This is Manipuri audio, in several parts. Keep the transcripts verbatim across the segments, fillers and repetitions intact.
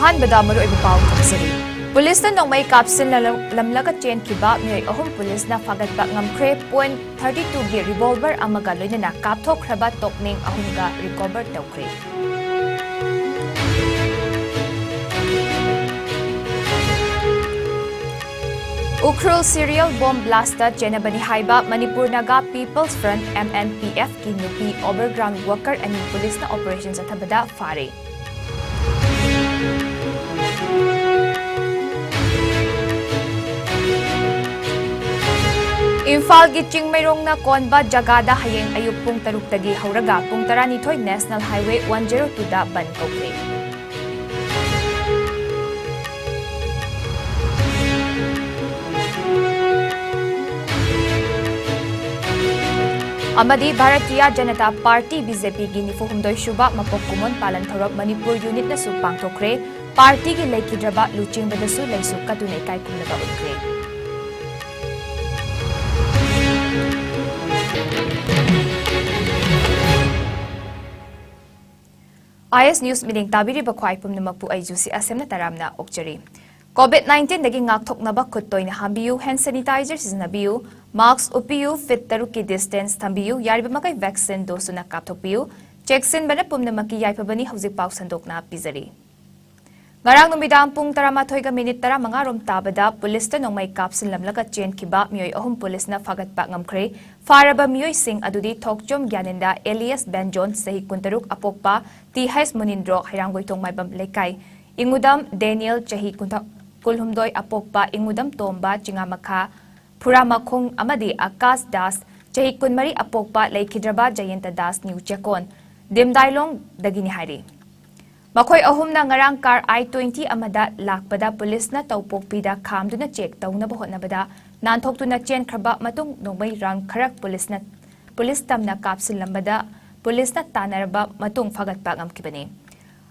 ꯑꯍꯥꯟꯕꯗ ꯃꯔꯨꯑꯣꯏꯕ ꯄꯥꯎ ꯊꯝꯖꯔꯤ꯫ ꯄꯨꯂꯤꯁꯅ ꯅꯣꯡꯃꯩ ꯀꯥꯞꯁꯤꯜꯂꯝꯂꯒ ꯆꯦꯟꯈꯤꯕ ꯃꯤꯑꯣꯏ ꯑꯍꯨꯝ ꯄꯨꯂꯤꯁꯅ ꯐꯥꯒꯠꯄ ꯉꯝꯈ꯭ꯔꯦ꯫ Point thirty two ꯒꯤ revolver ꯑꯃꯒ ꯂꯣꯏꯅꯅ ꯀꯥꯞꯊꯣꯛꯈ꯭ꯔꯕ ꯇꯣꯛꯅꯤꯡ ꯑꯍꯨꯝꯒ recover ꯇꯧꯈ꯭ꯔꯦ꯫ ꯎꯈ꯭ꯔꯨꯜ serial bomb blast ꯆꯦꯟꯅꯕꯅꯤ ꯍꯥꯏꯕ Manipur Naga People's Front, M N P F ꯀꯤ ꯅꯨꯄꯤ overground worker ꯑꯅꯤ ꯄꯨꯂꯤꯁꯅ operation ꯆꯠꯊꯕꯗ ꯐꯥꯔꯦ꯫ ꯏꯝꯐꯥꯜꯒꯤ ꯆꯤꯡꯃꯩꯔꯣꯡꯅ ꯀꯣꯟꯕ ꯖꯒꯥꯗ ꯍꯌꯦꯡ ꯑꯌꯨꯛ ꯄꯨꯡ ꯇꯔꯨꯛꯇꯒꯤ ꯍꯧꯔꯒ ꯄꯨꯡ ꯇꯔꯥꯅꯤꯊꯣꯏ National Highway one zero two ꯗ ꯕꯟ ꯀꯧꯈ꯭ꯔꯦ꯫ ꯑꯃꯗꯤ Bharatiya Janata Party, B J P ꯒꯤ ꯅꯤꯐꯨ ꯍꯨꯝꯗꯣꯏ ꯁꯨꯕ ꯃꯄꯣꯛ ꯀꯨꯝꯑꯣꯟ ꯄꯥꯂꯟ ꯊꯧꯔꯝ ꯃꯅꯤꯄꯨꯔ unit ꯅꯁꯨ ꯄꯥꯡꯊꯣꯛꯈ꯭ꯔꯦ꯫ ꯄꯥꯔꯇꯤꯒꯤ ꯂꯩꯈꯤꯗ꯭ꯔꯕ ꯂꯨꯆꯤꯡꯕꯗꯁꯨ ꯂꯩꯁꯨ ꯀꯠꯇꯨꯅ ꯏꯀꯥꯏ ꯈꯨꯝꯅꯕ ꯎꯠꯈ꯭ꯔꯦ꯫ I S News ꯃꯤꯠꯌꯦꯡ ꯇꯥꯕꯤꯔꯤꯕ ꯈ꯭ꯋꯥꯏ ꯄꯨꯝꯅꯃꯛꯄꯨ ꯑꯩ ꯖꯨꯁꯤ ꯑꯁꯦꯝꯅ ꯇꯔꯥꯝꯅ ꯑꯣꯛꯆꯔꯤ꯫ COVID nineteen ꯗꯒꯤ ꯉꯥꯛꯊꯣꯛꯅꯕ ꯈꯨꯠ ꯇꯣꯏꯅ ꯍꯥꯝꯕꯤꯌꯨ, hand sanitizer ꯁꯤꯖꯤꯟꯅꯕꯤꯌꯨ, mask ꯎꯞꯄꯤꯌꯨ, feet ꯇꯔꯨꯛꯀꯤ distance ꯊꯝꯕꯤꯌꯨ, ꯌꯥꯔꯤꯕ ꯃꯈꯩ vaccine dose ꯁꯨꯅ ꯀꯥꯞꯊꯣꯛꯄꯤꯌꯨ꯫ ꯆꯦꯛꯁꯤꯟꯕꯅ ꯄꯨꯝꯅꯃꯛꯀꯤ ꯌꯥꯏꯐꯕꯅꯤ꯫ ꯍꯧꯖꯤꯛ ꯄꯥꯎ ꯁꯟꯗꯣꯛꯅ ꯄꯤꯖꯔꯤ꯫ ꯉꯔꯥꯡ ꯅꯨꯃꯤꯗꯥꯡ ꯄꯨꯡ ꯇꯔꯥꯃꯥꯊꯣꯏꯒ minute ꯇꯔꯥꯃꯉꯥ ꯔꯣꯝ ꯇꯥꯕꯗ ꯄꯨꯂꯤꯁꯇ ꯅꯣꯡꯃꯩ ꯀꯥꯞꯁꯤꯜꯂꯝꯂꯒ ꯆꯦꯟꯈꯤꯕ ꯃꯤꯑꯣꯏ ꯑꯍꯨꯝ ꯄꯨꯂꯤꯁꯅ ꯐꯥꯒꯠꯄ ꯉꯝꯈ꯭ꯔꯦ꯫ ꯐꯥꯔꯕ ꯃꯤꯑꯣꯏꯁꯤꯡ ꯑꯗꯨꯗꯤ ꯊꯣꯛꯆꯣꯝ ꯒ꯭ꯌꯥꯅꯦꯟꯗ alias ꯕꯦꯟꯖꯣꯟ, ꯆꯍꯤ ꯀꯨꯟꯇꯔꯨꯛ, ꯑꯄꯣꯛꯄ T H ꯃꯨꯅꯤꯟꯗ꯭ꯔꯣ, ꯍꯩꯔꯥꯡꯒꯣꯏꯊꯣꯡ ꯃꯥꯏꯕꯝ ꯂꯩꯀꯥꯏ, ꯏꯉꯨꯗꯝ ꯗꯦꯅꯤꯌꯦꯜ, ꯆꯍꯤ ꯀꯨꯟꯊ-, ꯀꯨꯟꯍꯨꯝꯗꯣꯏ, ꯑꯄꯣꯛꯄ ꯏꯉꯨꯗꯝ ꯇꯣꯝꯕ, ꯆꯤꯉꯥꯃꯈꯥ, ꯐꯨꯔꯥꯃꯈꯣꯡ ꯑꯃꯗꯤ ꯑꯀꯥꯁ ꯗꯥꯁ, ꯆꯍꯤ ꯀꯨꯟꯃꯔꯤ, ꯑꯄꯣꯛꯄ ꯂꯩꯈꯤꯗ꯭ꯔꯕ ꯖꯌꯦꯟꯇ ꯗꯥꯁ, ꯅ꯭ꯌꯨ ꯆꯦꯀꯣꯟ, ꯗꯤꯝꯗꯥꯏꯂꯣꯡꯗꯒꯤꯅꯤ ꯍꯥꯏꯔꯤ꯫ ꯃꯈꯣꯏ ꯑꯍꯨꯝꯅ ꯉꯔꯥꯡ car I twenty ꯑꯃꯗ ꯂꯥꯛꯄꯗ ꯄꯨꯂꯤꯁꯅ ꯇꯧꯄꯣꯛꯄꯤꯗ ꯈꯥꯝꯗꯨꯅ check ꯇꯧꯅꯕ ꯍꯣꯠꯅꯕꯗ ꯅꯥꯟꯊꯣꯛꯇꯨꯅ ꯆꯦꯟꯈ꯭ꯔꯕ ꯃꯇꯨꯡ ꯅꯣꯡꯃꯩ round ꯈꯔ ꯄꯨꯂꯤꯁꯅ, ꯄꯨꯂꯤꯁ ꯇꯝꯅ ꯀꯥꯞꯁꯤꯜꯂꯝꯕꯗ ꯄꯨꯂꯤꯁꯅ ꯇꯥꯟꯅꯔꯕ ꯃꯇꯨꯡ ꯐꯥꯒꯠꯄ ꯉꯝꯈꯤꯕꯅꯤ꯫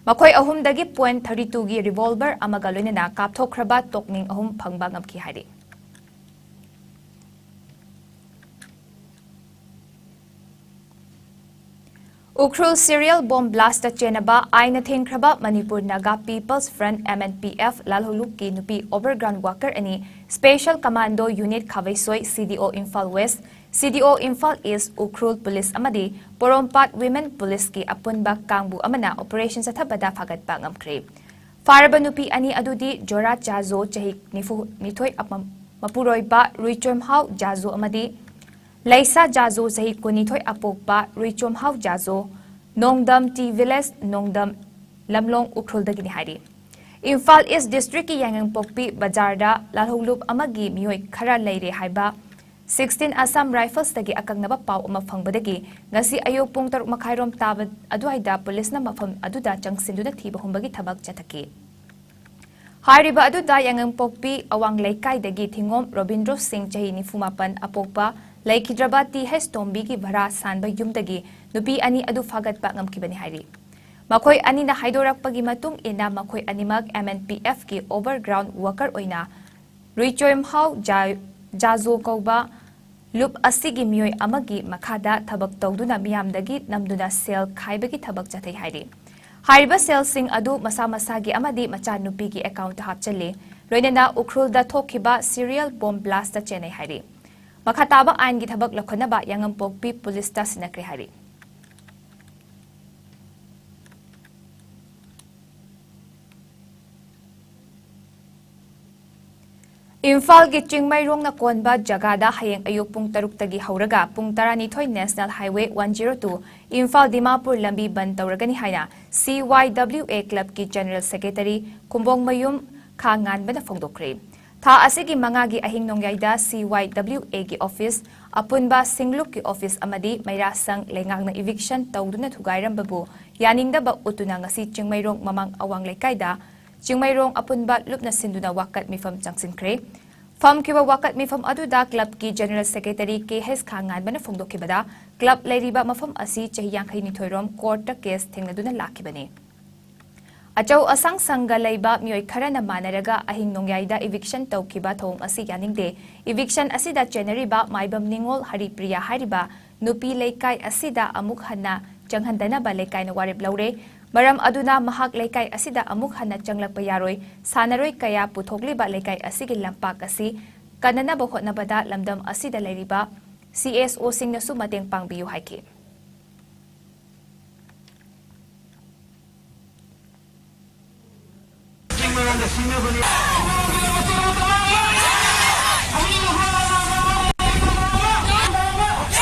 ꯃꯈꯣꯏ ꯑꯍꯨꯝꯗꯒꯤ point thirty two ꯒꯤ revolver ꯑꯃꯒ ꯂꯣꯏꯅꯅ ꯀꯥꯞꯊꯣꯛꯈ꯭ꯔꯕ ꯇꯣꯛꯅꯤꯡ ꯑꯍꯨꯝ ꯐꯪꯕ ꯉꯝꯈꯤ ꯍꯥꯏꯔꯤ꯫ ꯎꯈ꯭ꯔꯨꯜ serial bomb blastꯇ ꯆꯦꯟꯅꯕ ꯑꯥꯏꯟꯅ ꯊꯤꯡꯈ꯭ꯔꯕ Manipur Naga People's Front, M N P F, ꯂꯥꯜꯍꯧꯂꯨꯞꯀꯤ ꯅꯨꯄꯤ overground worker ꯑꯅꯤ Special Commando Unit ꯈꯥꯕꯩꯁꯣꯏ, C D O Imphal West, C D O Imphal East, Ukhrul Police ꯑꯃꯗꯤ ꯄꯣꯔꯣꯝꯄꯥꯠ Women Policeꯀꯤ ꯑꯄꯨꯟꯕ ꯀꯥꯡꯕꯨ ꯑꯃꯅ operation ꯆꯠꯊꯕꯗ ꯐꯥꯒꯠꯄ ꯉꯝꯈ꯭ꯔꯦ꯫ ꯐꯥꯔꯕ ꯅꯨꯄꯤ ꯑꯅꯤ ꯑꯗꯨꯗꯤ ꯖꯣꯔꯥ ꯖꯥꯖꯣ, ꯆꯍꯤ ꯅꯤꯐꯨ ꯅꯤꯊꯣꯏ, ꯑꯄ-, ꯃꯄꯨꯔꯣꯏꯕ ꯔꯨꯏꯆꯣꯝꯍꯥꯎ ꯖꯥꯖꯣ ꯑꯃꯗꯤ ꯂꯩꯁꯥ ꯖꯥꯖꯣ, ꯆꯍꯤ ꯀꯨꯟꯅꯤꯊꯣꯏ, ꯑꯄꯣꯛꯄ ꯔꯨꯏꯆꯣꯝꯍꯥꯎ ꯖꯥꯖꯣ, ꯅꯣꯡꯗꯝ T Village, ꯅꯣꯡꯗꯝ ꯂꯝꯂꯣꯡ, ꯎꯈ꯭ꯔꯨꯜꯗꯒꯤꯅꯤ ꯍꯥꯏꯔꯤ꯫ ꯏꯝꯐꯥꯜ East Districtꯀꯤ ꯌꯥꯏꯉꯪꯄꯣꯛꯄꯤ ꯕꯖꯥꯔꯗ ꯂꯥꯜꯍꯧꯂꯨꯞ ꯑꯃꯒꯤ ꯃꯤꯑꯣꯏ ꯈꯔ ꯂꯩꯔꯦ ꯍꯥꯏꯕ sixteen Assam Riflesꯇꯒꯤ ꯑꯀꯛꯅꯕ ꯄꯥꯎ ꯑꯃ ꯐꯪꯕꯗꯒꯤ ꯉꯁꯤ ꯑꯌꯨꯛ ꯄꯨꯡ ꯇꯔꯨꯛ ꯃꯈꯥꯏꯔꯣꯝ ꯇꯥꯕ ꯑꯗꯨꯋꯥꯏꯗ ꯄꯨꯂꯤꯁꯅ ꯃꯐꯝ ꯑꯗꯨꯗ ꯆꯪꯁꯤꯟꯗꯨꯅ ꯊꯤꯕ ꯍꯨꯝꯕꯒꯤ ꯊꯕꯛ ꯆꯠꯊꯈꯤ꯫ ꯍꯥꯏꯔꯤꯕ ꯑꯗꯨꯗ ꯌꯥꯏꯉꯪꯄꯣꯛꯄꯤ ꯑꯋꯥꯡ ꯂꯩꯀꯥꯏꯗꯒꯤ ꯊꯤꯉꯣꯝ ꯔꯣꯕꯤꯟꯗ꯭ꯔꯣ ꯁꯤꯡ, ꯆꯍꯤ ꯅꯤꯐꯨ ꯃꯥꯄꯟ, ꯑꯄꯣꯛꯄ, ꯂꯩꯈꯤꯗ꯭ꯔꯕ T H ꯇꯣꯝꯕꯤꯒꯤ ꯚꯔꯥ ꯁꯥꯟꯕ ꯌꯨꯝꯗꯒꯤ ꯅꯨꯄꯤ ꯑꯅꯤ ꯑꯗꯨ ꯐꯥꯒꯠꯄ ꯉꯝꯈꯤꯕꯅꯤ ꯍꯥꯏꯔꯤ꯫ ꯃꯈꯣꯏ ꯑꯅꯤꯅ ꯍꯥꯏꯗꯣꯔꯛꯄꯒꯤ ꯃꯇꯨꯡ ꯏꯟꯅ, ꯃꯈꯣꯏ ꯑꯅꯤꯃꯛ M N P Fꯀꯤ overground worker ꯑꯣꯏꯅ ꯔꯨꯏꯆꯣꯏꯝꯍꯥꯎ ꯖꯥ-, ꯖꯥꯖꯣ ꯀꯧꯕ ꯂꯨꯞ ꯑꯁꯤꯒꯤ ꯃꯤꯑꯣꯏ ꯑꯃꯒꯤ ꯃꯈꯥꯗ ꯊꯕꯛ ꯇꯧꯗꯨꯅ ꯃꯤꯌꯥꯝꯗꯒꯤ ꯅꯝꯗꯨꯅ ꯁꯦꯜ ꯈꯥꯏꯕꯒꯤ ꯊꯕꯛ ꯆꯠꯊꯩ ꯍꯥꯏꯔꯤ꯫ ꯍꯥꯏꯔꯤꯕ ꯁꯦꯜꯁꯤꯡ ꯑꯗꯨ ꯃꯁꯥ ꯃꯁꯥꯒꯤ ꯑꯃꯗꯤ ꯃꯆꯥꯅꯨꯄꯤꯒꯤ accountꯇ ꯍꯥꯞꯆꯤꯜꯂꯤ꯫ ꯂꯣꯏꯅꯅ ꯎꯈ꯭ꯔꯨꯜꯗ ꯊꯣꯛꯈꯤꯕ serial bomb blastꯇ ꯆꯦꯟꯅꯩ ꯍꯥꯏꯔꯤ꯫ ꯃꯈꯥ ꯇꯥꯕ ꯑꯥꯏꯟꯒꯤ ꯊꯕꯛ ꯂꯧꯈꯠꯅꯕ ꯌꯥꯏꯉꯪꯄꯣꯛꯄꯤ ꯄꯨꯂꯤꯁꯇ ꯁꯤꯟꯅꯈ꯭ꯔꯦ ꯍꯥꯏꯔꯤ꯫ ꯏꯝꯐꯥꯜꯒꯤ ꯆꯤꯡꯃꯩꯔꯣꯡꯅ ꯀꯣꯟꯕ ꯖꯒꯥꯗ ꯍꯌꯦꯡ ꯑꯌꯨꯛ ꯄꯨꯡ ꯇꯔꯨꯛꯇꯒꯤ ꯍꯧꯔꯒ ꯄꯨꯡ ꯇꯔꯥꯅꯤꯊꯣꯏ National Highway one zero two Imphal Dimapur ꯂꯝꯕꯤ ꯕꯟꯗ ꯇꯧꯔꯒꯅꯤ ꯍꯥꯏꯅ C Y W A clubꯀꯤ General Secretary ꯈꯨꯝꯕꯣꯡꯃꯌꯨꯝ ꯈꯥ ꯉꯥꯟꯕꯅ ꯐꯣꯡꯗꯣꯛꯈ꯭ꯔꯦ꯫ ꯊꯥ ꯑꯁꯤꯒꯤ ꯃꯉꯥꯒꯤ ꯑꯍꯤꯡ ꯅꯣꯡꯌꯥꯏꯗ C Y W Aꯒꯤ office, ꯑꯄꯨꯟꯕ ꯁꯤꯡꯂꯨꯞꯀꯤ office ꯑꯃꯗꯤ ꯃꯩꯔꯥꯁꯪ ꯂꯩꯉꯥꯛꯅ eviction ꯇꯧꯗꯨꯅ ꯊꯨꯒꯥꯏꯔꯝꯕꯕꯨ ꯌꯥꯅꯤꯡꯗꯕ ꯎꯠꯇꯨꯅ ꯉꯁꯤ ꯆꯤꯡꯃꯩꯔꯣꯡ ꯃꯃꯥꯡ ꯑꯋꯥꯡ ꯂꯩꯀꯥꯏꯗ ꯆꯤꯡꯃꯩꯔꯣꯡ ꯑꯄꯨꯟꯕ ꯂꯨꯞꯅ ꯁꯤꯟꯗꯨꯅ ꯋꯥꯀꯠ ꯃꯤꯐꯝ ꯆꯪꯁꯤꯟꯈ꯭ꯔꯦ꯫ ꯐꯝꯈꯤꯕ ꯋꯥꯀꯠ ꯃꯤꯐꯝ ꯑꯗꯨꯗ clubꯀꯤ General Secretary K H ꯈꯥꯉꯥꯟꯕꯅ ꯐꯣꯡꯗꯣꯛꯈꯤꯕꯗ, club ꯂꯩꯔꯤꯕ ꯃꯐꯝ ꯑꯁꯤ ꯆꯍꯤ ꯌꯥꯡꯈꯩꯅꯤꯊꯣꯏ ꯔꯣꯝ courtꯇ case ꯊꯦꯡꯅꯗꯨꯅ ꯂꯥꯛꯈꯤꯕꯅꯤ꯫ ꯑꯆꯧ ꯑꯁꯥꯡ ꯁꯪꯒ ꯂꯩꯕ ꯃꯤꯑꯣꯏ ꯈꯔꯅ ꯃꯥꯟꯅꯔꯒ ꯑꯍꯤꯡ ꯅꯣꯡꯌꯥꯏꯗ eviction ꯇꯧꯈꯤꯕ ꯊꯧꯑꯣꯡ ꯑꯁꯤ ꯌꯥꯅꯤꯡꯗꯦ꯫ Eviction ꯑꯁꯤꯗ ꯆꯦꯟꯅꯔꯤꯕ ꯃꯥꯏꯕꯝ ꯅꯤꯉꯣꯜ ꯍꯔꯤꯄ꯭ꯔꯤꯌꯥ ꯍꯥꯏꯔꯤꯕ ꯅꯨꯄꯤ ꯂꯩꯀꯥꯏ ꯑꯁꯤꯗ ꯑꯃꯨꯛ ꯍꯟꯅ ꯆꯪꯍꯟꯗꯅꯕ ꯂꯩꯀꯥꯏꯅ ꯋꯥꯔꯦꯞ ꯂꯧꯔꯦ꯫ ꯃꯔꯝ ꯑꯗꯨꯅ ꯃꯍꯥꯛ ꯂꯩꯀꯥꯏ ꯑꯁꯤꯗ ꯑꯃꯨꯛ ꯍꯟꯅ ꯆꯪꯂꯛꯄ ꯌꯥꯔꯣꯏ꯫ ꯁꯥꯟꯅꯔꯣꯏ ꯀꯌꯥ ꯄꯨꯊꯣꯛꯂꯤꯕ ꯂꯩꯀꯥꯏ ꯑꯁꯤꯒꯤ ꯂꯝꯄꯥꯛ ꯑꯁꯤ ꯀꯟꯅꯅꯕ ꯍꯣꯠꯅꯕꯗ ꯂꯝꯗꯝ ꯑꯁꯤꯗ ꯂꯩꯔꯤꯕ ꯁꯤ ꯑꯦꯁ ꯑꯣꯁꯤꯡꯅꯁꯨ ꯃꯇꯦꯡ ꯄꯥꯡꯕꯤꯌꯨ ꯍꯥꯏꯈꯤ꯫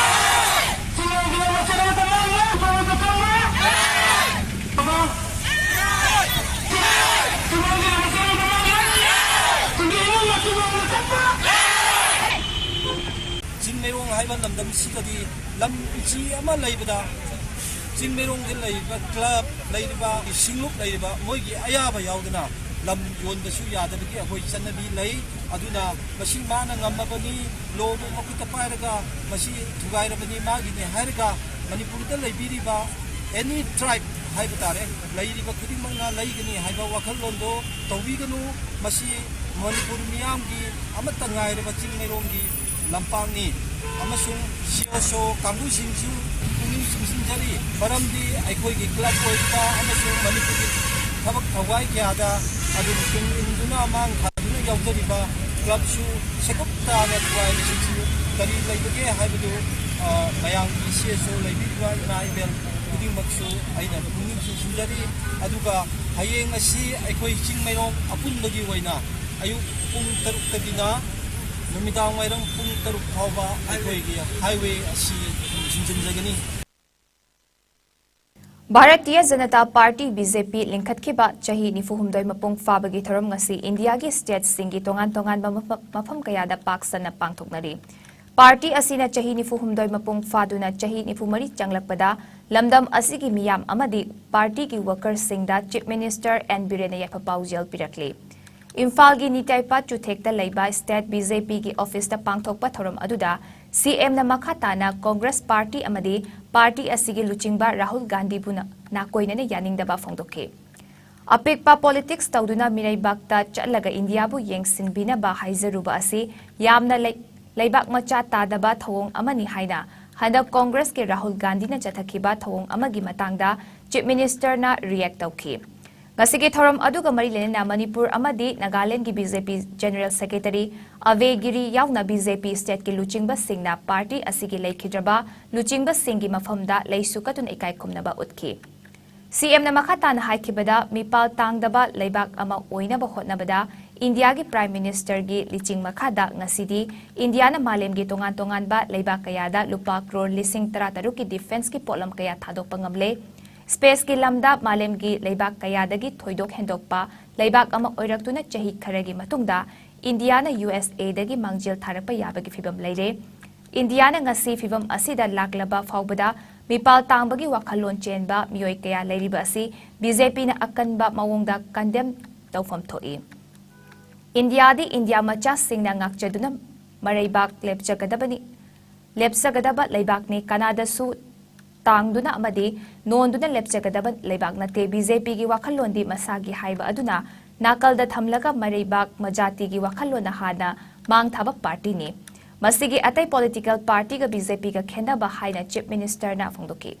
ꯆꯤꯡꯃꯩꯔꯣꯡ ꯍꯥꯏꯕ ꯂꯝꯗꯝꯁꯤꯗꯗꯤ ꯂꯝ ꯏꯆꯤ ꯑꯃ ꯂꯩꯕꯗ ꯆꯤꯡꯃꯩꯔꯣꯡꯗ ꯂꯩꯔꯤꯕ ꯀ꯭ꯂꯕ ꯂꯩꯔꯤꯕ, ꯁꯤꯡꯂꯨꯞ ꯂꯩꯔꯤꯕ, ꯃꯣꯏꯒꯤ ꯑꯌꯥꯕ ꯌꯥꯎꯗꯅ ꯂꯝ ꯌꯣꯟꯕꯁꯨ ꯌꯥꯗꯕꯒꯤ ꯑꯩꯈꯣꯏ ꯆꯠꯅꯕꯤ ꯂꯩ꯫ ꯑꯗꯨꯅ ꯃꯁꯤ ꯃꯥꯅ ꯉꯝꯃꯕꯅꯤ, ꯂꯣꯕꯨ ꯃꯈꯨꯠꯇ ꯄꯥꯏꯔꯒ ꯃꯁꯤ ꯊꯨꯒꯥꯏꯔꯕꯅꯤ, ꯃꯥꯒꯤꯅꯤ ꯍꯥꯏꯔꯒ ꯃꯅꯤꯄꯨꯔꯗ ꯂꯩꯕꯤꯔꯤꯕ ꯑꯦꯅꯤ ꯇ꯭ꯔꯥꯏꯕ ꯍꯥꯏꯕ ꯇꯥꯔꯦ, ꯂꯩꯔꯤꯕ ꯈꯨꯗꯤꯡꯃꯛꯅ ꯂꯩꯒꯅꯤ ꯍꯥꯏꯕ ꯋꯥꯈꯜꯂꯣꯟꯗꯣ ꯇꯧꯕꯤꯒꯅꯨ꯫ ꯃꯁꯤ ꯃꯅꯤꯄꯨꯔ ꯃꯤꯌꯥꯝꯒꯤ ꯑꯃꯠꯇ ꯉꯥꯏꯔꯕ ꯆꯤꯡꯃꯩꯔꯣꯡꯒꯤ ꯂꯝꯄꯥꯛꯅꯤ ꯑꯃꯁꯨꯡ ꯁꯤ ꯑꯦꯁ ꯑꯣ ꯀꯥꯡꯕꯨꯁꯤꯡꯁꯨ ꯄꯨꯛꯅꯤꯡ ꯆꯤꯡꯁꯤꯟꯖꯔꯤ꯫ ꯃꯔꯝꯗꯤ ꯑꯩꯈꯣꯏꯒꯤ ꯀ꯭ꯂꯕ ꯑꯣꯏꯔꯤꯕ ꯑꯃꯁꯨꯡ ꯃꯅꯤꯄꯨꯔꯒꯤ ꯊꯕꯛ ꯊꯧꯒꯥꯏ ꯀꯌꯥꯗ ꯑꯗꯨꯝ ꯇꯨꯡ ꯏꯟꯗꯨꯅ ꯃꯥꯡ ꯊꯥꯗꯨꯅ ꯌꯥꯎꯖꯔꯤꯕ ꯀ꯭ꯂꯕꯁꯨ ꯁꯦꯀꯨꯞ ꯇꯥꯅ ꯊꯨꯒꯥꯏꯕꯁꯤꯁꯨ ꯀꯔꯤ ꯂꯩꯕꯒꯦ ꯍꯥꯏꯕꯗꯨ, ꯑ, ꯃꯌꯥꯝꯒꯤ ꯁꯤ ꯑꯦꯁ ꯑꯣ ꯂꯩꯕꯤꯔꯤꯕ ꯏꯃꯥ ꯏꯕꯦꯜ ꯈꯨꯗꯤꯡꯃꯛꯁꯨ ꯑꯩꯅ ꯄꯨꯛꯅꯤꯡ ꯆꯤꯡꯁꯤꯟꯖꯔꯤ꯫ ꯑꯗꯨꯒ ꯍꯌꯦꯡ ꯑꯁꯤ ꯑꯩꯈꯣꯏ ꯆꯤꯡꯃꯩꯔꯣꯡ ꯑꯄꯨꯟꯕꯒꯤ ꯑꯣꯏꯅ ꯑꯌꯨꯛ ꯄꯨꯡ ꯇꯔꯨꯛꯇꯒꯤꯅ ꯅꯨꯃꯤꯗꯥꯡ ꯋꯥꯏꯔꯝ ꯄꯨꯡ ꯇꯔꯨꯛ ꯐꯥꯎꯕ ꯑꯩꯈꯣꯏꯒꯤ ꯍꯥꯏꯋꯦ ꯑꯁꯤ ꯊꯤꯡꯖꯤꯟꯖꯒꯅꯤ꯫ Bharatiya Janata party, B J ꯄꯤ, ꯂꯤꯡꯈꯠꯈꯤꯕ ꯆꯍꯤ ꯅꯤꯐꯨ ꯍꯨꯝꯗꯣꯏ ꯃꯄꯨꯡ ꯐꯥꯕꯒꯤ ꯊꯧꯔꯝ ꯉꯁꯤ ꯏꯟꯗꯤꯌꯥꯒꯤ ꯁ꯭ꯇꯦꯠꯁꯤꯡꯒꯤ ꯇꯣꯉꯥꯟ ꯇꯣꯉꯥꯟꯕ ꯃꯐꯝ, ꯃꯐꯝ ꯀꯌꯥꯗ ꯄꯥꯛ ꯁꯟꯅ ꯄꯥꯡꯊꯣꯛꯅꯔꯤ꯫ ꯄꯥꯔꯇꯤ ꯑꯁꯤꯅ ꯆꯍꯤ ꯅꯤꯐꯨ ꯍꯨꯝꯗꯣꯏ ꯃꯄꯨꯡ ꯐꯥꯗꯨꯅ ꯆꯍꯤ ꯅꯤꯐꯨ ꯃꯔꯤ ꯆꯪꯂꯛꯄꯗ ꯂꯝꯗꯝ ꯑꯁꯤꯒꯤ ꯃꯤꯌꯥꯝ ꯑꯃꯗꯤ ꯄꯥꯔꯇꯤꯒꯤ ꯋꯥꯀꯔꯁꯤꯡꯗ ꯆꯤꯐ ꯃꯤꯅꯤꯁꯇꯔ ꯑꯦꯟ ꯕꯤꯔꯦꯟꯅ ꯌꯥꯏꯐ ꯄꯥꯎꯖꯦꯜ ꯄꯤꯔꯛꯂꯤ꯫ ꯏꯝꯐꯥꯜꯒꯤ ꯅꯤꯇꯥꯏꯄꯥꯠ ꯆꯨꯊꯦꯛꯇ ꯂꯩꯕ ꯁ꯭ꯇꯦꯠ ꯕꯤ ꯖꯦ ꯄꯤꯒꯤ ꯑꯣꯐꯤꯁꯇ ꯄꯥꯡꯊꯣꯛꯄ ꯊꯧꯔꯝ ꯑꯗꯨꯗ ꯁꯤ ꯑꯦꯝꯅ ꯃꯈꯥ ꯇꯥꯅ ꯀꯣꯡꯒ꯭ꯔꯦꯁ ꯄꯥꯔꯇꯤ ꯑꯃꯗꯤ ꯄꯥꯔꯇꯤ ꯑꯁꯤꯒꯤ ꯂꯨꯆꯤꯡꯕ ꯔꯥꯍꯨꯜ ꯒꯥꯟꯙꯤꯕꯨ ꯅ-, ꯅꯥꯀꯣꯏꯅꯅ ꯌꯥꯅꯤꯡꯗꯕ ꯐꯣꯡꯗꯣꯛꯈꯤ꯫ ꯑꯄꯤꯛꯄ ꯄꯣꯂꯤꯇꯤꯛꯁ ꯇꯧꯗꯨꯅ ꯃꯤꯔꯩꯕꯥꯛꯇ ꯆꯠꯂꯒ ꯏꯟꯗꯤꯌꯥꯕꯨ ꯌꯦꯡꯁꯤꯟꯕꯤꯅꯕ ꯍꯥꯏꯖꯔꯨꯕ ꯑꯁꯤ ꯌꯥꯝꯅ ꯂꯩ-, ꯂꯩꯕꯥꯛ ꯃꯆꯥ ꯇꯥꯗꯕ ꯊꯧꯑꯣꯡ ꯑꯃꯅꯤ ꯍꯥꯏꯅ ꯍꯟꯗꯛ ꯀꯣꯡꯒ꯭ꯔꯦꯁꯀꯤ ꯔꯥꯍꯨꯜ ꯒꯥꯟꯙꯤꯅ ꯆꯠꯊꯈꯤꯕ ꯊꯧꯑꯣꯡ ꯑꯃꯒꯤ ꯃꯇꯥꯡꯗ Chief Ministerꯅ react ꯇꯧꯈꯤ꯫ ꯉꯁꯤꯒꯤ ꯊꯧꯔꯝ ꯑꯗꯨꯒ ꯃꯔꯤ ꯂꯩꯅꯅ ꯃꯅꯤꯄꯨꯔ ꯑꯃꯗꯤ ꯅꯥꯒꯥꯂꯦꯟꯗꯒꯤ BJP General Secretary ꯑꯚꯦ ꯒꯤꯔꯤ ꯌꯥꯎꯅ BJP stateꯀꯤ ꯂꯨꯆꯤꯡꯕꯁꯤꯡꯅ party ꯑꯁꯤꯒꯤ ꯂꯩꯈꯤꯗ꯭ꯔꯕ ꯂꯨꯆꯤꯡꯕꯁꯤꯡꯒꯤ ꯃꯐꯝꯗ ꯂꯩꯁꯨ ꯀꯠꯇꯨꯅ ꯏꯀꯥꯏ ꯈꯨꯝꯅꯕ ꯎꯠꯈꯤ꯫ CMꯅ ꯃꯈꯥ ꯇꯥꯅ ꯍꯥꯏꯈꯤꯕꯗ, ꯃꯤꯄꯥꯜ ꯇꯥꯡꯗꯕ ꯂꯩꯕꯥꯛ ꯑꯃ ꯑꯣꯏꯅꯕ ꯍꯣꯠꯅꯕꯗ ꯏꯟꯗꯤꯌꯥꯒꯤ Prime Ministerꯒꯤ ꯂꯤꯆꯤꯡ ꯃꯈꯥꯗ ꯉꯁꯤꯗꯤ ꯏꯟꯗꯤꯌꯥꯅ ꯃꯥꯂꯦꯝꯒꯤ ꯇꯣꯉꯥꯟ ꯇꯣꯉꯥꯟꯕ ꯂꯩꯕꯥꯛ ꯀꯌꯥꯗ ꯂꯨꯄꯥ ꯀ꯭ꯔꯣꯔ ꯂꯤꯁꯤꯡ ꯇꯔꯥꯇꯔꯨꯛꯀꯤ defenceꯀꯤ ꯄꯣꯠꯂꯝ ꯀꯌꯥ ꯊꯥꯗꯣꯛꯄ ꯉꯝꯂꯦ꯫ Spaceꯀꯤ ꯂꯝꯗ ꯃꯥꯂꯦꯝꯒꯤ ꯂꯩꯕꯥꯛ ꯀꯌꯥꯗꯒꯤ ꯊꯣꯏꯗꯣꯛ ꯍꯦꯟꯗꯣꯛꯄ ꯂꯩꯕꯥꯛ ꯑꯃ ꯑꯣꯏꯔꯛꯇꯨꯅ ꯆꯍꯤ ꯈꯔꯒꯤ ꯃꯇꯨꯡꯗ ꯏꯟꯗꯤꯌꯥꯅ USAꯗꯒꯤ ꯃꯥꯡꯖꯤꯜ ꯊꯥꯔꯛꯄ ꯌꯥꯕꯒꯤ ꯐꯤꯚꯝ ꯂꯩꯔꯦ꯫ ꯏꯟꯗꯤꯌꯥꯅ ꯉꯁꯤ ꯐꯤꯚꯝ ꯑꯁꯤꯗ ꯂꯥꯛꯂꯕ ꯐꯥꯎꯕꯗ ꯃꯤꯄꯥꯜ ꯇꯥꯡꯕꯒꯤ ꯋꯥꯈꯜꯂꯣꯟ ꯆꯦꯟꯕ ꯃꯤꯑꯣꯏ ꯀꯌꯥ ꯂꯩꯔꯤꯕ ꯑꯁꯤ BJPꯅ ꯑꯀꯟꯕ ꯃꯑꯣꯡꯗ condemn ꯇꯧꯐꯝ ꯊꯣꯛꯏ꯫ ꯏꯟꯗꯤꯌꯥꯗꯤ ꯏꯟꯗꯤꯌꯥ ꯃꯆꯥꯁꯤꯡꯅ ꯉꯥꯛꯆꯗꯨꯅ ꯃꯔꯩꯕꯥꯛ ꯂꯦꯞꯆꯒꯗꯕꯅꯤ, ꯂꯦꯞꯆꯒꯗꯕ ꯂꯩꯕꯥꯛꯅꯤ꯫ ꯀꯅꯥꯗꯁꯨ ꯇꯥꯡꯗꯨꯅ ꯑꯃꯗꯤ ꯅꯣꯟꯗꯨꯅ ꯂꯦꯞꯆꯒꯗꯕ ꯂꯩꯕꯥꯛ ꯅꯠꯇꯦ꯫ BJPꯒꯤ ꯋꯥꯈꯜꯂꯣꯟꯗꯤ ꯃꯁꯥꯒꯤ ꯍꯥꯏꯕ ꯑꯗꯨꯅ ꯅꯥꯀꯜꯗ ꯊꯝꯂꯒ ꯃꯔꯩꯕꯥꯛ ꯃꯖꯥꯇꯤꯒꯤ ꯋꯥꯈꯜꯂꯣꯟꯅ ꯍꯥꯟꯅ ꯃꯥꯡ ꯊꯥꯕ partyꯅꯤ꯫ ꯃꯁꯤꯒꯤ ꯑꯇꯩ political partyꯒ BJPꯒ ꯈꯦꯟꯅꯕ ꯍꯥꯏꯅ Chief Ministerꯅ ꯐꯣꯡꯗꯣꯛꯈꯤ꯫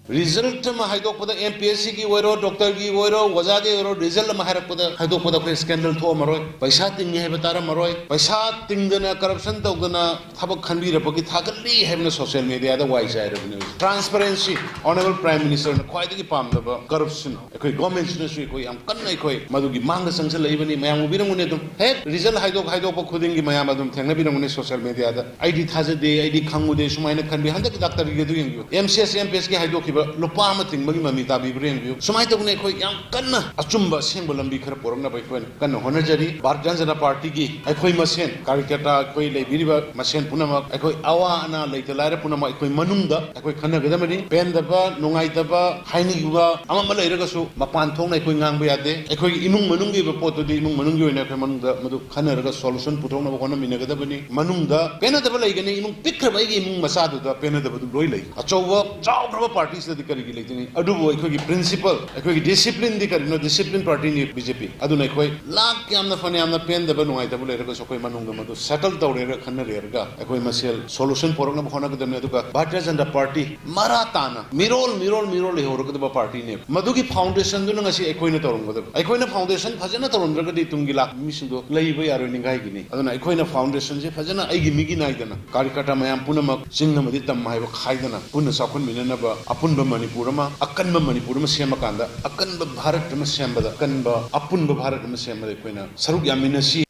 Result ꯑꯃ ꯍꯥꯏꯗꯣꯛꯄꯗ, MPSCꯒꯤ ꯑꯣꯏꯔꯣ, doctorꯒꯤ ꯑꯣꯏꯔꯣ, ꯑꯣꯖꯥꯒꯤ ꯑꯣꯏꯔꯣ, result ꯑꯃ ꯍꯥꯏꯔꯛꯄꯗ, ꯍꯥꯏꯗꯣꯛꯄꯗ ꯑꯩꯈꯣꯏ scandal ꯊꯣꯛꯑꯝꯃꯔꯣꯏ, ꯄꯩꯁꯥ ꯇꯤꯡꯉꯤ ꯍꯥꯏꯕ ꯇꯥꯔꯝꯃꯔꯣꯏ, ꯄꯩꯁꯥ ꯇꯤꯡꯗꯅ, corruption ꯇꯧꯗꯅ ꯊꯕꯛ ꯈꯟꯕꯤꯔꯛꯄꯒꯤ ꯊꯥꯒꯠꯂꯤ ꯍꯥꯏꯕꯅ social mediaꯗ ꯋꯥꯏ ꯆꯥꯏꯔꯕꯅꯤ ꯍꯧꯖꯤꯛ꯫ Transparency, Honourable Prime Ministerꯅ ꯈ꯭ꯋꯥꯏꯗꯒꯤ ꯄꯥꯝꯗꯕ corruption꯫ ꯑꯩꯈꯣꯏ governmentꯁꯤꯅꯁꯨ ꯑꯩꯈꯣꯏ ꯌꯥꯝ ꯀꯟꯅ ꯑꯩꯈꯣꯏ ꯃꯗꯨꯒꯤ ꯃꯥꯡꯗ ꯆꯪꯁꯤꯜꯂꯛꯏꯕꯅꯤ꯫ ꯃꯌꯥꯝ ꯎꯕꯤꯔꯝꯒꯅꯤ ꯑꯗꯨꯝ, ꯍꯦꯛ result ꯍꯥꯏꯗꯣꯛ ꯍꯥꯏꯗꯣꯛꯄ ꯈꯨꯗꯤꯡꯒꯤ ꯃꯌꯥꯝ ꯑꯗꯨꯝ ꯊꯦꯡꯅꯕꯤꯔꯝꯒꯅꯤ social mediaꯗ꯫ ꯑꯩꯗꯤ ꯊꯥꯖꯗꯦ, ꯑꯩꯗꯤ ꯈꯪꯉꯨꯗꯦ ꯁꯨꯃꯥꯏꯅ ꯈꯟꯕꯤ꯫ ꯍꯟꯗꯛꯀꯤ doctorꯒꯤꯗꯨ ꯌꯦꯡꯕꯤꯌꯨ, MCS, MPSCꯒꯤ ꯍꯥꯏꯗꯣꯛꯈꯤꯕ ꯂꯨꯄꯥ ꯑꯃ ꯇꯤꯡꯕꯒꯤ ꯃꯃꯤ ꯇꯥꯕꯤꯕ꯭ꯔꯥ ꯌꯦꯡꯕꯤꯌꯨ꯫ ꯁꯨꯃꯥꯏꯅ ꯇꯧꯗꯅ ꯑꯩꯈꯣꯏ ꯌꯥꯝ ꯀꯟꯅ ꯑꯆꯨꯝꯕ ꯑꯁꯦꯡꯕ ꯂꯝꯕꯤ ꯈꯔ ꯄꯨꯔꯛꯅꯕ ꯑꯩꯈꯣꯏꯅ ꯀꯟꯅ ꯍꯣꯠꯅꯖꯔꯤ꯫ ꯚꯥꯔꯇꯤꯌ ꯖꯅꯇꯥ ꯄꯥꯔꯇꯤꯒꯤ ꯑꯩꯈꯣꯏ ꯃꯁꯦꯟ, ꯀꯥꯔꯤꯀꯔꯇꯥ ꯑꯩꯈꯣꯏ ꯂꯩꯕꯤꯔꯤꯕ ꯃꯁꯦꯟ ꯄꯨꯝꯅꯃꯛ, ꯑꯩꯈꯣꯏ ꯑꯋꯥ ꯑꯅꯥ ꯂꯩꯇ ꯂꯥꯏꯔ ꯄꯨꯝꯅꯃꯛ ꯑꯩꯈꯣꯏ ꯃꯅꯨꯡꯗ ꯑꯩꯈꯣꯏ ꯈꯟꯅꯒꯗꯕꯅꯤ꯫ ꯄꯦꯟꯗꯕ, ꯅꯨꯡꯉꯥꯏꯇꯕ, ꯍꯥꯏꯅꯤꯡꯕ ꯑꯃ ꯑꯃ ꯂꯩꯔꯒꯁꯨ ꯃꯄꯥꯟ ꯊꯣꯛꯅ ꯑꯩꯈꯣꯏ ꯉꯥꯡꯕ ꯌꯥꯗꯦ꯫ ꯑꯩꯈꯣꯏꯒꯤ ꯏꯃꯨꯡ ꯃꯅꯨꯡꯒꯤ ꯑꯣꯏꯕ ꯄꯣꯠꯇꯨꯗꯤ ꯏꯃꯨꯡ ꯃꯅꯨꯡꯒꯤ ꯑꯣꯏꯅ ꯑꯩꯈꯣꯏ ꯃꯅꯨꯡꯗ ꯃꯗꯨ ꯈꯟꯅꯔꯒ solution ꯄꯨꯊꯣꯛꯅꯕ ꯍꯣꯠꯅꯃꯤꯟꯅꯒꯗꯕꯅꯤ꯫ ꯃꯅꯨꯡꯗ ꯄꯦꯟꯅꯗꯕ ꯂꯩꯒꯅꯤ, ꯏꯃꯨꯡ ꯄꯤꯛꯈ꯭ꯔꯕ ꯑꯩꯒꯤ ꯏꯃꯨꯡ ꯃꯆꯥꯗꯨꯗ ꯄꯦꯟꯅꯗꯕꯗꯨ ꯂꯣꯏ ꯂꯩ꯫ ꯑꯆꯧꯕ ꯆꯥꯎꯈ꯭ꯔꯕ party ꯗꯤ ꯀꯔꯤꯒꯤ ꯂꯩꯇꯅꯤ? ꯑꯗꯨꯕꯨ ꯑꯩꯈꯣꯏꯒꯤ principle, ꯑꯩꯈꯣꯏꯒꯤ discipline ꯗꯤ ꯀꯔꯤꯅꯣ? Discipline party ꯅꯤ ꯕꯤ ꯖꯦ ꯄꯤ꯫ ꯑꯗꯨꯅ ꯑꯩꯈꯣꯏ ꯂꯥꯛ ꯌꯥꯝꯅ ꯐꯅ ꯌꯥꯝꯅ ꯄꯦꯟꯗꯕ, ꯅꯨꯡꯉꯥꯏꯇꯕ ꯂꯩꯔꯒꯁꯨ ꯑꯩꯈꯣꯏ ꯃꯅꯨꯡꯗ ꯃꯗꯨ settle ꯇꯧꯔꯦꯔ ꯈꯟꯅꯔꯦꯔꯒ ꯑꯩꯈꯣꯏ ꯃꯁꯦꯜ solution ꯄꯨꯔꯛꯅꯕ ꯍꯣꯠꯅꯒꯗꯕꯅꯤ꯫ ꯑꯗꯨꯒ ꯚꯥꯔꯇꯤꯌ ꯖꯅꯇꯥ ꯄꯥꯔꯇꯤ ꯃꯔꯥ ꯇꯥꯅ ꯃꯤꯔꯣꯜ, ꯃꯤꯔꯣꯜ, ꯃꯤꯔꯣꯜ ꯂꯩꯍꯧꯔꯒꯗꯕ ꯄꯥꯔꯇꯤꯅꯦꯕ꯫ ꯃꯗꯨꯒꯤ foundation ꯗꯨꯅ ꯉꯁꯤ ꯑꯩꯈꯣꯏꯅ ꯇꯧꯔꯝꯒꯗꯕ꯫ ꯑꯩꯈꯣꯏꯅ foundation ꯐꯖꯅ ꯇꯧꯔꯝꯗ꯭ꯔꯒꯗꯤ ꯇꯨꯡꯒꯤ ꯂꯥꯛꯄ ꯃꯤꯁꯤꯡꯗꯣ ꯂꯩꯕ ꯌꯥꯔꯣꯏ, ꯅꯤꯡꯒꯥꯏꯒꯤꯅꯤ꯫ ꯑꯗꯨꯅ ꯑꯩꯈꯣꯏꯅ foundation ꯁꯦ ꯐꯖꯅ ꯑꯩꯒꯤ ꯃꯤꯒꯤ ꯅꯥꯏꯗꯅ ꯀꯥꯔꯤꯀꯔꯇꯥ ꯃꯌꯥꯝ ꯄꯨꯝꯅꯃꯛ ꯆꯤꯡ ꯑꯃꯗꯤ ꯇꯝ ꯍꯥꯏꯕ ꯈꯥꯏꯗꯅ ꯄꯨꯟꯅ ꯆꯥꯎꯈꯠꯃꯤꯟꯅꯅꯕ ꯑꯄꯨꯟꯕ ꯃꯅꯤꯄꯨꯔ ꯑꯃ, ꯑꯀꯟꯕ ꯃꯅꯤꯄꯨꯔ ꯑꯃ ꯁꯦꯝꯃꯀꯥꯟꯗ ꯑꯀꯟꯕ ꯚꯥꯔꯠ ꯑꯃ ꯁꯦꯝꯕꯗ, ꯑꯀꯟꯕ ꯑꯄꯨꯟꯕ ꯚꯥꯔꯠ ꯑꯃ ꯁꯦꯝꯕꯗ ꯑꯩꯈꯣꯏꯅ ꯁꯔꯨꯛ ꯌꯥꯃꯤꯟꯅꯁꯤ꯫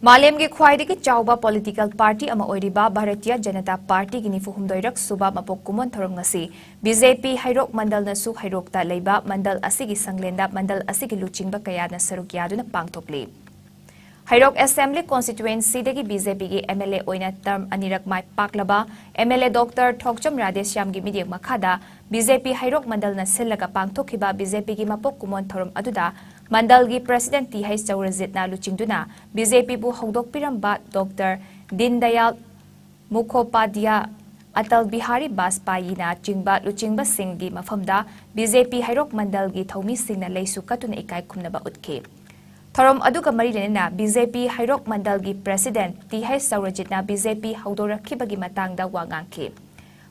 ꯃꯥꯂꯦꯝꯒꯤ ꯈ꯭ꯋꯥꯏꯗꯒꯤ ꯆꯥꯎꯕ political party ꯑꯃ ꯑꯣꯏꯔꯤꯕ ꯚꯥꯔꯇꯤꯌ ꯖꯅꯇꯥ ꯄꯥꯔꯇꯤꯒꯤ ꯅꯤꯐꯨ ꯍꯨꯝꯗꯣꯏꯔꯛ ꯁꯨꯕ ꯃꯄꯣꯛ ꯀꯨꯝꯑꯣꯟ ꯊꯧꯔꯝ ꯉꯁꯤ ꯕꯤ ꯖꯦ ꯄꯤ ꯍꯩꯔꯣꯛ ꯃꯟꯗꯜꯅꯁꯨ ꯍꯩꯔꯣꯛꯇ ꯂꯩꯕ ꯃꯟꯗꯜ ꯑꯁꯤꯒꯤ ꯁꯪꯂꯦꯟꯗ ꯃꯟꯗꯜ ꯑꯁꯤꯒꯤ ꯂꯨꯆꯤꯡꯕ ꯀꯌꯥꯅ ꯁꯔꯨꯛ ꯌꯥꯗꯨꯅ ꯄꯥꯡꯊꯣꯛꯂꯤ꯫ ꯍꯩꯔꯣꯛ Assembly Constituency ꯗꯒꯤ ꯕꯤ ꯖꯦ ꯄꯤꯒꯤ ꯑꯦꯝ ꯑꯦꯜ ꯑꯦ ꯑꯣꯏꯅ term ꯑꯅꯤꯔꯛ ꯃꯥꯏ ꯄꯥꯛꯂꯕ ꯑꯦꯝ ꯑꯦꯜ ꯑꯦ ꯗꯣꯛꯇꯔ ꯊꯣꯛꯆꯝ ꯔꯥꯙꯦꯁ꯭ꯌꯥꯝꯒꯤ ꯃꯤꯠꯌꯦꯡ ꯃꯈꯥꯗ ꯕꯤ ꯖꯦ ꯄꯤ ꯍꯩꯔꯣꯛ ꯃꯟꯗꯜꯅ ꯁꯤꯜꯂꯒ ꯄꯥꯡꯊꯣꯛꯈꯤꯕ ꯕꯤ ꯖꯦ ꯄꯤꯒꯤ ꯃꯄꯣꯛ ꯀꯨꯝꯑꯣꯟ ꯊꯧꯔꯝ ꯑꯗꯨꯗ ꯃꯟꯗꯜꯒꯤ president ꯇꯤ ꯍꯩꯆ ꯆꯧꯔꯖꯤꯠꯅ ꯂꯨꯆꯤꯡꯗꯨꯅ ꯕꯤ ꯖꯦ ꯄꯤꯕꯨ ꯍꯧꯗꯣꯛꯄꯤꯔꯝꯕ ꯗꯣꯛꯇꯔ ꯗꯤꯟ ꯗꯌꯥꯜ ꯃꯨꯈꯣꯄꯥꯙ꯭ꯌꯥ, ꯑꯇꯜ ꯕꯤꯍꯥꯔꯤ ꯕꯥꯖꯄꯥꯌꯤꯅ ꯆꯤꯡꯕ ꯂꯨꯆꯤꯡꯕꯁꯤꯡꯒꯤ ꯃꯐꯝꯗ ꯕꯤ ꯖꯦ ꯄꯤ ꯍꯩꯔꯣꯛ ꯃꯟꯗꯜꯒꯤ ꯊꯧꯃꯤꯁꯤꯡꯅ ꯂꯩꯁꯨ ꯀꯠꯇꯨꯅ ꯏꯀꯥꯏ ꯈꯨꯝꯅꯕ ꯎꯠꯈꯤ꯫ ꯊꯧꯔꯝ ꯑꯗꯨꯒ ꯃꯔꯤ ꯂꯩꯅꯅ ꯕꯤ ꯖꯦ ꯄꯤ ꯍꯩꯔꯣꯛ ꯃꯟꯗꯜꯒꯤ president ꯇꯤ ꯍꯩꯆ ꯆꯧꯔꯖꯤꯠꯅ ꯕꯤ ꯖꯦ ꯄꯤ ꯍꯧꯗꯣꯔꯛꯈꯤꯕꯒꯤ ꯃꯇꯥꯡꯗ ꯋꯥ ꯉꯥꯡꯈꯤ꯫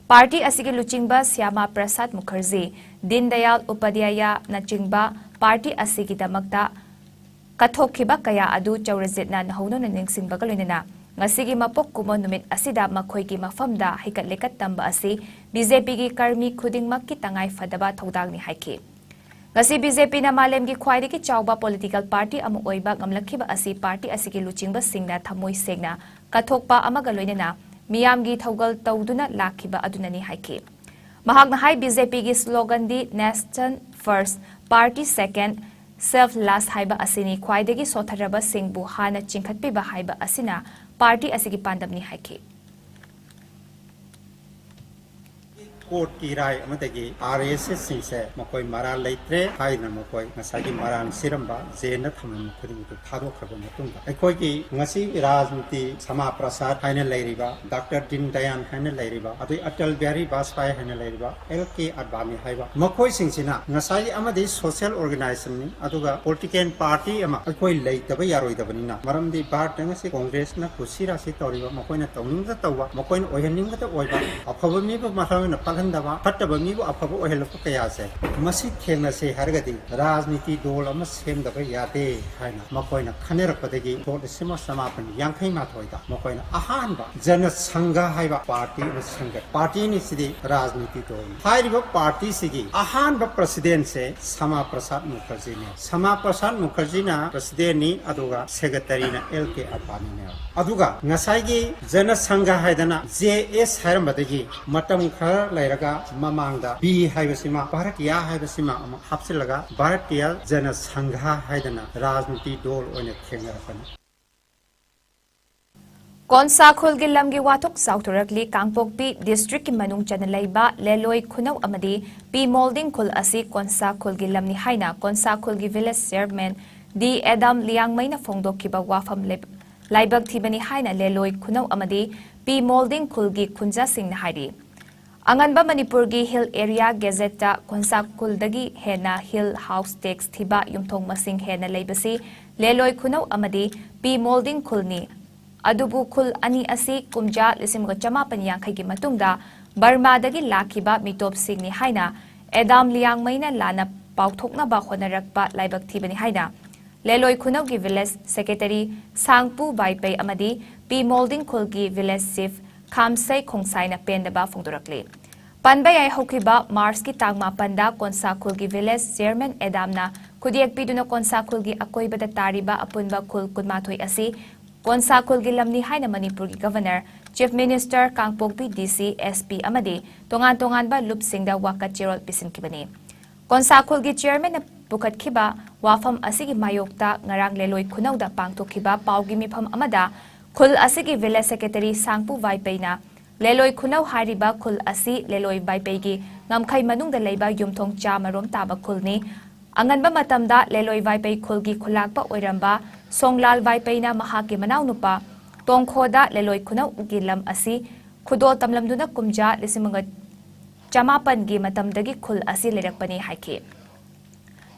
ꯄꯥꯔꯇꯤ ꯑꯁꯤꯒꯤ ꯂꯨꯆꯤꯡꯕ ꯁ꯭ꯌꯥꯃꯥ ꯄ꯭ꯔꯁꯥꯗ ꯃꯨꯈꯔꯖꯤ, ꯗꯤꯟ ꯗꯌꯥꯜ ꯎꯄꯥꯙ꯭ꯌꯥꯌꯅꯆꯤꯡꯕ ꯄꯥꯔꯇꯤ ꯑꯁꯤꯒꯤꯗꯃꯛꯇ ꯀꯠꯊꯣꯛꯈꯤꯕ ꯀꯌꯥ ꯑꯗꯨ ꯆꯧꯔꯖꯤꯠꯅ ꯅꯧꯍꯧꯅꯅ ꯅꯤꯡꯁꯤꯡꯕꯒ ꯂꯣꯏꯅꯅ ꯉꯁꯤꯒꯤ ꯃꯄꯣꯛ ꯀꯨꯝꯑꯣꯟ ꯅꯨꯃꯤꯠ ꯑꯁꯤꯗ ꯃꯈꯣꯏꯒꯤ ꯃꯐꯝꯗ ꯍꯩꯀꯠ ꯂꯩꯀꯠ ꯇꯝꯕ ꯑꯁꯤ ꯕꯤ ꯖꯦ ꯄꯤꯒꯤ ꯀꯔꯃꯤ ꯈꯨꯗꯤꯡꯃꯛꯀꯤ ꯇꯉꯥꯏ ꯐꯗꯕ ꯊꯧꯗꯥꯡꯅꯤ ꯍꯥꯏꯈꯤ꯫ ꯉꯁꯤ ꯕꯤ ꯖꯦ ꯄꯤꯅ ꯃꯥꯂꯦꯝꯒꯤ ꯈ꯭ꯋꯥꯏꯗꯒꯤ ꯆꯥꯎꯕ political party ꯑꯃ ꯑꯣꯏꯕ ꯉꯝꯂꯛꯈꯤꯕ ꯑꯁꯤ ꯄꯥꯔꯇꯤ ꯑꯁꯤꯒꯤ ꯂꯨꯆꯤꯡꯕꯁꯤꯡꯅ ꯊꯃꯣꯏ ꯁꯦꯡꯅ ꯀꯠꯊꯣꯛꯄ ꯑꯃꯒ ꯂꯣꯏꯅꯅ ꯃꯤꯌꯥꯝꯒꯤ ꯊꯧꯒꯜ ꯇꯧꯗꯨꯅ ꯂꯥꯛꯈꯤꯕ ꯑꯗꯨꯅꯅꯤ ꯍꯥꯏꯈꯤ꯫ ꯃꯍꯥꯛꯅ ꯍꯥꯏ, ꯕꯤ ꯖꯦ ꯄꯤꯒꯤ slogan ꯗꯤ Nation First, Party Second, Self Last ꯍꯥꯏꯕ ꯑꯁꯤꯅꯤ꯫ ꯈ꯭ꯋꯥꯏꯗꯒꯤ ꯁꯣꯠꯊꯔꯕꯁꯤꯡꯕꯨ ꯍꯥꯟꯅ ꯆꯤꯡꯈꯠꯄꯤꯕ ꯍꯥꯏꯕ ꯑꯁꯤꯅ ꯄꯥꯔꯇꯤ ꯑꯁꯤꯒꯤ ꯄꯥꯟꯗꯝꯅꯤ ꯍꯥꯏꯈꯤ꯫ ꯀꯣꯔꯠꯀꯤ ꯔꯥꯏ ꯑꯃꯗꯒꯤ ꯑꯥꯔ ꯑꯦꯁ ꯑꯦꯁꯁꯤꯡꯁꯦ ꯃꯈꯣꯏ ꯃꯔꯥꯜ ꯂꯩꯇ꯭ꯔꯦ ꯍꯥꯏꯗꯨꯅ ꯃꯈꯣꯏ ꯉꯁꯥꯏꯒꯤ ꯃꯔꯥꯜ ꯁꯤꯔꯝꯕ ꯖꯦꯜꯗ ꯊꯝꯂꯝꯕ ꯈꯨꯗꯤꯡꯃꯛꯇꯨ ꯊꯥꯗꯣꯛꯈ꯭ꯔꯕ ꯃꯇꯨꯡꯗ ꯑꯩꯈꯣꯏꯒꯤ ꯉꯁꯤ ꯔꯥꯖꯅꯤꯇꯤ ꯁꯃꯥ ꯄ꯭ꯔꯁꯥꯗ ꯍꯥꯏꯅ ꯂꯩꯔꯤꯕ, ꯗꯥꯛꯇꯔ ꯗꯤꯟ ꯗꯌꯥꯟ ꯍꯥꯏꯅ ꯂꯩꯔꯤꯕ, ꯑꯗꯩ ꯑꯇꯜ ꯕꯤꯍꯥꯔꯤ ꯕꯥꯖꯄꯥꯏ ꯍꯥꯏꯅ ꯂꯩꯔꯤꯕ, ꯑꯦꯜ ꯀꯦ ꯑꯗꯕꯥꯅꯤ ꯍꯥꯏꯕ ꯃꯈꯣꯏꯁꯤꯡꯁꯤꯅ ꯉꯁꯥꯏꯒꯤ ꯑꯃꯗꯤ ꯁꯣꯁꯤꯌꯦꯜ ꯑꯣꯔꯒꯅꯥꯏꯖꯦꯁꯟꯅꯤ, ꯑꯗꯨꯒ ꯄꯣꯂꯤꯇꯤꯀꯦꯜ ꯄꯥꯔꯇꯤ ꯑꯃ ꯑꯩꯈꯣꯏ ꯂꯩꯇꯕ ꯌꯥꯔꯣꯏꯗꯕꯅꯤꯅ, ꯃꯔꯝꯗꯤ ꯚꯥꯔꯠꯇ ꯉꯁꯤ ꯀꯣꯡꯒ꯭ꯔꯦꯁꯅ ꯀꯨꯁꯤ ꯔꯥꯁꯤ ꯇꯧꯔꯤꯕ, ꯃꯈꯣꯏꯅ ꯇꯧꯅꯤꯡꯕꯗ ꯇꯧꯕ, ꯃꯈꯣꯏꯅ ꯑꯣꯏꯍꯟꯅꯤꯡꯕꯗ ꯑꯣꯏꯕ, ꯑꯐꯕ ꯃꯤꯕꯨ ꯃꯊꯧꯅ ꯄꯜꯍꯟꯗꯕ, ꯐꯠꯇꯕ ꯃꯤꯕꯨ ꯑꯐꯕ ꯑꯣꯏꯍꯜꯂꯛꯄ ꯀꯌꯥꯁꯦ, ꯃꯁꯤ ꯊꯦꯡꯅꯁꯦ ꯍꯥꯏꯔꯒꯗꯤ ꯔꯥꯖꯅꯤꯇꯤ ꯗꯣꯜ ꯑꯃ ꯁꯦꯝꯗꯕ ꯌꯥꯗꯦ ꯍꯥꯏꯅ ꯃꯈꯣꯏꯅ ꯈꯟꯅꯔꯛꯄꯗꯒꯤ ꯁꯣꯛ ꯂꯤꯁꯤꯡ ꯑꯃ ꯆꯃꯥꯄꯟ ꯌꯥꯡꯈꯩ ꯃꯥꯊꯣꯏꯗ ꯃꯈꯣꯏꯅ ꯑꯍꯥꯟꯕ ꯖꯅ ꯁꯪꯘ ꯍꯥꯏꯕ ꯄꯥꯔꯇꯤ ꯑꯃ ꯁꯦꯝꯒꯠ꯫ ꯄꯥꯔꯇꯤꯅꯤ ꯁꯤꯗꯤ ꯔꯥꯖꯅꯤꯇꯤ ꯗꯣꯜꯅꯤ꯫ ꯍꯥꯏꯔꯤꯕ ꯄꯥꯔꯇꯤꯁꯤꯒꯤ ꯑꯍꯥꯟꯕ ꯄ꯭ꯔꯁꯤꯗꯦꯟꯁꯦ ꯁꯃꯥ ꯄ꯭ꯔꯁꯥꯗ ꯃꯨꯈꯔꯖꯤꯅꯤ꯫ ꯁꯃꯥ ꯄ꯭ꯔꯁꯥꯗ ꯃꯨꯈꯔꯖꯤꯅ ꯄ꯭ꯔꯁꯤꯗꯦꯟꯅꯤ, ꯑꯗꯨꯒ ꯁꯦꯀ꯭ꯔꯦꯇꯔꯤꯅ ꯑꯦꯜ ꯀꯦ ꯑꯗꯕꯥꯅꯤꯅꯦꯕ꯫ ꯑꯗꯨꯒ ꯉꯁꯥꯏꯒꯤ ꯖꯅ ꯁꯪꯘ ꯍꯥꯏꯗꯅ ꯖꯦ ꯑꯦꯁ ꯍꯥꯏꯔꯝꯕꯗꯒꯤ ꯃꯇꯝ ꯈꯔ ꯂꯩꯔꯒ ꯃꯃꯥꯡꯗ ꯕꯤ ꯍꯥꯏꯕꯁꯤꯃ, ꯚꯥꯔꯇꯤꯌꯥ ꯍꯥꯏꯕꯁꯤꯃ ꯑꯃꯨꯛ ꯍꯥꯞꯆꯤꯜꯂꯒ ꯚꯥꯔꯇꯤꯌꯥ ꯖꯅ ꯁꯪꯘ ꯍꯥꯏꯗꯅ ꯔꯥꯖꯅꯤꯇꯤ ꯗꯣꯜ ꯑꯣꯏꯅ ꯊꯦꯡꯅꯔꯛꯄꯅꯤ꯫ ꯀꯣꯟꯁꯥ ꯈꯨꯜꯒꯤ ꯂꯝꯒꯤ ꯋꯥꯊꯣꯛ ꯆꯥꯎꯊꯣꯔꯛꯂꯤ꯫ ꯀꯥꯡꯄꯣꯛꯄꯤ ꯗꯤꯁꯇ꯭ꯔꯤꯛꯀꯤ ꯃꯅꯨꯡ ꯆꯟꯅ ꯂꯩꯕ ꯂꯦꯂꯣꯏ ꯈꯨꯅꯧ ꯑꯃꯗꯤ ꯄꯤ ꯃꯣꯜꯗꯤꯡ ꯈꯨꯜ ꯑꯁꯤ ꯀꯣꯟꯁꯥ ꯈꯨꯜꯒꯤ ꯂꯝꯅꯤ ꯍꯥꯏꯅ ꯀꯣꯟꯁꯥ ꯈꯨꯜꯒꯤ ꯚꯤꯂꯦꯖ ꯆꯤꯌꯔꯃꯦꯟ ꯗꯤ ꯑꯦꯗꯥꯝ ꯂꯤꯌꯥꯡꯃꯩꯅ ꯐꯣꯡꯗꯣꯛꯈꯤꯕ ꯋꯥꯐꯝ ꯂꯩ-, ꯂꯥꯏꯕꯛ ꯊꯤꯕꯅꯤ ꯍꯥꯏꯅ ꯂꯦꯂꯣꯏ ꯈꯨꯅꯧ ꯑꯃꯗꯤ ꯄꯤ ꯃꯣꯜꯗꯤꯡ ꯈꯨꯜꯒꯤ ꯈꯨꯟꯖꯥꯁꯤꯡꯅ ꯍꯥꯏꯔꯤ꯫ ꯑꯉꯟꯕ ꯃꯅꯤꯄꯨꯔꯒꯤ ꯍꯤꯜ ꯑꯦꯔꯤꯌꯥ ꯒꯦꯖꯦꯠꯇ ꯀꯣꯟꯁꯥ ꯈꯨꯜꯗꯒꯤ ꯍꯦꯟꯅ ꯍꯤꯜ ꯍꯥꯎꯁ ꯇꯦꯛꯁ ꯊꯤꯕ ꯌꯨꯝꯊꯣꯡ ꯃꯁꯤꯡ ꯍꯦꯟꯅ ꯂꯩꯕꯁꯤ ꯂꯦꯂꯣꯏ ꯈꯨꯅꯧ ꯑꯃꯗꯤ ꯄꯤ ꯃꯣꯜꯗꯤꯡ ꯈꯨꯜꯅꯤ꯫ ꯑꯗꯨꯕꯨ ꯈꯨꯜ ꯑꯅꯤ ꯑꯁꯤ ꯀꯨꯝꯖꯥ ꯂꯤꯁꯤꯡ ꯑꯃꯒ ꯆꯃꯥꯄꯟ ꯌꯥꯡꯈꯩꯒꯤ ꯃꯇꯨꯡꯗ ꯕꯔꯃꯥꯗꯒꯤ ꯂꯥꯛꯈꯤꯕ ꯃꯤꯇꯣꯞꯁꯤꯡꯅꯤ ꯍꯥꯏꯅ ꯑꯦꯗꯥꯝ ꯂꯤꯌꯥꯡꯃꯩꯅ ꯂꯥꯟꯅ ꯄꯥꯎꯊꯣꯛꯅꯕ ꯍꯣꯠꯅꯔꯛꯄ ꯂꯥꯏꯕꯛ ꯊꯤꯕꯅꯤ ꯍꯥꯏꯅ ꯂꯦꯂꯣꯏ ꯈꯨꯅꯧꯒꯤ ꯚꯤꯂꯦꯖ ꯁꯦꯀ꯭ꯔꯦꯇꯔꯤ ꯁꯥꯡꯄꯨ ꯕꯥꯏꯄꯩ ꯑꯃꯗꯤ ꯄꯤ ꯃꯣꯜꯗꯤꯡ ꯈꯨꯜꯒꯤ ꯚꯤꯂꯦꯖ ꯆꯤꯐ ꯈꯥꯝꯁꯩ ꯈꯣꯡꯁꯥꯏꯅ ꯄꯦꯟꯗꯕ ꯐꯣꯡꯗꯣꯔꯛꯂꯤ꯫ ꯄꯟꯕ ꯌꯥꯏ, ꯍꯧꯈꯤꯕ ꯃꯥꯔꯆꯀꯤ ꯇꯥꯡ ꯃꯥꯄꯟꯗ ꯀꯣꯟꯁꯥ ꯈꯨꯜꯒꯤ ꯚꯤꯂꯦꯖ ꯆꯤꯌꯔꯃꯦꯟ ꯑꯦꯗꯥꯝꯅ ꯈꯨꯗꯤꯌꯦꯛ ꯄꯤꯗꯨꯅ ꯀꯣꯟꯁꯥ ꯈꯨꯜꯒꯤ ꯑꯀꯣꯏꯕꯗ ꯇꯥꯔꯤꯕ ꯑꯄꯨꯟꯕ ꯈꯨꯜ ꯀꯨꯟꯃꯥꯊꯣꯏ ꯑꯁꯤ ꯀꯣꯟꯁꯥ ꯈꯨꯜꯒꯤ ꯂꯝꯅꯤ ꯍꯥꯏꯅ ꯃꯅꯤꯄꯨꯔꯒꯤ ꯒꯚꯔꯅꯔ, ꯆꯤꯐ ꯃꯤꯅꯤꯁꯇꯔ, ꯀꯥꯡꯄꯣꯛꯄꯤ ꯗꯤ ꯁꯤ, ꯑꯦꯁ ꯄꯤ ꯑꯃꯗꯤ ꯇꯣꯉꯥꯟ ꯇꯣꯉꯥꯟꯕ ꯂꯨꯞꯁꯤꯡꯗ ꯋꯥꯀꯠ ꯆꯦꯔꯣꯜ ꯄꯤꯁꯤꯟꯈꯤꯕꯅꯤ꯫ ꯀꯣꯟꯁꯥ ꯈꯨꯜꯒꯤ ꯆꯤꯌꯔꯃꯦꯟꯅ ꯄꯨꯈꯠꯈꯤꯕ ꯋꯥꯐꯝ ꯑꯁꯤꯒꯤ ꯃꯥꯌꯣꯛꯇ ꯉꯔꯥꯡ ꯂꯦꯂꯣꯏ ꯈꯨꯅꯧꯗ ꯄꯥꯡꯊꯣꯛꯈꯤꯕ ꯄꯥꯎꯒꯤ ꯃꯤꯐꯝ ꯑꯃꯗ ꯈꯨꯜ ꯑꯁꯤꯒꯤ ꯚꯤꯂꯦꯖ ꯁꯦꯀ꯭ꯔꯦꯇꯔꯤ ꯁꯥꯡꯄꯨ ꯋꯥꯏꯄꯩꯅ ꯂꯦꯂꯣꯏ ꯈꯨꯅꯧ ꯍꯥꯏꯔꯤꯕ ꯈꯨꯜ ꯑꯁꯤ ꯂꯦꯂꯣꯏ ꯋꯥꯏꯄꯩꯒꯤ ꯉꯝꯈꯩ ꯃꯅꯨꯡꯗ ꯂꯩꯕ ꯌꯨꯝꯊꯣꯡ ꯆꯥꯃꯔꯣꯝ ꯇꯥꯕ ꯈꯨꯜꯅꯤ꯫ ꯑꯉꯟꯕ ꯃꯇꯝꯗ ꯂꯦꯂꯣꯏ ꯋꯥꯏꯄꯩ ꯈꯨꯜꯒꯤ ꯈꯨꯂꯥꯛꯄ ꯑꯣꯏꯔꯝꯕ ꯁꯣꯡꯂꯥꯜ ꯋꯥꯏꯄꯩꯅ ꯃꯍꯥꯛꯀꯤ ꯃꯅꯥꯎꯅꯨꯄꯥ ꯇꯣꯡꯈꯣꯗ ꯂꯦꯂꯣꯏ ꯈꯨꯅꯧꯒꯤ ꯂꯝ ꯑꯁꯤ ꯈꯨꯗꯣꯜ ꯇꯝꯂꯝꯗꯨꯅ ꯀꯨꯝꯖꯥ ꯂꯤꯁꯤꯡ ꯑꯃꯒ ꯆꯃꯥꯄꯟꯒꯤ ꯃꯇꯝꯗꯒꯤ ꯈꯨꯜ ꯑꯁꯤ ꯂꯩꯔꯛꯄꯅꯤ ꯍꯥꯏꯈꯤ꯫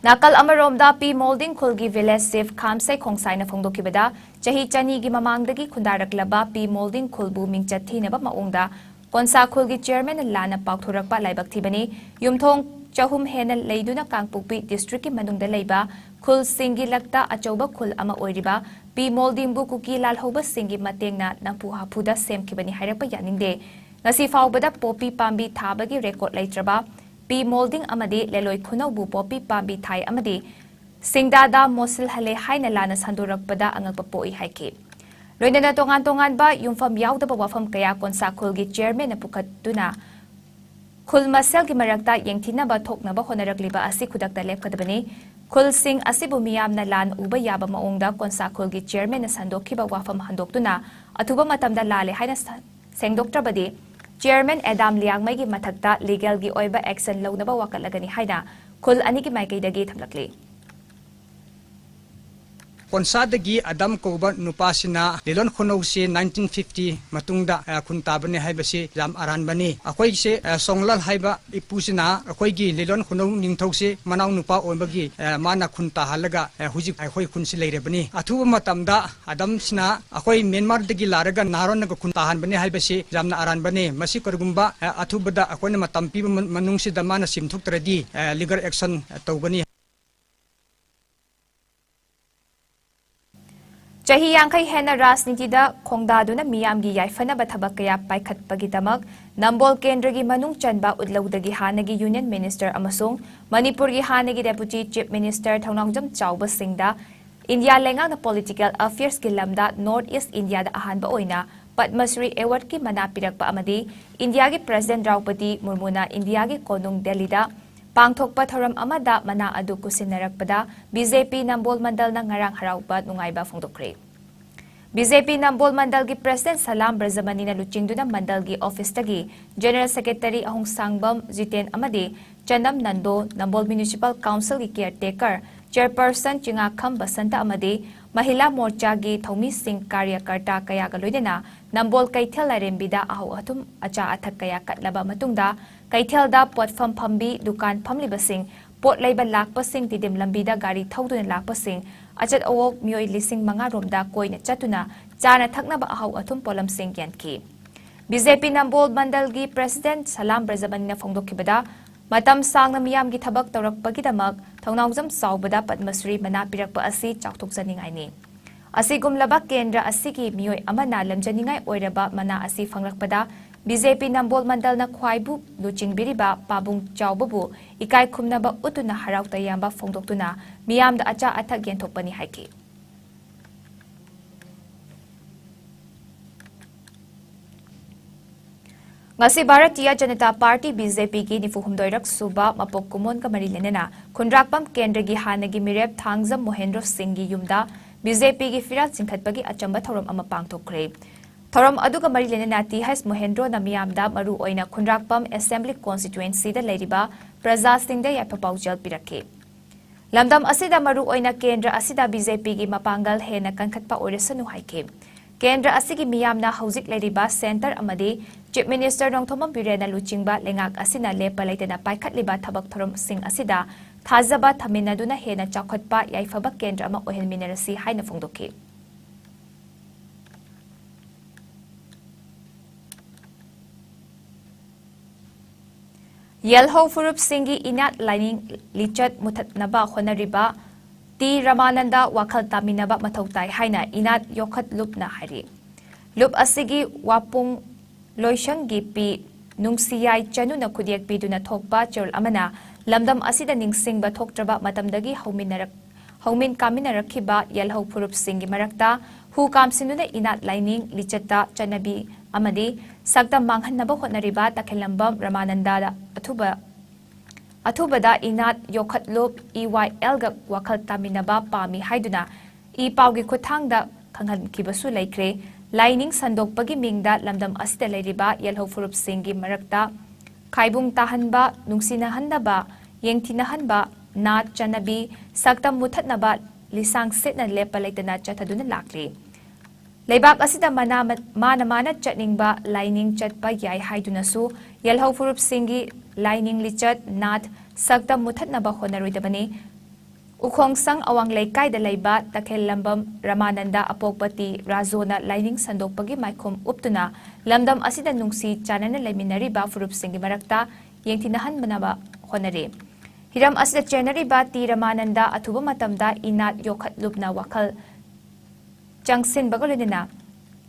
ꯅꯥꯀꯜ ꯑꯃꯔꯣꯝꯗ ꯄꯤ ꯃꯣꯜꯗꯤꯡ ꯈꯨꯜꯒꯤ village chief ꯈꯥꯝꯁꯩ ꯈꯣꯡꯁꯥꯏꯅ ꯐꯣꯡꯗꯣꯛꯈꯤꯕꯗ, ꯆꯍꯤ ꯆꯅꯤꯒꯤ ꯃꯃꯥꯡꯗꯒꯤ ꯈꯨꯟꯗꯥꯔꯛꯂꯕ ꯄꯤ ꯃꯣꯜꯗꯤꯡ ꯈꯨꯜꯕꯨ ꯃꯤꯡꯆꯠ ꯊꯤꯅꯕ ꯃꯑꯣꯡꯗ ꯀꯣꯟꯁꯥ ꯈꯨꯜꯒꯤ chairman ꯂꯥꯟꯅ ꯄꯥꯎꯊꯣꯔꯛꯄ ꯂꯥꯏꯕꯛ ꯊꯤꯕꯅꯤ꯫ ꯌꯨꯝꯊꯣꯡ ꯆꯍꯨꯝ ꯍꯦꯟꯅ ꯂꯩꯗꯨꯅ ꯀꯥꯡꯄꯣꯛꯄꯤ districtꯀꯤ ꯃꯅꯨꯡꯗ ꯂꯩꯕ ꯈꯨꯜꯁꯤꯡꯒꯤ ꯂꯛꯇ ꯑꯆꯧꯕ ꯈꯨꯜ ꯑꯃ ꯑꯣꯏꯔꯤꯕ ꯄꯤ ꯃꯣꯜꯗꯤꯡꯕꯨ ꯀꯨꯀꯤ ꯂꯥꯜꯍꯧꯕꯁꯤꯡꯒꯤ ꯃꯇꯦꯡꯅ ꯅꯝꯐꯨ ꯍꯥꯐꯨꯗ ꯁꯦꯝꯈꯤꯕꯅꯤ ꯍꯥꯏꯔꯛꯄ ꯌꯥꯅꯤꯡꯗꯦ꯫ ꯉꯁꯤ ꯐꯥꯎꯕꯗ ꯄꯣꯄꯤ ꯄꯥꯝꯕꯤ ꯊꯥꯕꯒꯤ record ꯂꯩꯇ꯭ꯔꯕ ꯄꯤ ꯃꯣꯜꯗꯤꯡ ꯑꯃꯗꯤ ꯂꯦꯂꯣꯏ ꯈꯨꯅꯧꯕꯨ ꯄꯣꯄꯤ ꯄꯥꯝꯕꯤ ꯊꯥꯏ ꯑꯃꯗꯤ ꯁꯤꯡꯗꯥꯗ ꯃꯣꯠꯁꯤꯜꯍꯜꯂꯦ ꯍꯥꯏꯅ ꯂꯥꯟꯅ ꯁꯟꯗꯣꯔꯛꯄꯗ ꯑꯉꯛꯄ ꯄꯣꯛꯏ ꯍꯥꯏꯈꯤ꯫ ꯂꯣꯏꯅꯅ ꯇꯣꯉꯥꯟ ꯇꯣꯉꯥꯟꯕ ꯌꯨꯝꯐꯝ ꯌꯥꯎꯗꯕ ꯋꯥꯐꯝ ꯀꯌꯥ ꯀꯣꯟꯁꯥ ꯈꯨꯜꯒꯤ chairmanꯅ ꯄꯨꯈꯠꯇꯨꯅ ꯈꯨꯜ ꯃꯁꯦꯜꯒꯤ ꯃꯔꯛꯇ ꯌꯦꯡꯊꯤꯅꯕ ꯊꯣꯛꯅꯕ ꯍꯣꯠꯅꯔꯛꯂꯤꯕ ꯑꯁꯤ ꯈꯨꯗꯛꯇ ꯂꯦꯞꯀꯗꯕꯅꯤ꯫ ꯈꯨꯜꯁꯤꯡ ꯑꯁꯤꯕꯨ ꯃꯤꯌꯥꯝꯅ ꯂꯥꯟ ꯎꯕ ꯌꯥꯕ ꯃꯑꯣꯡꯗ ꯀꯣꯟꯁꯥ ꯈꯨꯜꯒꯤ chairmanꯅ ꯁꯟꯗꯣꯛꯈꯤꯕ ꯋꯥꯐꯝ ꯍꯟꯗꯣꯛꯇꯨꯅ ꯑꯊꯨꯕ ꯃꯇꯝꯗ ꯂꯥꯜꯂꯦ ꯍꯥꯏꯅ ꯁ-, ꯁꯦꯡꯗꯣꯛꯇ꯭ꯔꯕꯗꯤ chairman ꯑꯦꯗꯥꯝ ꯂꯤꯌꯥꯡꯃꯩꯒꯤ ꯃꯊꯛꯇ legalꯒꯤ ꯑꯣꯏꯕ action ꯂꯧꯅꯕ ꯋꯥꯀꯠꯂꯒꯅꯤ ꯍꯥꯏꯅ ꯈꯨꯜ ꯑꯅꯤꯒꯤ ꯃꯥꯏꯀꯩꯗꯒꯤ ꯊꯝꯂꯛꯂꯤ꯫ ꯀꯣꯟꯁꯥꯗꯒꯤ ꯑꯗꯝ ꯀꯧꯕ ꯅꯨꯄꯥꯁꯤꯅ ꯂꯤꯂꯣꯟ ꯈꯨꯅꯧꯁꯤ nineteen fifty ꯃꯇꯨꯡꯗ, ꯑ, ꯈꯨꯟ ꯇꯥꯕꯅꯤ ꯍꯥꯏꯕꯁꯤ ꯌꯥꯝ ꯑꯔꯥꯟꯕꯅꯤ꯫ ꯑꯩꯈꯣꯏꯁꯦ, ꯑ, ꯁꯣꯡꯂꯥꯜ ꯍꯥꯏꯕ ꯏꯄꯨꯁꯤꯅ ꯑꯩꯈꯣꯏꯒꯤ ꯂꯤꯂꯣꯟ ꯈꯨꯅꯧ ꯅꯤꯡꯊꯧꯁꯤ ꯃꯅꯥꯎ ꯅꯨꯄꯥ ꯑꯣꯏꯕꯒꯤ, ꯑ, ꯃꯥꯅ ꯈꯨꯟ ꯇꯥꯍꯜꯂꯒ, ꯑ, ꯍꯧꯖꯤꯛ ꯑꯩꯈꯣꯏ ꯈꯨꯟꯁꯤ ꯂꯩꯔꯕꯅꯤ꯫ ꯑꯊꯨꯕ ꯃꯇꯝꯗ ꯑꯗꯝꯁꯤꯅ ꯑꯩꯈꯣꯏ ꯃ꯭ꯌꯥꯟꯃꯥꯔꯗꯒꯤ ꯂꯥꯛꯂꯒ ꯅꯥꯔꯣꯟꯅꯒ ꯈꯨꯟ ꯇꯥꯍꯟꯕꯅꯤ ꯍꯥꯏꯕꯁꯤ ꯌꯥꯝꯅ ꯑꯔꯥꯟꯕꯅꯤ꯫ ꯃꯁꯤ ꯀꯔꯤꯒꯨꯝꯕ, ꯑ, ꯑꯊꯨꯕꯗ ꯑꯩꯈꯣꯏꯅ ꯃꯇꯝ ꯄꯤꯕ ꯃ-, ꯃꯅꯨꯡꯁꯤꯗ ꯃꯥꯅ ꯁꯦꯝꯊꯣꯛꯇ꯭ꯔꯗꯤ, ꯑ, legal action, ꯑ, ꯇꯧꯒꯅꯤ꯫ ꯆꯍꯤ ꯌꯥꯡꯈꯩ ꯍꯦꯟꯅ ꯔꯥꯖꯅꯤꯇꯤꯗ ꯈꯣꯡꯗꯥꯗꯨꯅ ꯃꯤꯌꯥꯝꯒꯤ ꯌꯥꯏꯐꯅꯕ ꯊꯕꯛ ꯀꯌꯥ ꯄꯥꯏꯈꯠꯄꯒꯤꯗꯃꯛ ꯅꯝꯕꯣꯜ ꯀꯦꯟꯗ꯭ꯔꯒꯤ ꯃꯅꯨꯡ ꯆꯟꯕ ꯎꯠꯂꯧꯗꯒꯤ ꯍꯥꯟꯅꯒꯤ Union Minister ꯑꯃꯁꯨꯡ ꯃꯅꯤꯄꯨꯔꯒꯤ ꯍꯥꯟꯅꯒꯤ Deputy Chief Minister ꯊꯧꯅꯥꯎꯖꯝ ꯆꯥꯎꯕ ꯁꯤꯡꯗ ꯏꯟꯗꯤꯌꯥ ꯂꯩꯉꯥꯛꯅ political affairsꯀꯤ ꯂꯝꯗ North East Indiaꯗ ꯑꯍꯥꯟꯕ ꯑꯣꯏꯅ ꯄꯗꯃ ꯁ꯭ꯔꯤ awardꯀꯤ ꯃꯅꯥ ꯄꯤꯔꯛꯄ ꯑꯃꯗꯤ ꯏꯟꯗꯤꯌꯥꯒꯤ President ꯗ꯭ꯔꯧꯄꯗꯤ ꯃꯨꯔꯃꯨꯅ ꯏꯟꯗꯤꯌꯥꯒꯤ ꯀꯣꯅꯨꯡ ꯗꯦꯜꯂꯤꯗ ꯄꯥꯡꯊꯣꯛꯄ ꯊꯧꯔꯝ ꯑꯃꯗ ꯃꯅꯥ ꯑꯗꯨ ꯀꯨꯁꯤꯟꯅꯔꯛꯄꯗ BJP ꯅꯝꯕꯣꯜ ꯃꯟꯗꯜꯅ ꯉꯔꯥꯡ ꯍꯔꯥꯎꯕ ꯅꯨꯡꯉꯥꯏꯕ ꯐꯣꯡꯗꯣꯛꯈ꯭ꯔꯦ꯫ ꯕꯤ ꯖꯦ ꯄꯤ ꯅꯝꯕꯣꯜ ꯃꯟꯗꯜꯒꯤ ꯄ꯭ꯔꯁꯤꯗꯦꯟꯠ ꯁꯂꯥꯝ ꯕ꯭ꯔꯖꯃꯅꯤꯅ ꯂꯨꯆꯤꯡꯗꯨꯅ ꯃꯟꯗꯜꯒꯤ ꯑꯣꯐꯤꯁꯇꯒꯤ ꯖꯦꯅꯔꯦꯜ ꯁꯦꯀ꯭ꯔꯦꯇꯔꯤ ꯑꯍꯨꯝꯁꯥꯡꯕꯝ ꯖꯤꯇꯦꯟ ꯑꯃꯗꯤ ꯆꯅꯝ ꯅꯟꯗꯣ, ꯅꯝꯕꯣꯜ ꯃ꯭ꯌꯨꯅꯤꯁꯤꯄꯥꯜ ꯀꯥꯎꯟꯁꯤꯜꯒꯤ ꯀꯤꯌꯔꯇꯦꯀꯔ ꯆꯦꯌꯔꯄꯔꯁꯟ ꯆꯤꯉꯥꯈꯝ ꯕꯁꯟꯇ ꯑꯃꯗꯤ ꯃꯍꯤꯂꯥ ꯃꯣꯔꯆꯥꯒꯤ ꯊꯧꯃꯤꯁꯤꯡ, ꯀꯥꯔꯌꯀꯔꯇꯥ ꯀꯌꯥꯒ ꯂꯣꯏꯅꯅ ꯅꯝꯕꯣꯜ ꯀꯩꯊꯦꯜ ꯂꯥꯏꯔꯦꯝꯕꯤꯗ ꯑꯍꯧ ꯑꯊꯨꯝ, ꯑꯆꯥ ꯑꯊꯛ ꯀꯌꯥ ꯀꯠꯂꯕ ꯃꯇꯨꯡꯗ ꯀꯩꯊꯦꯜꯗ ꯄꯣꯠꯐꯝ ꯐꯝꯕꯤ, ꯗꯨꯀꯥꯟ ꯐꯝꯂꯤꯕꯁꯤꯡ, ꯄꯣꯠ ꯂꯩꯕ ꯂꯥꯛꯄꯁꯤꯡ, ꯇꯤꯗꯤꯝ ꯂꯝꯕꯤꯗ ꯒꯥꯔꯤ ꯊꯧꯗꯨꯅ ꯂꯥꯛꯄꯁꯤꯡ, ꯑꯆꯠ ꯑꯋꯣꯛ ꯃꯤꯑꯣꯏ ꯂꯤꯁꯤꯡ ꯃꯉꯥ ꯔꯣꯝꯗ ꯀꯣꯏꯅ ꯆꯠꯇꯨꯅ ꯆꯥꯅ ꯊꯛꯅꯕ ꯑꯍꯧ ꯑꯊꯨꯝ ꯄꯣꯠꯂꯝꯁꯤꯡ ꯌꯦꯟꯈꯤ꯫ ꯕꯤ ꯖꯦ ꯄꯤ ꯅꯝꯕꯣꯜ ꯃꯟꯗꯜꯒꯤ ꯄ꯭ꯔꯁꯤꯗꯦꯟꯠ ꯁꯂꯥꯝ ꯕ꯭ꯔꯖꯃꯅꯤꯅ ꯐꯣꯡꯗꯣꯛꯈꯤꯕꯗ, ꯃꯇꯝ ꯁꯥꯡꯅ ꯃꯤꯌꯥꯝꯒꯤ ꯊꯕꯛ ꯇꯧꯔꯛꯄꯒꯤꯗꯃꯛ ꯊꯧꯅꯥꯎꯖꯝ ꯆꯥꯎꯕꯗ ꯄꯗꯃꯁ꯭ꯔꯤ ꯃꯅꯥ ꯄꯤꯔꯛꯄ ꯑꯁꯤ ꯆꯥꯎꯊꯣꯛꯆꯅꯤꯡꯉꯥꯏꯅꯤ꯫ ꯑꯁꯤꯒꯨꯝꯂꯕ ꯀꯦꯟꯗ꯭ꯔ ꯑꯁꯤꯒꯤ ꯃꯤꯑꯣꯏ ꯑꯃꯅ ꯂꯝꯖꯅꯤꯡꯉꯥꯏ ꯑꯣꯏꯔꯕ ꯃꯅꯥ ꯑꯁꯤ ꯐꯪꯂꯛꯄꯗ ꯕꯤ ꯖꯦ ꯄꯤ ꯅꯝꯕꯣꯜ ꯃꯟꯗꯜꯅ ꯈ꯭ꯋꯥꯏꯕꯨ ꯂꯨꯆꯤꯡꯕꯤꯔꯤꯕ ꯄꯥꯕꯨꯡ ꯆꯥꯎꯕꯕꯨ ꯏꯀꯥꯏ ꯈꯨꯝꯅꯕ ꯎꯠꯇꯨꯅ ꯍꯔꯥꯎ ꯇꯌꯥꯝꯕ ꯐꯣꯡꯗꯣꯛꯇꯨꯅ ꯃꯤꯌꯥꯝꯗ ꯑꯆꯥ ꯑꯊꯛ ꯌꯦꯟꯊꯣꯛꯄꯅꯤ ꯍꯥꯏꯈꯤ꯫ ꯉꯁꯤ Bharatiya Janata party, B J ꯄꯤꯒꯤ ꯅꯤꯐꯨ ꯍꯨꯝꯗꯣꯏꯔꯛ ꯁꯨꯕ ꯃꯄꯣꯛ ꯀꯨꯝꯑꯣꯟꯒ ꯃꯔꯤ ꯂꯩꯅꯅ ꯈꯨꯟꯗ꯭ꯔꯥꯛꯄꯝ ꯀꯦꯟꯗ꯭ꯔꯒꯤ ꯍꯥꯟꯅꯒꯤ ꯃꯤꯔꯦꯞ ꯊꯥꯡꯖꯝ ꯃꯣꯍꯦꯟꯗ꯭ꯔꯣ ꯁꯤꯡꯒꯤ ꯌꯨꯝꯗ ꯕꯤ ꯖꯦ ꯄꯤꯒꯤ ꯐꯤꯔꯥꯜ ꯆꯤꯡꯈꯠꯄꯒꯤ ꯑꯆꯝꯕ ꯊꯧꯔꯝ ꯑꯃ ꯄꯥꯡꯊꯣꯛꯈ꯭ꯔꯦ꯫ ꯊꯧꯔꯝ ꯑꯗꯨꯒ ꯃꯔꯤ ꯂꯩꯅꯅ ꯇꯤ ꯍꯩꯆ ꯃꯣꯍꯦꯟꯗ꯭ꯔꯣꯅ ꯃꯤꯌꯥꯝꯗ ꯃꯔꯨꯑꯣꯏꯅ ꯈꯨꯟꯗ꯭ꯔꯥꯛꯄꯝ ꯑꯦꯁꯦꯝꯕ꯭ꯂꯤ ꯀꯣꯟꯁꯇꯤꯇ꯭ꯋꯦꯟꯁꯤꯗ ꯂꯩꯔꯤꯕ ꯄ꯭ꯔꯖꯥꯁꯤꯡꯗ ꯌꯥꯏꯐ ꯄꯥꯎꯖꯦꯜ ꯄꯤꯔꯛꯈꯤ꯫ ꯂꯝꯗꯝ ꯑꯁꯤꯗ, ꯃꯔꯨꯑꯣꯏꯅ ꯀꯦꯟꯗ꯭ꯔ ꯑꯁꯤꯗ ꯕꯤ ꯖꯦ ꯄꯤꯒꯤ ꯃꯄꯥꯡꯒꯜ ꯍꯦꯟꯅ ꯀꯟꯈꯠꯄ ꯑꯣꯏꯔꯁꯅꯨ ꯍꯥꯏꯈꯤ꯫ ꯀꯦꯟꯗ꯭ꯔ ꯑꯁꯤꯒꯤ ꯃꯤꯌꯥꯝꯅ ꯍꯧꯖꯤꯛ ꯂꯩꯔꯤꯕ ꯁꯦꯟꯇꯔ ꯑꯃꯗꯤ ꯆꯤꯐ ꯃꯤꯅꯤꯁꯇꯔ ꯅꯣꯡꯊꯣꯝꯕꯝ ꯕꯤꯔꯦꯟꯅ ꯂꯨꯆꯤꯡꯕ ꯂꯩꯉꯥꯛ ꯑꯁꯤꯅ ꯂꯦꯞꯄ ꯂꯩꯇꯅ ꯄꯥꯏꯈꯠꯂꯤꯕ ꯊꯕꯛ ꯊꯧꯔꯝꯁꯤꯡ ꯑꯁꯤꯗ ꯊꯥꯖꯕ ꯊꯝꯃꯤꯟꯅꯗꯨꯅ ꯍꯦꯟꯅ ꯆꯥꯎꯈꯠꯄ ꯌꯥꯏꯐꯕ ꯀꯦꯟꯗ꯭ꯔ ꯑꯃ ꯑꯣꯏꯍꯟꯃꯤꯟꯅꯔꯁꯤ ꯍꯥꯏꯅ ꯐꯣꯡꯗꯣꯛꯈꯤ꯫ ꯌꯦꯜꯍꯧ ꯐꯨꯔꯨꯞꯁꯤꯡꯒꯤ ꯏꯅꯥꯠ ꯂꯥꯏꯅꯤꯡ ꯂꯤꯆꯠ ꯃꯨꯊꯠꯅꯕ ꯍꯣꯠꯅꯔꯤꯕ ꯇꯤ ꯔꯃꯥꯅꯟꯗ ꯋꯥꯈꯜ ꯇꯥꯃꯤꯟꯅꯕ ꯃꯊꯧ ꯇꯥꯏ ꯍꯥꯏꯅ ꯏꯅꯥꯠ ꯌꯣꯛꯈꯠ ꯂꯨꯞꯅ ꯍꯥꯏꯔꯤ꯫ ꯂꯨꯞ ꯑꯁꯤꯒꯤ ꯋꯥꯄꯨꯡ ꯂꯣꯏꯁꯪꯒꯤ ꯄꯤ ꯅꯨꯡꯁꯤꯌꯥꯏ ꯆꯅꯨꯅ ꯈꯨꯠꯌꯦꯛ ꯄꯤꯗꯨꯅ ꯊꯣꯛꯄ ꯆꯦꯔꯣꯜ ꯑꯃꯅ ꯂꯝꯗꯝ ꯑꯁꯤꯗ ꯅꯤꯡꯁꯤꯡꯕ ꯊꯣꯛꯇ꯭ꯔꯕ ꯃꯇꯝꯗꯒꯤ ꯍꯧꯃꯤꯟꯅꯔꯛ-, ꯍꯧꯃꯤꯟ ꯀꯥꯃꯤꯟꯅꯔꯛꯈꯤꯕ ꯌꯦꯜꯍꯧ ꯐꯨꯔꯨꯞꯁꯤꯡꯒꯤ ꯃꯔꯛꯇ ꯍꯨ ꯀꯥꯝꯁꯤꯟꯗꯨꯅ ꯏꯅꯥꯠ ꯂꯥꯏꯅꯤꯡ, ꯂꯤꯆꯠꯇ, ꯆꯠꯅꯕꯤ ꯑꯃꯗꯤ ꯁꯛꯇꯝ ꯃꯥꯡꯍꯟꯅꯕ ꯍꯣꯠꯅꯔꯤꯕ ꯇꯈꯦꯜꯂꯝꯕꯝ ꯔꯃꯥꯅꯟꯗꯗ ꯑꯊꯨꯕ, ꯑꯊꯨꯕꯗ ꯏꯅꯥꯠ ꯌꯣꯛꯈꯠꯂꯨꯞ ꯏ ꯋꯥꯏ ꯑꯦꯜꯒ ꯋꯥꯈꯜ ꯇꯥꯃꯤꯟꯅꯕ ꯄꯥꯝꯃꯤ ꯍꯥꯏꯗꯨꯅ ꯏ ꯄꯥꯎꯒꯤ ꯈꯨꯠꯊꯥꯡꯗ ꯈꯪꯍꯟꯈꯤꯕꯁꯨ ꯂꯩꯈ꯭ꯔꯦ꯫ ꯂꯥꯏꯅꯤꯡ ꯁꯟꯗꯣꯛꯄꯒꯤ ꯃꯤꯡꯗ ꯂꯝꯗꯝ ꯑꯁꯤꯗ ꯂꯩꯔꯤꯕ ꯌꯦꯜꯍꯧ ꯐꯨꯔꯨꯞꯁꯤꯡꯒꯤ ꯃꯔꯛꯇ ꯈꯥꯏꯕꯨꯡ ꯇꯥꯍꯟꯕ, ꯅꯨꯡꯁꯤꯅꯍꯟꯗꯕ, ꯌꯦꯡꯊꯤꯅꯍꯟꯕ, ꯅꯥꯠ ꯆꯠꯅꯕꯤ, ꯁꯛꯇꯝ ꯃꯨꯊꯠꯅꯕ ꯂꯤꯁꯥꯡ ꯁꯤꯠꯅ ꯂꯦꯞꯄ ꯂꯩꯇꯅ ꯆꯠꯊꯗꯨꯅ ꯂꯥꯛꯂꯤ꯫ ꯂꯩꯕꯥꯛ ꯑꯁꯤꯗ ꯃꯅꯥ-, ꯃꯥꯅ ꯃꯥꯅ ꯆꯠꯅꯤꯡꯕ ꯂꯥꯏꯅꯤꯡ ꯆꯠꯄ ꯌꯥꯏ ꯍꯥꯏꯗꯨꯅꯁꯨ ꯌꯦꯜꯍꯧ ꯐꯨꯔꯨꯞꯁꯤꯡꯒꯤ ꯂꯥꯏꯅꯤꯡ ꯂꯤꯆꯠ, ꯅꯥꯠ, ꯁꯛꯇꯝ ꯃꯨꯊꯠꯅꯕ ꯍꯣꯠꯅꯔꯣꯏꯗꯕꯅꯤ꯫ ꯎꯈꯣꯡꯁꯪ ꯑꯋꯥꯡ ꯂꯩꯀꯥꯏꯗ ꯂꯩꯕ ꯇꯈꯦꯜꯂꯝꯕꯝ ꯔꯃꯥꯅꯟꯗ ꯑꯄꯣꯛꯄ ꯇꯤ ꯔꯥꯖꯣꯅ ꯂꯥꯏꯅꯤꯡ ꯁꯟꯗꯣꯛꯄꯒꯤ ꯃꯥꯏꯈꯨꯝ ꯎꯞꯇꯨꯅ ꯂꯝꯗꯝ ꯑꯁꯤꯗ ꯅꯨꯡꯁꯤ ꯆꯥꯟꯅꯅ ꯂꯩꯃꯤꯟꯅꯔꯤꯕ ꯐꯨꯔꯨꯞꯁꯤꯡꯒꯤ ꯃꯔꯛꯇ ꯌꯦꯡꯊꯤꯅꯍꯟꯅꯕ ꯍꯣꯠꯅꯔꯤ꯫ ꯍꯤꯔꯝ ꯑꯁꯤꯗ ꯆꯦꯟꯅꯔꯤꯕ ꯇꯤ ꯔꯃꯥꯅꯟꯗ ꯑꯊꯨꯕ ꯃꯇꯝꯗ ꯏꯅꯥꯠ ꯌꯣꯛꯈꯠꯂꯨꯞꯅ ꯋꯥꯈꯜ ꯆꯪꯁꯤꯟꯕꯒ ꯂꯣꯏꯅꯅ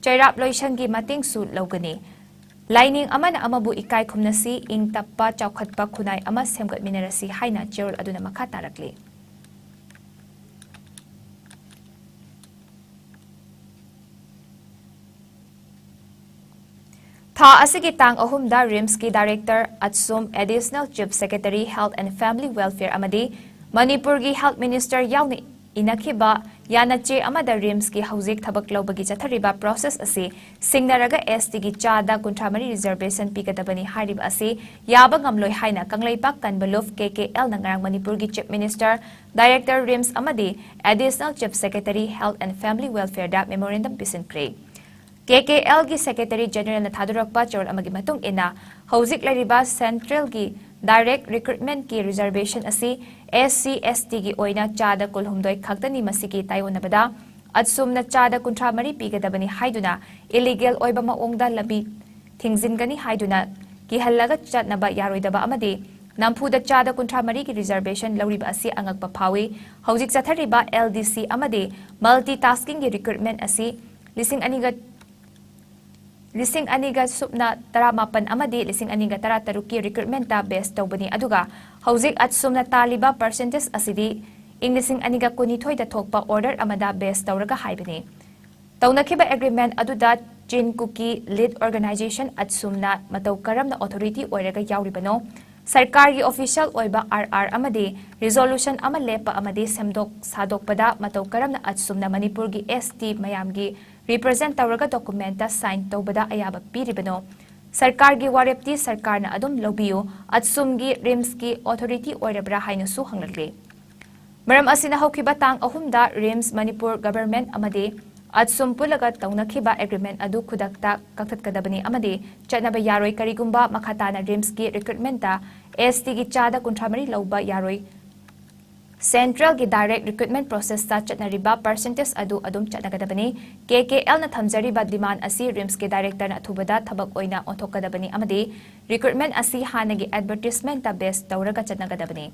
ꯆꯩꯔꯥꯞ ꯂꯣꯏꯁꯪꯒꯤ ꯃꯇꯦꯡꯁꯨ ꯂꯧꯒꯅꯤ꯫ ꯂꯥꯏꯅꯤꯡ ꯑꯃꯅ ꯑꯃꯕꯨ ꯏꯀꯥꯏ ꯈꯨꯝꯅꯁꯤ, ꯏꯪ ꯇꯞꯄ, ꯆꯥꯎꯈꯠꯄ ꯈꯨꯟꯅꯥꯏ ꯑꯃ ꯁꯦꯝꯒꯠꯃꯤꯟꯅꯔꯁꯤ ꯍꯥꯏꯅ ꯆꯦꯔꯣꯜ ꯑꯗꯨꯅ ꯃꯈꯥ ꯇꯥꯔꯛꯂꯤ꯫ ꯊꯥ ꯑꯁꯤꯒꯤ ꯇꯥꯡ ꯑꯍꯨꯝꯗ ꯔꯤꯝꯁꯀꯤ ꯗꯥꯏꯔꯦꯛꯇꯔ ꯑꯠꯁꯨꯝ, additional chief secretary, health and family welfare ꯑꯃꯗꯤ ꯃꯅꯤꯄꯨꯔꯒꯤ ꯍꯦꯜꯊ ꯃꯤꯅꯤꯁꯇꯔ ꯌꯥꯎꯅ ꯏꯅꯈꯤꯕ ꯌꯥꯅꯆꯦ ꯑꯃꯗ ꯔꯤꯝꯁꯀꯤ ꯍꯧꯖꯤꯛ ꯊꯕꯛ ꯂꯧꯕꯒꯤ ꯆꯠꯊꯔꯤꯕ ꯄ꯭ꯔꯣꯁꯦꯁ ꯑꯁꯤ ꯁꯤꯡꯅꯔꯒ ꯑꯦꯁ ꯇꯤꯒꯤ ꯆꯥꯗ ꯀꯨꯟꯊ꯭ꯔꯥ ꯃꯔꯤ ꯔꯤꯖꯔꯕꯦꯁꯟ ꯄꯤꯒꯗꯕꯅꯤ ꯍꯥꯏꯔꯤꯕ ꯑꯁꯤ ꯌꯥꯕ ꯉꯝꯂꯣꯏ ꯍꯥꯏꯅ ꯀꯪꯂꯩꯄꯥꯛ ꯀꯟꯚꯣꯂꯨꯐ, ꯀꯦ ꯀꯦ ꯑꯦꯜꯅ ꯉꯔꯥꯡ ꯃꯅꯤꯄꯨꯔꯒꯤ ꯆꯤꯐ ꯃꯤꯅꯤꯁꯇꯔ, ꯗꯥꯏꯔꯦꯛꯇꯔ ꯔꯤꯝꯁ ꯑꯃꯗꯤ additional chief secretary, health and family ꯋꯦꯜꯐꯤꯌꯔꯗ ꯃꯦꯃꯣꯔꯦꯟꯗꯝ ꯄꯤꯁꯤꯟꯈ꯭ꯔꯦ꯫ ꯀꯦ ꯀꯦ ꯑꯦꯜꯒꯤ ꯁꯦꯀ꯭ꯔꯦꯇꯔꯤ ꯖꯦꯅꯔꯦꯜꯅ ꯊꯥꯗꯣꯔꯛꯄ ꯆꯦꯔꯣꯜ ꯑꯃꯒꯤ ꯃꯇꯨꯡ ꯏꯟꯅ, ꯍꯧꯖꯤꯛ ꯂꯩꯔꯤꯕ ꯁꯦꯟꯇ꯭ꯔꯦꯜꯒꯤ ꯗꯥꯏꯔꯦꯛ ꯔꯤꯀ꯭ꯔꯨꯠꯃꯦꯟꯠꯀꯤ ꯔꯤꯖꯔꯕꯦꯁꯟ ꯑꯁꯤ ꯑꯦꯁ ꯁꯤ ꯑꯦꯁ ꯇꯤꯒꯤ ꯑꯣꯏꯅ ꯆꯥꯗ ꯀꯨꯟꯍꯨꯝꯗꯣꯏ ꯈꯛꯇꯅꯤ꯫ ꯃꯁꯤꯒꯤ ꯇꯥꯏꯑꯣꯟꯅꯕꯗ ꯑꯠꯁꯨꯝꯅ ꯆꯥꯗ ꯀꯨꯟꯊ꯭ꯔꯥ ꯃꯔꯤ ꯄꯤꯒꯗꯕꯅꯤ ꯍꯥꯏꯗꯨꯅ ꯏꯂꯤꯒꯦꯜ ꯑꯣꯏꯕ ꯃꯑꯣꯡꯗ ꯂꯝꯕꯤ ꯊꯤꯡꯖꯤꯟꯒꯅꯤ ꯍꯥꯏꯗꯨꯅ ꯀꯤꯍꯜꯂꯒ ꯆꯠꯅꯕ ꯌꯥꯔꯣꯏꯗꯕ ꯑꯃꯗꯤ ꯅꯝꯐꯨꯗ ꯆꯥꯗ ꯀꯨꯟꯊ꯭ꯔꯥ ꯃꯔꯤꯒꯤ ꯔꯤꯖꯔꯕꯦꯁꯟ ꯂꯧꯔꯤꯕ ꯑꯁꯤ ꯑꯉꯛꯄ ꯐꯥꯎꯏ꯫ ꯍꯧꯖꯤꯛ ꯆꯠꯊꯔꯤꯕ ꯑꯦꯜ ꯗꯤ ꯁꯤ ꯑꯃꯗꯤ ꯃꯜꯇꯤ ꯇꯥꯁꯀꯤꯡꯒꯤ ꯔꯤꯀ꯭ꯔꯨꯠꯃꯦꯟꯠ ꯑꯁꯤ ꯂꯤꯁꯤꯡ ꯑꯅꯤꯒ, ꯂꯤꯁꯤꯡ ꯑꯅꯤꯒ ꯁꯨꯞꯅ ꯇꯔꯥꯃꯥꯄꯟ ꯑꯃꯗꯤ ꯂꯤꯁꯤꯡ ꯑꯅꯤꯒ ꯇꯔꯥꯇꯔꯨꯛꯀꯤ ꯔꯤꯀ꯭ꯔꯨꯠꯃꯦꯟꯠꯇ ꯕꯦꯁ ꯇꯧꯕꯅꯤ, ꯑꯗꯨꯒ ꯍꯧꯖꯤꯛ ꯑꯠꯁꯨꯝꯅ ꯇꯥꯜꯂꯤꯕ ꯄꯔꯁꯦꯟꯇꯦꯖ ꯑꯁꯤꯗꯤ ꯏꯪ ꯂꯤꯁꯤꯡ ꯑꯅꯤꯒ ꯀꯨꯟꯅꯤꯊꯣꯏꯗ ꯊꯣꯛꯄ ꯑꯣꯔꯗꯔ ꯑꯃꯗ ꯕꯦꯁ ꯇꯧꯔꯒ ꯍꯥꯏꯕꯅꯤ꯫ ꯇꯧꯅꯈꯤꯕ ꯑꯦꯒ꯭ꯔꯤꯃꯦꯟꯠ ꯑꯗꯨꯗ ꯆꯤꯟ ꯀꯨꯀꯤ ꯂꯤꯗ ꯑꯣꯔꯒꯅꯥꯏꯖꯦꯁꯟ ꯑꯠꯁꯨꯝꯅ ꯃꯇꯧ ꯀꯔꯝꯅ ꯑꯣꯊꯣꯔꯤꯇꯤ ꯑꯣꯏꯔꯒ ꯌꯥꯎꯔꯤꯕꯅꯣ? ꯁꯔꯀꯥꯔꯒꯤ ꯑꯣꯐꯤꯁꯤꯌꯦꯜ ꯑꯣꯏꯕ ꯑꯥꯔ ꯑꯥꯔ ꯑꯃꯗꯤ ꯔꯤꯖꯣꯂꯨꯁꯟ ꯑꯃ ꯂꯦꯞꯄ ꯑꯃꯗꯤ ꯁꯦꯝꯗꯣꯛ ꯁꯥꯗꯣꯛꯄꯗ ꯃꯇꯧ ꯀꯔꯝꯅ ꯑꯆꯨꯝꯅ ꯃꯅꯤꯄꯨꯔꯒꯤ ꯑꯦꯁ ꯇꯤ ꯃꯌꯥꯝꯒꯤ ꯔꯤꯄ꯭ꯔꯖꯦꯟꯠ ꯇꯧꯔꯒ ꯗꯣꯀꯨꯃꯦꯟꯠꯇ ꯁꯥꯏꯟ ꯇꯧꯕꯗ ꯑꯌꯥꯕ ꯄꯤꯔꯤꯕꯅꯣ? ꯁꯔꯀꯥꯔꯒꯤ ꯋꯥꯔꯦꯞꯇꯤ ꯁꯔꯀꯥꯔꯅ ꯑꯗꯨꯝ ꯂꯧꯕꯤꯌꯨ, ꯑꯆꯨꯝꯒꯤ ꯔꯤꯝꯁꯀꯤ ꯑꯣꯊꯣꯔꯤꯇꯤ ꯑꯣꯏꯔꯕ꯭ꯔꯥ ꯍꯥꯏꯅꯁꯨ ꯍꯪꯂꯛꯂꯤ꯫ ꯃꯔꯝ ꯑꯁꯤꯅ ꯍꯧꯈꯤꯕ ꯇꯥꯡ ꯑꯍꯨꯝꯗ ꯔꯤꯝꯁ ꯃꯅꯤꯄꯨꯔ ꯒꯚꯔꯟꯃꯦꯟꯠ ꯑꯃꯗꯤ ꯑꯠꯁꯨꯝ ꯄꯨꯜꯂꯒ ꯇꯧꯅꯈꯤꯕ ꯑꯦꯒ꯭ꯔꯤꯃꯦꯟꯠ ꯑꯗꯨ ꯈꯨꯗꯛꯇ ꯀꯛꯊꯠꯀꯗꯕꯅꯤ ꯑꯃꯗꯤ ꯆꯠꯅꯕ ꯌꯥꯔꯣꯏ꯫ ꯀꯔꯤꯒꯨꯝꯕ ꯃꯈꯥ ꯇꯥꯅ ꯔꯤꯝꯁꯀꯤ ꯔꯤꯀ꯭ꯔꯨꯠꯃꯦꯟꯠꯇ ꯑꯦꯁ ꯇꯤꯒꯤ ꯆꯥꯗ ꯀꯨꯟꯊ꯭ꯔꯥ ꯃꯔꯤ ꯂꯧꯕ ꯌꯥꯔꯣꯏ꯫ ꯁꯦꯟꯇ꯭ꯔꯦꯜꯒꯤ ꯗꯥꯏꯔꯦꯛ ꯔꯤꯀ꯭ꯔꯨꯠꯃꯦꯟꯠ ꯄ꯭ꯔꯣꯁꯦꯁꯇ ꯆꯠꯅꯔꯤꯕ ꯄꯔꯁꯦꯟꯇꯦꯖ ꯑꯗꯨ ꯑꯗꯨꯝ ꯆꯠꯅꯒꯗꯕꯅꯤ꯫ ꯀꯦ ꯀꯦ ꯑꯦꯜꯅ ꯊꯝꯖꯔꯤꯕ ꯗꯤꯃꯥꯟ ꯑꯁꯤ ꯔꯤꯝꯁꯀꯤ ꯗꯥꯏꯔꯦꯛꯇꯔꯅ ꯑꯊꯨꯕꯗ ꯊꯕꯛ ꯑꯣꯏꯅ ꯑꯣꯟꯊꯣꯛꯀꯗꯕꯅꯤ ꯑꯃꯗꯤ ꯔꯤꯀ꯭ꯔꯨꯠꯃꯦꯟꯠ ꯑꯁꯤ ꯍꯥꯟꯅꯒꯤ ꯑꯦꯗꯚꯔꯇꯤꯁꯃꯦꯟꯠꯇ ꯕꯦꯁ ꯇꯧꯔꯒ ꯆꯠꯅꯒꯗꯕꯅꯤ꯫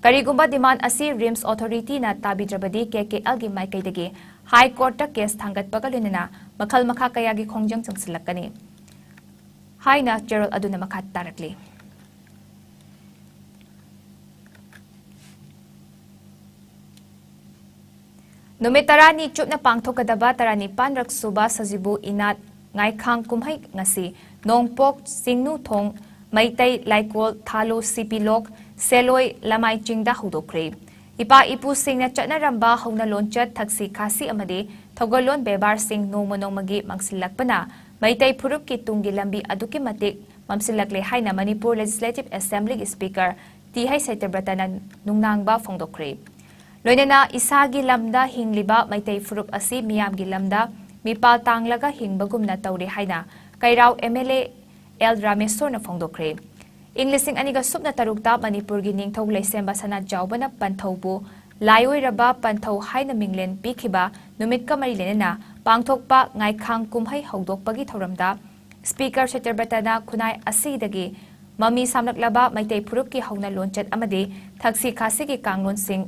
ꯀꯔꯤꯒꯨꯝꯕ ꯗꯤꯃꯥꯟ ꯑꯁꯤ ꯔꯤꯝꯁ ꯑꯣꯊꯣꯔꯤꯇꯤꯅ ꯇꯥꯕꯤꯗ꯭ꯔꯕꯗꯤ ꯀꯦ ꯀꯦ ꯑꯦꯜꯒꯤ ꯃꯥꯏꯀꯩꯗꯒꯤ ꯍꯥꯏ ꯀꯣꯔꯠꯇ ꯀꯦꯁ ꯊꯥꯡꯒꯠꯄꯒ ꯂꯣꯏꯅꯅ ꯃꯈꯜ ꯃꯈꯥ ꯀꯌꯥꯒꯤ ꯈꯣꯡꯖꯪ ꯆꯪꯁꯤꯜꯂꯛꯀꯅꯤ ꯍꯥꯏꯅ ꯆꯦꯔꯣꯜ ꯑꯗꯨꯅ ꯃꯈꯥ ꯇꯥꯔꯛꯂꯤ꯫ ꯅꯨꯃꯤꯠ ꯇꯔꯥꯅꯤ ꯆꯨꯞꯅ ꯄꯥꯡꯊꯣꯛꯀꯗꯕ ꯇꯔꯥꯅꯤꯄꯥꯟꯔꯛ ꯁꯨꯕ ꯁꯖꯤꯕꯨ ꯏꯅꯥꯠ ꯉꯥꯏꯈꯥꯡ ꯀꯨꯝꯍꯩ ꯉꯁꯤ ꯅꯣꯡꯄꯣꯛ ꯆꯤꯡꯅꯨꯊꯣꯡ ꯃꯩꯇꯩ ꯂꯥꯏꯀꯣꯜ ꯊꯥꯂꯣ ꯁꯤ ꯄꯤ ꯂꯣꯛ ꯁꯦꯂꯣꯏ ꯂꯃꯥꯏ ꯆꯤꯡꯗ ꯍꯧꯗꯣꯛꯈ꯭ꯔꯦ꯫ ꯏꯄꯥ ꯏꯄꯨꯁꯤꯡꯅ ꯆꯠꯅꯔꯝꯕ ꯍꯧꯅ ꯂꯣꯟꯆꯠ, ꯊꯛꯁꯤ ꯈꯥꯁꯤ ꯑꯃꯗꯤ ꯊꯧꯒꯜꯂꯣꯟ ꯕꯦꯕꯥꯔꯁꯤꯡ ꯅꯣꯡꯃ ꯅꯣꯡꯃꯒꯤ ꯃꯥꯡꯁꯤꯜꯂꯛꯄꯅ ꯃꯩꯇꯩ ꯐꯨꯔꯨꯞꯀꯤ ꯇꯨꯡꯒꯤ ꯂꯝꯕꯤ ꯑꯗꯨꯛꯀꯤ ꯃꯇꯤꯛ ꯃꯝꯁꯤꯜꯂꯛꯂꯦ ꯍꯥꯏꯅ ꯃꯅꯤꯄꯨꯔ ꯂꯦꯖꯤꯁꯂꯦꯇꯤꯚ ꯑꯦꯁꯦꯝꯕ꯭ꯂꯤꯒꯤ ꯁ꯭ꯄꯤꯀꯔ ꯇꯤ ꯍꯩꯆ ꯁꯇ꯭ꯌꯕ꯭ꯔꯇꯅ ꯅꯨꯡꯅꯥꯡꯕ ꯐꯣꯡꯗꯣꯛꯈ꯭ꯔꯦ꯫ ꯂꯣꯏꯅꯅ ꯏꯁꯥꯒꯤ ꯂꯝꯗ ꯍꯤꯡꯂꯤꯕ ꯃꯩꯇꯩ ꯐꯨꯔꯨꯞ ꯑꯁꯤ ꯃꯤꯌꯥꯝꯒꯤ ꯂꯝꯗ ꯃꯤꯄꯥꯜ ꯇꯥꯡꯂꯒ ꯍꯤꯡꯕꯒꯨꯝꯅ ꯇꯧꯔꯦ ꯍꯥꯏꯅ ꯀꯩꯔꯥꯎ ꯑꯦꯝ ꯑꯦꯜ ꯑꯦ ꯑꯦꯜ ꯔꯥꯃꯦꯁꯣꯔꯅ ꯐꯣꯡꯗꯣꯛꯈ꯭ꯔꯦ꯫ ꯏꯪ ꯂꯤꯁꯤꯡ ꯑꯅꯤꯒ ꯁꯨꯞꯅ ꯇꯔꯨꯛꯇ ꯃꯅꯤꯄꯨꯔꯒꯤ ꯅꯤꯡꯊꯧ ꯂꯩꯁꯦꯝꯕ ꯁꯅꯥꯖꯥꯎꯕꯅ ꯄꯟꯊꯧꯕꯨ ꯂꯥꯏꯑꯣꯏꯔꯕ ꯄꯟꯊꯧ ꯍꯥꯏꯅ ꯃꯤꯡꯂꯦꯟ ꯄꯤꯈꯤꯕ ꯅꯨꯃꯤꯠꯀ ꯃꯔꯤ ꯂꯩꯅꯅ ꯄꯥꯡꯊꯣꯛꯄ ꯉꯥꯏꯈꯥꯡ ꯀꯨꯝꯍꯩ ꯍꯧꯗꯣꯛꯄꯒꯤ ꯊꯧꯔꯝꯗ ꯁ꯭ꯄꯤꯀꯔ ꯁꯇ꯭ꯌꯕ꯭ꯔꯇꯅ ꯈꯨꯟꯅꯥꯏ ꯑꯁꯤꯗꯒꯤ ꯃꯃꯤ ꯁꯥꯝꯂꯛꯂꯕ ꯃꯩꯇꯩ ꯐꯨꯔꯨꯞꯀꯤ ꯍꯧꯅ ꯂꯣꯟꯆꯠ ꯑꯃꯗꯤ ꯊꯛꯁꯤ ꯈꯥꯁꯤꯒꯤ ꯀꯥꯡꯂꯣꯟꯁꯤꯡ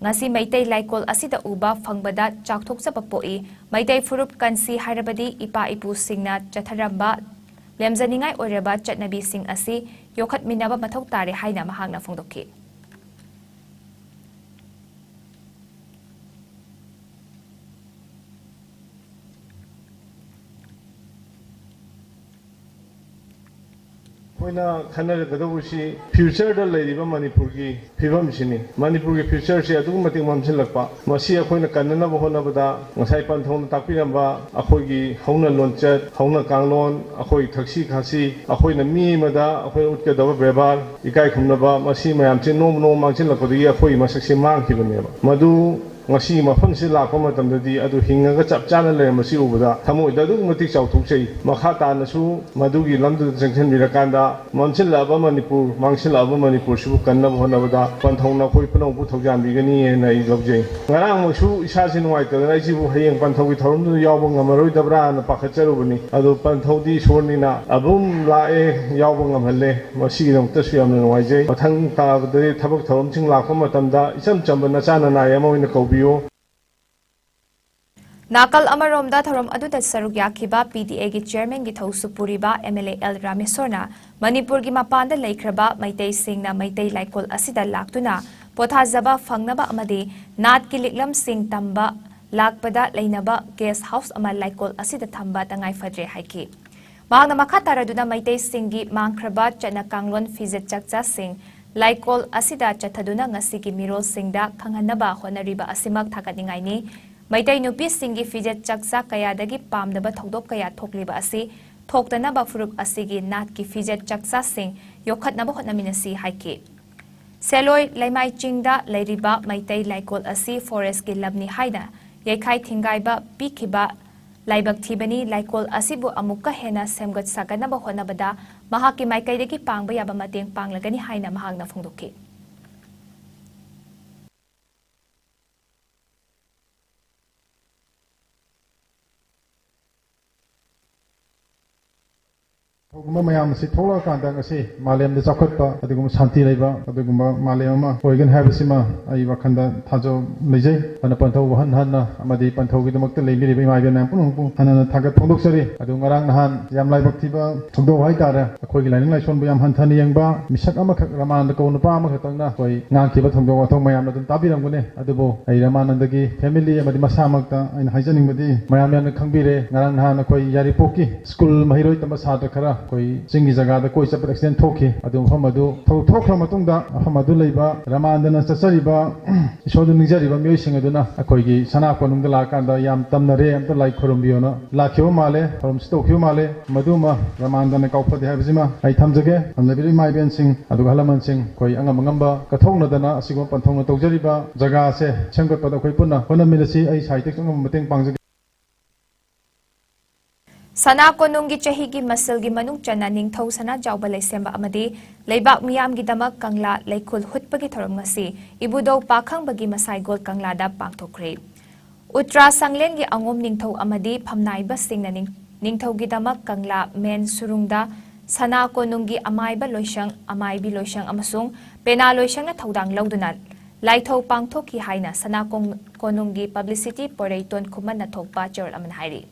ꯉꯁꯤ ꯃꯩꯇꯩ ꯂꯥꯏꯀꯣꯜ ꯑꯁꯤꯗ ꯎꯕ ꯐꯪꯕꯗ ꯆꯥꯎꯊꯣꯛꯆꯕ ꯄꯣꯛꯏ꯫ ꯃꯩꯇꯩ ꯐꯨꯔꯨꯞ ꯀꯟꯁꯤ ꯍꯥꯏꯔꯕꯗꯤ ꯏꯄꯥ ꯏꯄꯨꯁꯤꯡꯅ ꯆꯠꯊꯔꯝꯕ ꯂꯦꯝꯖꯅꯤꯡꯉꯥꯏ ꯑꯣꯏꯔꯕ ꯆꯠꯅꯕꯤꯁꯤꯡ ꯑꯁꯤ ꯌꯣꯛꯈꯠꯃꯤꯟꯅꯕ ꯃꯊꯧ ꯇꯥꯔꯦ ꯍꯥꯏꯅ ꯃꯍꯥꯛꯅ ꯐꯣꯡꯗꯣꯛꯈꯤ꯫ ꯑꯩꯈꯣꯏꯅ ꯈꯟꯅꯔꯒꯗꯧꯕꯁꯤ ꯐ꯭ꯌꯨꯆꯔꯗ ꯂꯩꯔꯤꯕ ꯃꯅꯤꯄꯨꯔꯒꯤ ꯐꯤꯕꯝꯁꯤꯅꯤ꯫ ꯃꯅꯤꯄꯨꯔꯒꯤ ꯐ꯭ꯌꯨꯆꯔꯁꯤ ꯑꯗꯨꯛꯀꯤ ꯃꯇꯤꯛ ꯃꯝꯁꯤꯜꯂꯛꯄ, ꯃꯁꯤ ꯑꯩꯈꯣꯏꯅ ꯀꯟꯅꯅꯕ ꯍꯣꯠꯅꯕꯗ ꯉꯁꯥꯏ ꯄꯟꯊꯧꯅ ꯇꯥꯛꯄꯤꯔꯝꯕ ꯑꯩꯈꯣꯏꯒꯤ ꯍꯧꯅ ꯂꯣꯟꯆꯠ, ꯍꯧꯅ ꯀꯥꯡꯂꯣꯟ, ꯑꯩꯈꯣꯏ ꯊꯛꯁꯤ ꯈꯥꯁꯤ, ꯑꯩꯈꯣꯏꯅ ꯃꯤ ꯑꯃꯗ ꯑꯩꯈꯣꯏ ꯎꯠꯀꯗꯕ ꯕꯦꯕꯥꯔ, ꯏꯀꯥꯏ ꯈꯨꯝꯅꯕ, ꯃꯁꯤ ꯃꯌꯥꯝꯁꯤ ꯅꯣꯡꯃ ꯅꯣꯡꯃ ꯃꯥꯡꯁꯤꯜꯂꯛꯄꯗꯒꯤ ꯑꯩꯈꯣꯏꯒꯤ ꯃꯁꯛꯁꯦ ꯃꯥꯡꯈꯤꯕꯅꯦꯕ꯫ ꯃꯗꯨ ꯉꯁꯤ ꯃꯐꯝꯁꯤ ꯂꯥꯛꯄ ꯃꯇꯝꯗꯗꯤ ꯑꯗꯨ ꯍꯤꯡꯉꯒ ꯆꯞ ꯆꯥꯅ ꯂꯩꯔꯝꯕꯁꯤ ꯎꯕꯗ ꯊꯃꯣꯏꯗ ꯑꯗꯨꯛꯀꯤ ꯃꯇꯤꯛ ꯆꯥꯎꯊꯣꯛꯆꯩ꯫ ꯃꯈꯥ ꯇꯥꯅꯁꯨ ꯃꯗꯨꯒꯤ ꯂꯝꯗꯨꯗ ꯆꯪꯁꯤꯟꯕꯤꯔꯀꯥꯟꯗ ꯃꯝꯁꯤꯜꯂꯛꯑꯕ ꯃꯅꯤꯄꯨꯔ, ꯃꯥꯡꯁꯤꯜꯂꯛꯑꯕ ꯃꯅꯤꯄꯨꯔꯁꯤꯕꯨ ꯀꯟꯅꯕ ꯍꯣꯠꯅꯕꯗ ꯄꯟꯊꯧꯅ ꯑꯩꯈꯣꯏ ꯄꯨꯝꯅꯃꯛꯄꯨ ꯊꯧꯖꯥꯟꯕꯤꯒꯅꯤ ꯍꯥꯏꯅ ꯑꯩ ꯂꯧꯖꯩ꯫ ꯉꯔꯥꯡꯃꯛꯁꯨ ꯏꯁꯥꯁꯤ ꯅꯨꯡꯉꯥꯏꯇꯗꯅ ꯑꯩꯁꯤꯕꯨ ꯍꯌꯦꯡ ꯄꯟꯊꯧꯒꯤ ꯊꯧꯔꯝꯗꯨꯗ ꯌꯥꯎꯕ ꯉꯝꯃꯔꯣꯏꯗꯕ꯭ꯔꯥꯅ ꯄꯥꯈꯠꯆꯔꯨꯕꯅꯤ꯫ ꯑꯗꯨ ꯄꯟꯊꯧꯗꯤ ꯏꯁꯣꯔꯅꯤꯅ ꯑꯗꯨꯝ ꯂꯥꯛꯑꯦ, ꯌꯥꯎꯕ ꯉꯝꯍꯜꯂꯦ꯫ ꯃꯁꯤꯒꯤꯗꯃꯛꯇꯁꯨ ꯌꯥꯝꯅ ꯅꯨꯡꯉꯥꯏꯖꯩ꯫ ꯃꯊꯪ ꯇꯥꯕꯗꯗꯤ ꯊꯕꯛ ꯊꯧꯔꯝꯁꯤꯡ ꯂꯥꯛꯄ ꯃꯇꯝꯗ ꯏꯆꯝ ꯆꯝꯕ ꯅꯆꯥ ꯅꯅꯥꯏ ꯑꯃ ꯑꯣꯏꯅ ꯀꯧꯕꯤꯌꯨ꯫ ꯅꯥꯀꯜ ꯑꯃꯔꯣꯝꯗ ꯊꯧꯔꯝ ꯑꯗꯨꯗ ꯁꯔꯨꯛ ꯌꯥꯈꯤꯕ ꯄꯤ ꯗꯤ ꯑꯦꯒꯤ ꯆꯤꯌꯔꯃꯦꯟꯒꯤ ꯊꯧꯁꯨ ꯄꯨꯔꯤꯕ ꯑꯦꯝ ꯑꯦꯜ ꯑꯦ ꯑꯦꯜ ꯔꯥꯃꯦꯁꯣꯔꯅ ꯃꯅꯤꯄꯨꯔꯒꯤ ꯃꯄꯥꯟꯗ ꯂꯩꯈ꯭ꯔꯕ ꯃꯩꯇꯩꯁꯤꯡꯅ ꯃꯩꯇꯩ ꯂꯥꯏꯀꯣꯜ ꯑꯁꯤꯗ ꯂꯥꯛꯇꯨꯅ ꯄꯣꯊꯥꯖꯕ ꯐꯪꯅꯕ ꯑꯃꯗꯤ ꯅꯥꯠꯀꯤ ꯂꯤꯛꯂꯝꯁꯤꯡ ꯇꯝꯕ ꯂꯥꯛꯄꯗ ꯂꯩꯅꯕ ꯒꯦꯁ ꯍꯥꯎꯁ ꯑꯃ ꯂꯥꯏꯀꯣꯜ ꯑꯁꯤꯗ ꯊꯝꯕ ꯇꯉꯥꯏ ꯐꯗ꯭ꯔꯦ ꯍꯥꯏꯈꯤ꯫ ꯃꯍꯥꯛꯅ ꯃꯈꯥ ꯇꯥꯔꯗꯨꯅ ꯃꯩꯇꯩꯁꯤꯡꯒꯤ ꯃꯥꯡꯈ꯭ꯔꯕ ꯆꯠꯅ ꯀꯥꯡꯂꯣꯟ ꯐꯤꯖꯦꯠ ꯆꯥꯛꯆꯥꯁꯤꯡ ꯂꯥꯏꯀꯣꯜ ꯑꯁꯤꯗ ꯆꯠꯊꯗꯨꯅ ꯉꯁꯤꯒꯤ ꯃꯤꯔꯣꯜꯁꯤꯡꯗ ꯈꯪꯍꯟꯅꯕ ꯍꯣꯠꯅꯔꯤꯕ ꯑꯁꯤꯃꯛ ꯊꯥꯒꯠꯅꯤꯡꯉꯥꯏꯅꯤ꯫ ꯃꯩꯇꯩ ꯅꯨꯄꯤꯁꯤꯡꯒꯤ ꯐꯤꯖꯦꯠ ꯆꯥꯛꯆꯥ ꯀꯌꯥꯗꯒꯤ ꯄꯥꯝꯗꯕ ꯊꯧꯗꯣꯛ ꯀꯌꯥ ꯊꯣꯛꯂꯤꯕ ꯑꯁꯤ ꯊꯣꯛꯇꯅꯕ ꯐꯨꯔꯨꯞ ꯑꯁꯤꯒꯤ ꯅꯥꯠꯀꯤ ꯐꯤꯖꯦꯠ ꯆꯥꯛꯆꯥꯁꯤꯡ ꯌꯣꯛꯈꯠꯅꯕ ꯍꯣꯠꯅꯃꯤꯟꯅꯁꯤ ꯍꯥꯏꯈꯤ꯫ ꯁꯦꯂꯣꯏ ꯂꯩꯃꯥꯏ ꯆꯤꯡꯗ ꯂꯩꯔꯤꯕ ꯃꯩꯇꯩ ꯂꯥꯏꯀꯣꯜ ꯑꯁꯤ ꯐꯣꯔꯦꯁ꯭ꯠꯀꯤ ꯂꯝꯅꯤ ꯍꯥꯏꯅ ꯌꯩꯈꯥꯏ ꯊꯤꯡꯒꯥꯏꯕ ꯄꯤꯈꯤꯕ ꯂꯥꯏꯕꯛ ꯊꯤꯕꯅꯤ꯫ ꯂꯥꯏꯀꯣꯜ ꯑꯁꯤꯕꯨ ꯑꯃꯨꯛꯀ ꯍꯦꯟꯅ ꯁꯦꯝꯒꯠ ꯁꯥꯒꯠꯅꯕ ꯍꯣꯠꯅꯕꯗ ꯃꯍꯥꯛꯀꯤ ꯃꯥꯏꯀꯩꯗꯒꯤ ꯄꯥꯡꯕ ꯌꯥꯕ ꯃꯇꯦꯡ ꯄꯥꯡꯂꯒꯅꯤ ꯍꯥꯏꯅ ꯃꯍꯥꯛꯅ ꯐꯣꯡꯗꯣꯛꯈꯤ꯫ ꯀꯔꯤꯒꯨꯝꯕ ꯃꯌꯥꯝ ꯑꯁꯤ ꯊꯣꯛꯂꯛꯑꯀꯥꯟꯗ ꯉꯁꯤ ꯃꯥꯂꯦꯝꯗ ꯆꯥꯎꯈꯠꯄ, ꯑꯗꯨꯒꯨꯝꯕ ꯁꯥꯟꯇꯤ ꯂꯩꯕ, ꯑꯗꯨꯒꯨꯝꯕ ꯃꯥꯂꯦꯝ ꯑꯃ ꯑꯣꯏꯒꯅꯤ ꯍꯥꯏꯕꯁꯤꯃ ꯑꯩ ꯋꯥꯈꯜꯗ ꯊꯥꯖꯕ ꯂꯩꯖꯩ꯫ ꯑꯗꯨꯅ ꯄꯟꯊꯧ ꯋꯥꯍꯟ ꯍꯟꯅ ꯑꯃꯗꯤ ꯄꯟꯊꯧꯒꯤꯗꯃꯛꯇ ꯂꯦꯡꯕꯤꯔꯤꯕ ꯏꯃꯥ ꯏꯕꯦꯟ ꯃꯌꯥꯝ ꯄꯨꯝꯅꯃꯛꯄꯨ ꯍꯟꯅ ꯊꯥꯒꯠ ꯐꯣꯡꯗꯣꯛꯆꯔꯤ꯫ ꯑꯗꯨ ꯉꯔꯥꯡ ꯅꯍꯥꯟ ꯌꯥꯝ ꯂꯥꯏꯕꯛ ꯊꯤꯕ ꯊꯧꯗꯧ ꯍꯥꯏꯇꯥꯔꯦ, ꯑꯩꯈꯣꯏꯒꯤ ꯂꯥꯏꯅꯤꯡ ꯂꯥꯏꯁꯣꯟꯕꯨ ꯌꯥꯝ ꯍꯟꯊꯅ ꯌꯦꯡꯕ ꯃꯤꯁꯛ ꯑꯃꯈꯛ, ꯔꯃꯥꯅꯟꯗ ꯀꯧꯕ ꯅꯨꯄꯥ ꯑꯃꯈꯛꯇꯪꯅ ꯑꯩꯈꯣꯏ ꯉꯥꯡꯈꯤꯕ ꯊꯧꯗꯣꯛ ꯋꯥꯊꯣꯛ ꯃꯌꯥꯝꯅ ꯑꯗꯨꯝ ꯇꯥꯕꯤꯔꯝꯒꯅꯤ꯫ ꯑꯗꯨꯕꯨ ꯑꯩ ꯔꯃꯥꯅꯟꯗꯒꯤ ꯐꯦꯃꯤꯂꯤ ꯑꯃꯗꯤ ꯃꯁꯥꯃꯛꯇ ꯑꯩꯅ ꯍꯥꯏꯖꯅꯤꯡꯕꯗꯤ, ꯃꯌꯥꯝ ꯌꯥꯝꯅ ꯈꯪꯕꯤꯔꯦ, ꯉꯔꯥꯡ ꯅꯍꯥꯟ ꯑꯩꯈꯣꯏ ꯌꯥꯏꯔꯤꯄꯣꯛꯀꯤ ꯁ꯭ꯀꯨꯜ ꯃꯍꯩꯔꯣꯏ ꯇꯝꯕ ꯁꯥꯇ꯭ꯔ ꯈꯔ ꯑꯩꯈꯣꯏ ꯆꯤꯡꯒꯤ ꯖꯒꯥꯗ ꯀꯣꯏ ꯆꯠꯄꯗ ꯑꯦꯛꯁꯤꯗꯦꯟ ꯊꯣꯛꯈꯤ꯫ ꯑꯗꯨ ꯃꯐꯝ ꯑꯗꯨ ꯊꯧꯗꯣꯛ ꯊꯣꯛꯈ꯭ꯔ ꯃꯇꯨꯡꯗ ꯃꯐꯝ ꯑꯗꯨ ꯂꯩꯕ ꯔꯃꯥꯟꯗꯅ ꯆꯠꯆꯔꯤꯕ ꯏꯁꯣꯔꯗꯨ ꯅꯤꯡꯖꯔꯤꯕ ꯃꯤꯑꯣꯏꯁꯤꯡ ꯑꯗꯨꯅ ꯑꯩꯈꯣꯏꯒꯤ ꯁꯅꯥ ꯀꯣꯅꯨꯡꯗ ꯂꯥꯛꯑꯀꯥꯟꯗ ꯌꯥꯝ ꯇꯝꯅꯔꯦ, ꯑꯝꯇ ꯂꯥꯏ ꯈꯨꯔꯨꯝꯕꯤꯌꯣꯅ ꯂꯥꯛꯈꯤꯕ ꯃꯥꯜꯂꯦ꯫ ꯊꯧꯔꯝꯁꯤ ꯇꯧꯈꯤꯕ ꯃꯥꯜꯂꯦ꯫ ꯃꯗꯨꯃ ꯔꯃꯥꯟꯗꯅ ꯀꯥꯎꯐꯗꯦ ꯍꯥꯏꯕꯁꯤꯃ ꯑꯩ ꯊꯝꯖꯒꯦ꯫ ꯂꯝꯖꯕꯤꯔ ꯏꯃꯥ ꯏꯕꯦꯟꯁꯤꯡ ꯑꯗꯨꯒ ꯑꯍꯜ ꯂꯃꯟꯁꯤꯡ, ꯑꯩꯈꯣꯏ ꯑꯉꯝ ꯑꯉꯝꯕ ꯀꯠꯊꯣꯛꯅꯗꯅ ꯑꯁꯤꯒꯨꯝꯕ ꯄꯟꯊꯧꯅ ꯇꯧꯖꯔꯤꯕ ꯖꯒꯥ ꯑꯁꯦ ꯁꯦꯝꯒꯠꯄꯗ ꯑꯩꯈꯣꯏ ꯄꯨꯟꯅ ꯍꯣꯠꯅꯃꯤꯟꯅꯁꯤ꯫ ꯑꯩ ꯁꯥꯍꯤꯇ꯭ꯌꯒꯤ ꯑꯉꯝꯕ ꯃꯇꯦꯡ ꯄꯥꯡꯖꯒꯦ꯫ ꯁꯅꯥ ꯀꯣꯅꯨꯡꯒꯤ ꯆꯍꯤꯒꯤ ꯃꯁꯤꯜꯒꯤ ꯃꯅꯨꯡ ꯆꯟꯅ ꯅꯤꯡꯊꯧ ꯁꯅꯥꯖꯥꯎꯕ ꯂꯩꯁꯦꯝꯕ ꯑꯃꯗꯤ ꯂꯩꯕꯥꯛ ꯃꯤꯌꯥꯝꯒꯤꯗꯃꯛ ꯀꯪꯂꯥ ꯂꯩꯈꯨꯜ ꯍꯨꯠꯄꯒꯤ ꯊꯧꯔꯝ ꯉꯁꯤ ꯏꯕꯨꯙꯧ ꯄꯥꯈꯪꯕꯒꯤ ꯃꯁꯥꯏꯒꯣꯜ ꯀꯪꯂꯥꯗ ꯄꯥꯡꯊꯣꯛꯈ꯭ꯔꯦ꯫ ꯎꯇ꯭ꯔꯥ ꯁꯪꯂꯦꯟꯒꯤ ꯑꯉꯣꯝ ꯅꯤꯡꯊꯧ ꯑꯃꯗꯤ ꯐꯝꯅꯥꯏꯕꯁꯤꯡꯅ ꯅꯤꯡ-, ꯅꯤꯡꯊꯧꯒꯤꯗꯃꯛ ꯀꯪꯂꯥ ꯃꯦꯟ ꯁꯨꯔꯨꯡꯗ ꯁꯅꯥ ꯀꯣꯅꯨꯡꯒꯤ ꯑꯃꯥꯏꯕ ꯂꯣꯏꯁꯪ, ꯑꯃꯥꯏꯕꯤ ꯂꯣꯏꯁꯪ ꯑꯃꯁꯨꯡ ꯄꯦꯅꯥ ꯂꯣꯏꯁꯪꯅ ꯊꯧꯗꯥꯡ ꯂꯧꯗꯨꯅ ꯂꯥꯏꯊꯧ ꯄꯥꯡꯊꯣꯛꯈꯤ ꯍꯥꯏꯅ ꯁꯅꯥ ꯀꯣꯡ-, ꯀꯣꯅꯨꯡꯒꯤ ꯄꯕ꯭ꯂꯤꯁꯤꯇꯤ ꯄꯣꯔꯩꯇꯣꯟ ꯈꯨꯃꯟꯅ ꯊꯣꯛꯄ ꯆꯦꯔꯣꯜ ꯑꯃꯅ ꯍꯥꯏꯔꯤ꯫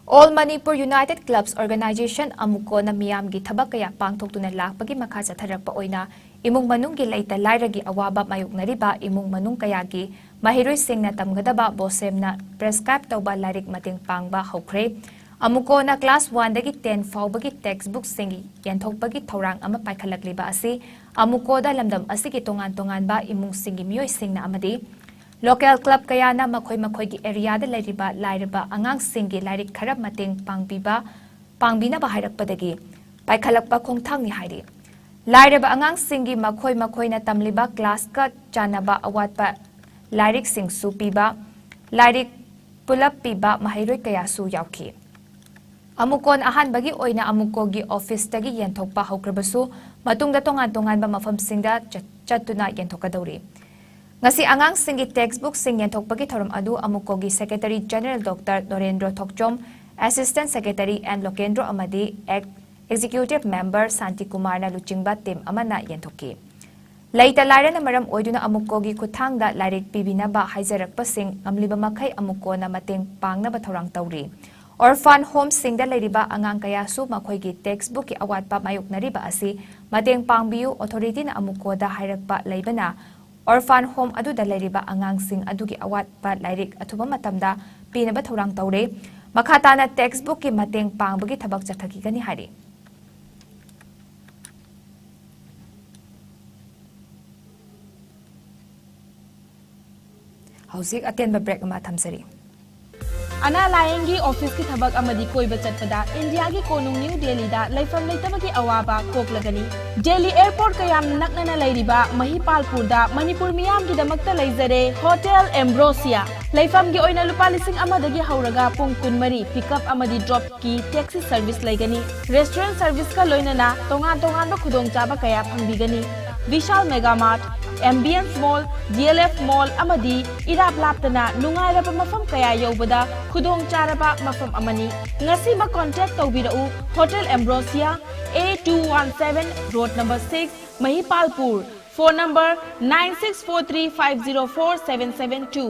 All Manipur United Clubs Organization, ꯑꯃꯨꯀꯣꯅ ꯃꯤꯌꯥꯝꯒꯤ ꯊꯕꯛ ꯀꯌꯥ ꯄꯥꯡꯊꯣꯛꯇꯨꯅ ꯂꯥꯛꯄꯒꯤ ꯃꯈꯥ ꯆꯠꯊꯔꯛꯄ ꯑꯣꯏꯅ ꯏꯃꯨꯡ ꯃꯅꯨꯡꯒꯤ ꯂꯩꯇ ꯂꯥꯏꯔꯒꯤ ꯑꯋꯥꯕ ꯃꯥꯌꯣꯛꯅꯔꯤꯕ ꯏꯃꯨꯡ ꯃꯅꯨꯡ ꯀꯌꯥꯒꯤ ꯃꯍꯩꯔꯣꯏꯁꯤꯡꯅ ꯇꯝꯒꯗꯕ ꯕꯣꯁꯦꯝꯅ prescribe ꯇꯧꯕ ꯂꯥꯏꯔꯤꯛ ꯃꯇꯦꯡ ꯄꯥꯡꯕ ꯍꯧꯈ꯭ꯔꯦ꯫ ꯑꯃꯨꯀꯣꯅ class one ꯗꯒꯤ ten ꯐꯥꯎꯕꯒꯤ textbook ꯁꯤꯡ ꯌꯦꯟꯊꯣꯛꯄꯒꯤ ꯊꯧꯔꯥꯡ ꯑꯃ ꯄꯥꯏꯈꯠꯂꯛꯂꯤꯕ ꯑꯁꯤ ꯑꯃꯨꯀꯣꯗ ꯂꯝꯗꯝ ꯑꯁꯤꯒꯤ ꯇꯣꯉꯥꯟ ꯇꯣꯉꯥꯟꯕ ꯏꯃꯨꯡꯁꯤꯡꯒꯤ ꯃꯤꯑꯣꯏꯁꯤꯡꯅ ꯑꯃꯗꯤ local club ꯀꯌꯥꯅ ꯃꯈꯣꯏ ꯃꯈꯣꯏꯒꯤ area ꯗ ꯂꯩꯔꯤꯕ ꯂꯥꯏꯔꯕ ꯑꯉꯥꯡꯁꯤꯡꯒꯤ ꯂꯥꯏꯔꯤꯛ ꯈꯔ ꯃꯇꯦꯡ ꯄꯥꯡꯕꯤꯕ, ꯄꯥꯡꯕꯤꯅꯕ ꯍꯥꯏꯔꯛꯄꯗꯒꯤ ꯄꯥꯏꯈꯠꯂꯛꯄ ꯈꯣꯡꯊꯥꯡꯅꯤ ꯍꯥꯏꯔꯤ꯫ ꯂꯥꯏꯔꯕ ꯑꯉꯥꯡꯁꯤꯡꯒꯤ ꯃꯈꯣꯏ ꯃꯈꯣꯏꯅ ꯇꯝꯂꯤꯕ class ꯀ ꯆꯥꯟꯅꯕ ꯑꯋꯥꯠꯄ ꯂꯥꯏꯔꯤꯛꯁꯤꯡꯁꯨ ꯄꯤꯕ, ꯂꯥꯏꯔꯤꯛ ꯄꯨꯂꯞ ꯄꯤꯕ ꯃꯍꯩꯔꯣꯏ ꯀꯌꯥꯁꯨ ꯌꯥꯎꯈꯤ꯫ ꯑꯃꯨꯀꯣꯟ ꯑꯍꯥꯟꯕꯒꯤ ꯑꯣꯏꯅ ꯑꯃꯨꯀꯣꯒꯤ office ꯇꯒꯤ ꯌꯦꯟꯊꯣꯛꯄ ꯍꯧꯈ꯭ꯔꯕꯁꯨ, ꯃꯇꯨꯡꯗ ꯇꯣꯉꯥꯟ ꯇꯣꯉꯥꯟꯕ ꯃꯐꯝꯁꯤꯡꯗ ꯆꯠ-, ꯆꯠꯇꯨꯅ ꯌꯦꯟꯊꯣꯛꯀꯗꯧꯔꯤ꯫ ꯉꯁꯤ ꯑꯉꯥꯡꯁꯤꯡꯒꯤ textbook ꯁꯤꯡ ꯌꯦꯟꯊꯣꯛꯄꯒꯤ ꯊꯧꯔꯝ ꯑꯗꯨ ꯑꯃꯨꯀꯣꯒꯤ Secretary General Doctor ꯅꯣꯔꯦꯟꯗ꯭ꯔꯣ ꯊꯣꯛꯆꯣꯝ, Assistant Secretary N ꯂꯣꯀꯦꯟꯗ꯭ꯔꯣ ꯑꯃꯗꯤ Ex-, Executive Member ꯁꯥꯟꯇꯤ ꯀꯨꯃꯥꯔꯅ ꯂꯨꯆꯤꯡꯕ team ꯑꯃꯅ ꯌꯦꯟꯊꯣꯛꯈꯤ꯫ ꯂꯩꯇ ꯂꯥꯏꯔꯅ ꯃꯔꯝ ꯑꯣꯏꯗꯨꯅ ꯑꯃꯨꯀꯣꯒꯤ ꯈꯨꯠꯊꯥꯡꯗ ꯂꯥꯏꯔꯤꯛ ꯄꯤꯕꯤꯅꯕ ꯍꯥꯏꯖꯔꯛꯄꯁꯤꯡ ꯉꯝꯂꯤꯕ ꯃꯈꯩ ꯑꯃꯨꯀꯣꯅ ꯃꯇꯦꯡ ꯄꯥꯡꯅꯕ ꯊꯧꯔꯥꯡ ꯇꯧꯔꯤ꯫ Orphan home ꯁꯤꯡꯗ ꯂꯩꯔꯤꯕ ꯑꯉꯥꯡ ꯀꯌꯥꯁꯨ ꯃꯈꯣꯏꯒꯤ textbook ꯀꯤ ꯑꯋꯥꯠꯄ ꯃꯥꯌꯣꯛꯅꯔꯤꯕ ꯑꯁꯤ ꯃꯇꯦꯡ ꯄꯥꯡꯕꯤꯌꯨ, authority ꯅ ꯑꯃꯨꯀꯣꯗ ꯍꯥꯏꯔꯛꯄ ꯂꯩꯕꯅ ꯑꯣꯔꯐꯥꯟ ꯍꯣꯝ ꯑꯗꯨꯗ ꯂꯩꯔꯤꯕ ꯑꯉꯥꯡꯁꯤꯡ ꯑꯗꯨꯒꯤ ꯑꯋꯥꯠꯄ ꯂꯥꯏꯔꯤꯛ ꯑꯊꯨꯕ ꯃꯇꯝꯗ ꯄꯤꯅꯕ ꯊꯧꯔꯥꯡ ꯇꯧꯔꯦ꯫ ꯃꯈꯥ ꯇꯥꯅ ꯇꯦꯛꯁꯕꯨꯛꯀꯤ ꯃꯇꯦꯡ ꯄꯥꯡꯕꯒꯤ ꯊꯕꯛ ꯆꯠꯊꯈꯤꯒꯅꯤ ꯍꯥꯏꯔꯤ꯫ ꯍꯧꯖꯤꯛ ꯑꯇꯦꯟꯕ ꯕ꯭ꯔꯦꯛ ꯑꯃ ꯊꯝꯖꯔꯤ꯫ ꯑꯅꯥ ꯂꯥꯌꯦꯡꯒꯤ ꯑꯣꯐꯤꯁꯀꯤ ꯊꯕꯛ ꯑꯃꯗꯤ ꯀꯣꯏꯕ ꯆꯠꯄꯗ ꯏꯟꯗꯤꯌꯥꯒꯤ ꯀꯣꯅꯨꯡ ꯅ꯭ꯌꯨ ꯗꯦꯜꯂꯤꯗ ꯂꯩꯐꯝ ꯂꯩꯇꯕꯒꯤ ꯑꯋꯥꯕ ꯀꯣꯛꯂꯒꯅꯤ꯫ ꯗꯦꯜꯂꯤ ꯑꯦꯌꯔꯄꯣꯔꯠꯀ ꯌꯥꯝꯅ ꯅꯛꯅꯅ ꯂꯩꯔꯤꯕ ꯃꯍꯤꯄꯥꯜꯄꯨꯔꯗ ꯃꯅꯤꯄꯨꯔ ꯃꯤꯌꯥꯝꯒꯤꯗꯃꯛꯇ ꯂꯩꯖꯔꯦ ꯍꯣꯇꯦꯜ ꯑꯦꯝꯕ꯭ꯔꯣꯁꯤꯌꯥ꯫ ꯂꯩꯐꯝꯒꯤ ꯑꯣꯏꯅ ꯂꯨꯄꯥ ꯂꯤꯁꯤꯡ ꯑꯃꯗꯒꯤ ꯍꯧꯔꯒ ꯄꯨꯡ ꯀꯨꯟꯃꯔꯤ ꯄꯤꯛꯑꯞ ꯑꯃꯗꯤ ꯗ꯭ꯔꯣꯞꯀꯤ ꯇꯦꯛꯁꯤ ꯁꯔꯚꯤꯁ ꯂꯩꯒꯅꯤ꯫ ꯔꯦꯁꯇꯨꯔꯦꯟ ꯁꯔꯚꯤꯁꯀ ꯂꯣꯏꯅꯅ ꯇꯣꯉꯥꯟ ꯇꯣꯉꯥꯟꯕ ꯈꯨꯗꯣꯡꯆꯥꯕ ꯀꯌꯥ ꯐꯪꯕꯤꯒꯅꯤ꯫ ꯚꯤꯁꯥꯜ ꯃꯦꯒꯥ ꯃꯥꯔꯠ, ꯑꯦꯝꯕꯤꯌꯟꯁ ꯃꯣꯜ, ꯗꯤ ꯑꯦꯜ ꯑꯦꯐ ꯃꯣꯜ ꯑꯃꯗꯤ ꯏꯔꯥꯞ ꯂꯥꯞꯇꯅ ꯅꯨꯡꯉꯥꯏꯔꯕ ꯃꯐꯝ ꯀꯌꯥ ꯌꯧꯕꯗ ꯈꯨꯗꯣꯡ ꯆꯥꯔꯕ ꯃꯐꯝ ꯑꯃꯅꯤ꯫ ꯉꯁꯤꯃꯛ ꯀꯣꯟꯇꯦꯛ ꯇꯧꯕꯤꯔꯛꯎ꯫ Hotel Ambrosia, A two one seven, road number six, Mahipalpur. Phone number nine six four three five zero four seven seven two.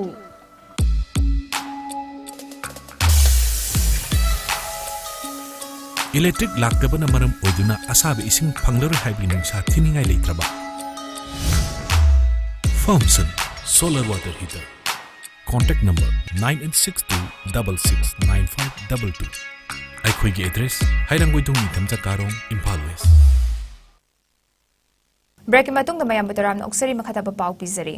Electric ꯂꯥꯛꯇꯕꯅ ꯃꯔꯝ ꯑꯣꯏꯗꯨꯅ ꯑꯁꯥꯕ ꯏꯁꯤꯡ ꯐꯪꯂꯔꯣꯏ ꯍꯥꯏꯕꯒꯤ ꯅꯨꯡꯁꯥ ꯊꯤꯅꯤꯡꯉꯥꯏ ꯂꯩꯇ꯭ꯔꯕ? Farmson Solar Water Heater. Contact number nine eight six two double six nine five double two. ꯑꯩꯈꯣꯏꯒꯤ ꯑꯦꯗ꯭ꯔꯦꯁ: ꯍꯩꯔꯥꯡꯒꯣꯏꯊꯣꯡ ꯅꯤꯡꯊꯝ ꯆꯀꯥꯔꯣꯡ, ꯏꯝꯐꯥꯜ ꯋꯦꯁ꯫ ꯕ꯭ꯔꯦꯛꯀꯤ ꯃꯇꯨꯡꯗ ꯃꯌꯥꯝꯕꯨ ꯇꯔꯥꯝꯅ ꯑꯣꯛꯆꯔꯤ꯫ ꯃꯈꯥꯇꯥꯕ ꯄꯥꯎ ꯄꯤꯖꯔꯤ꯫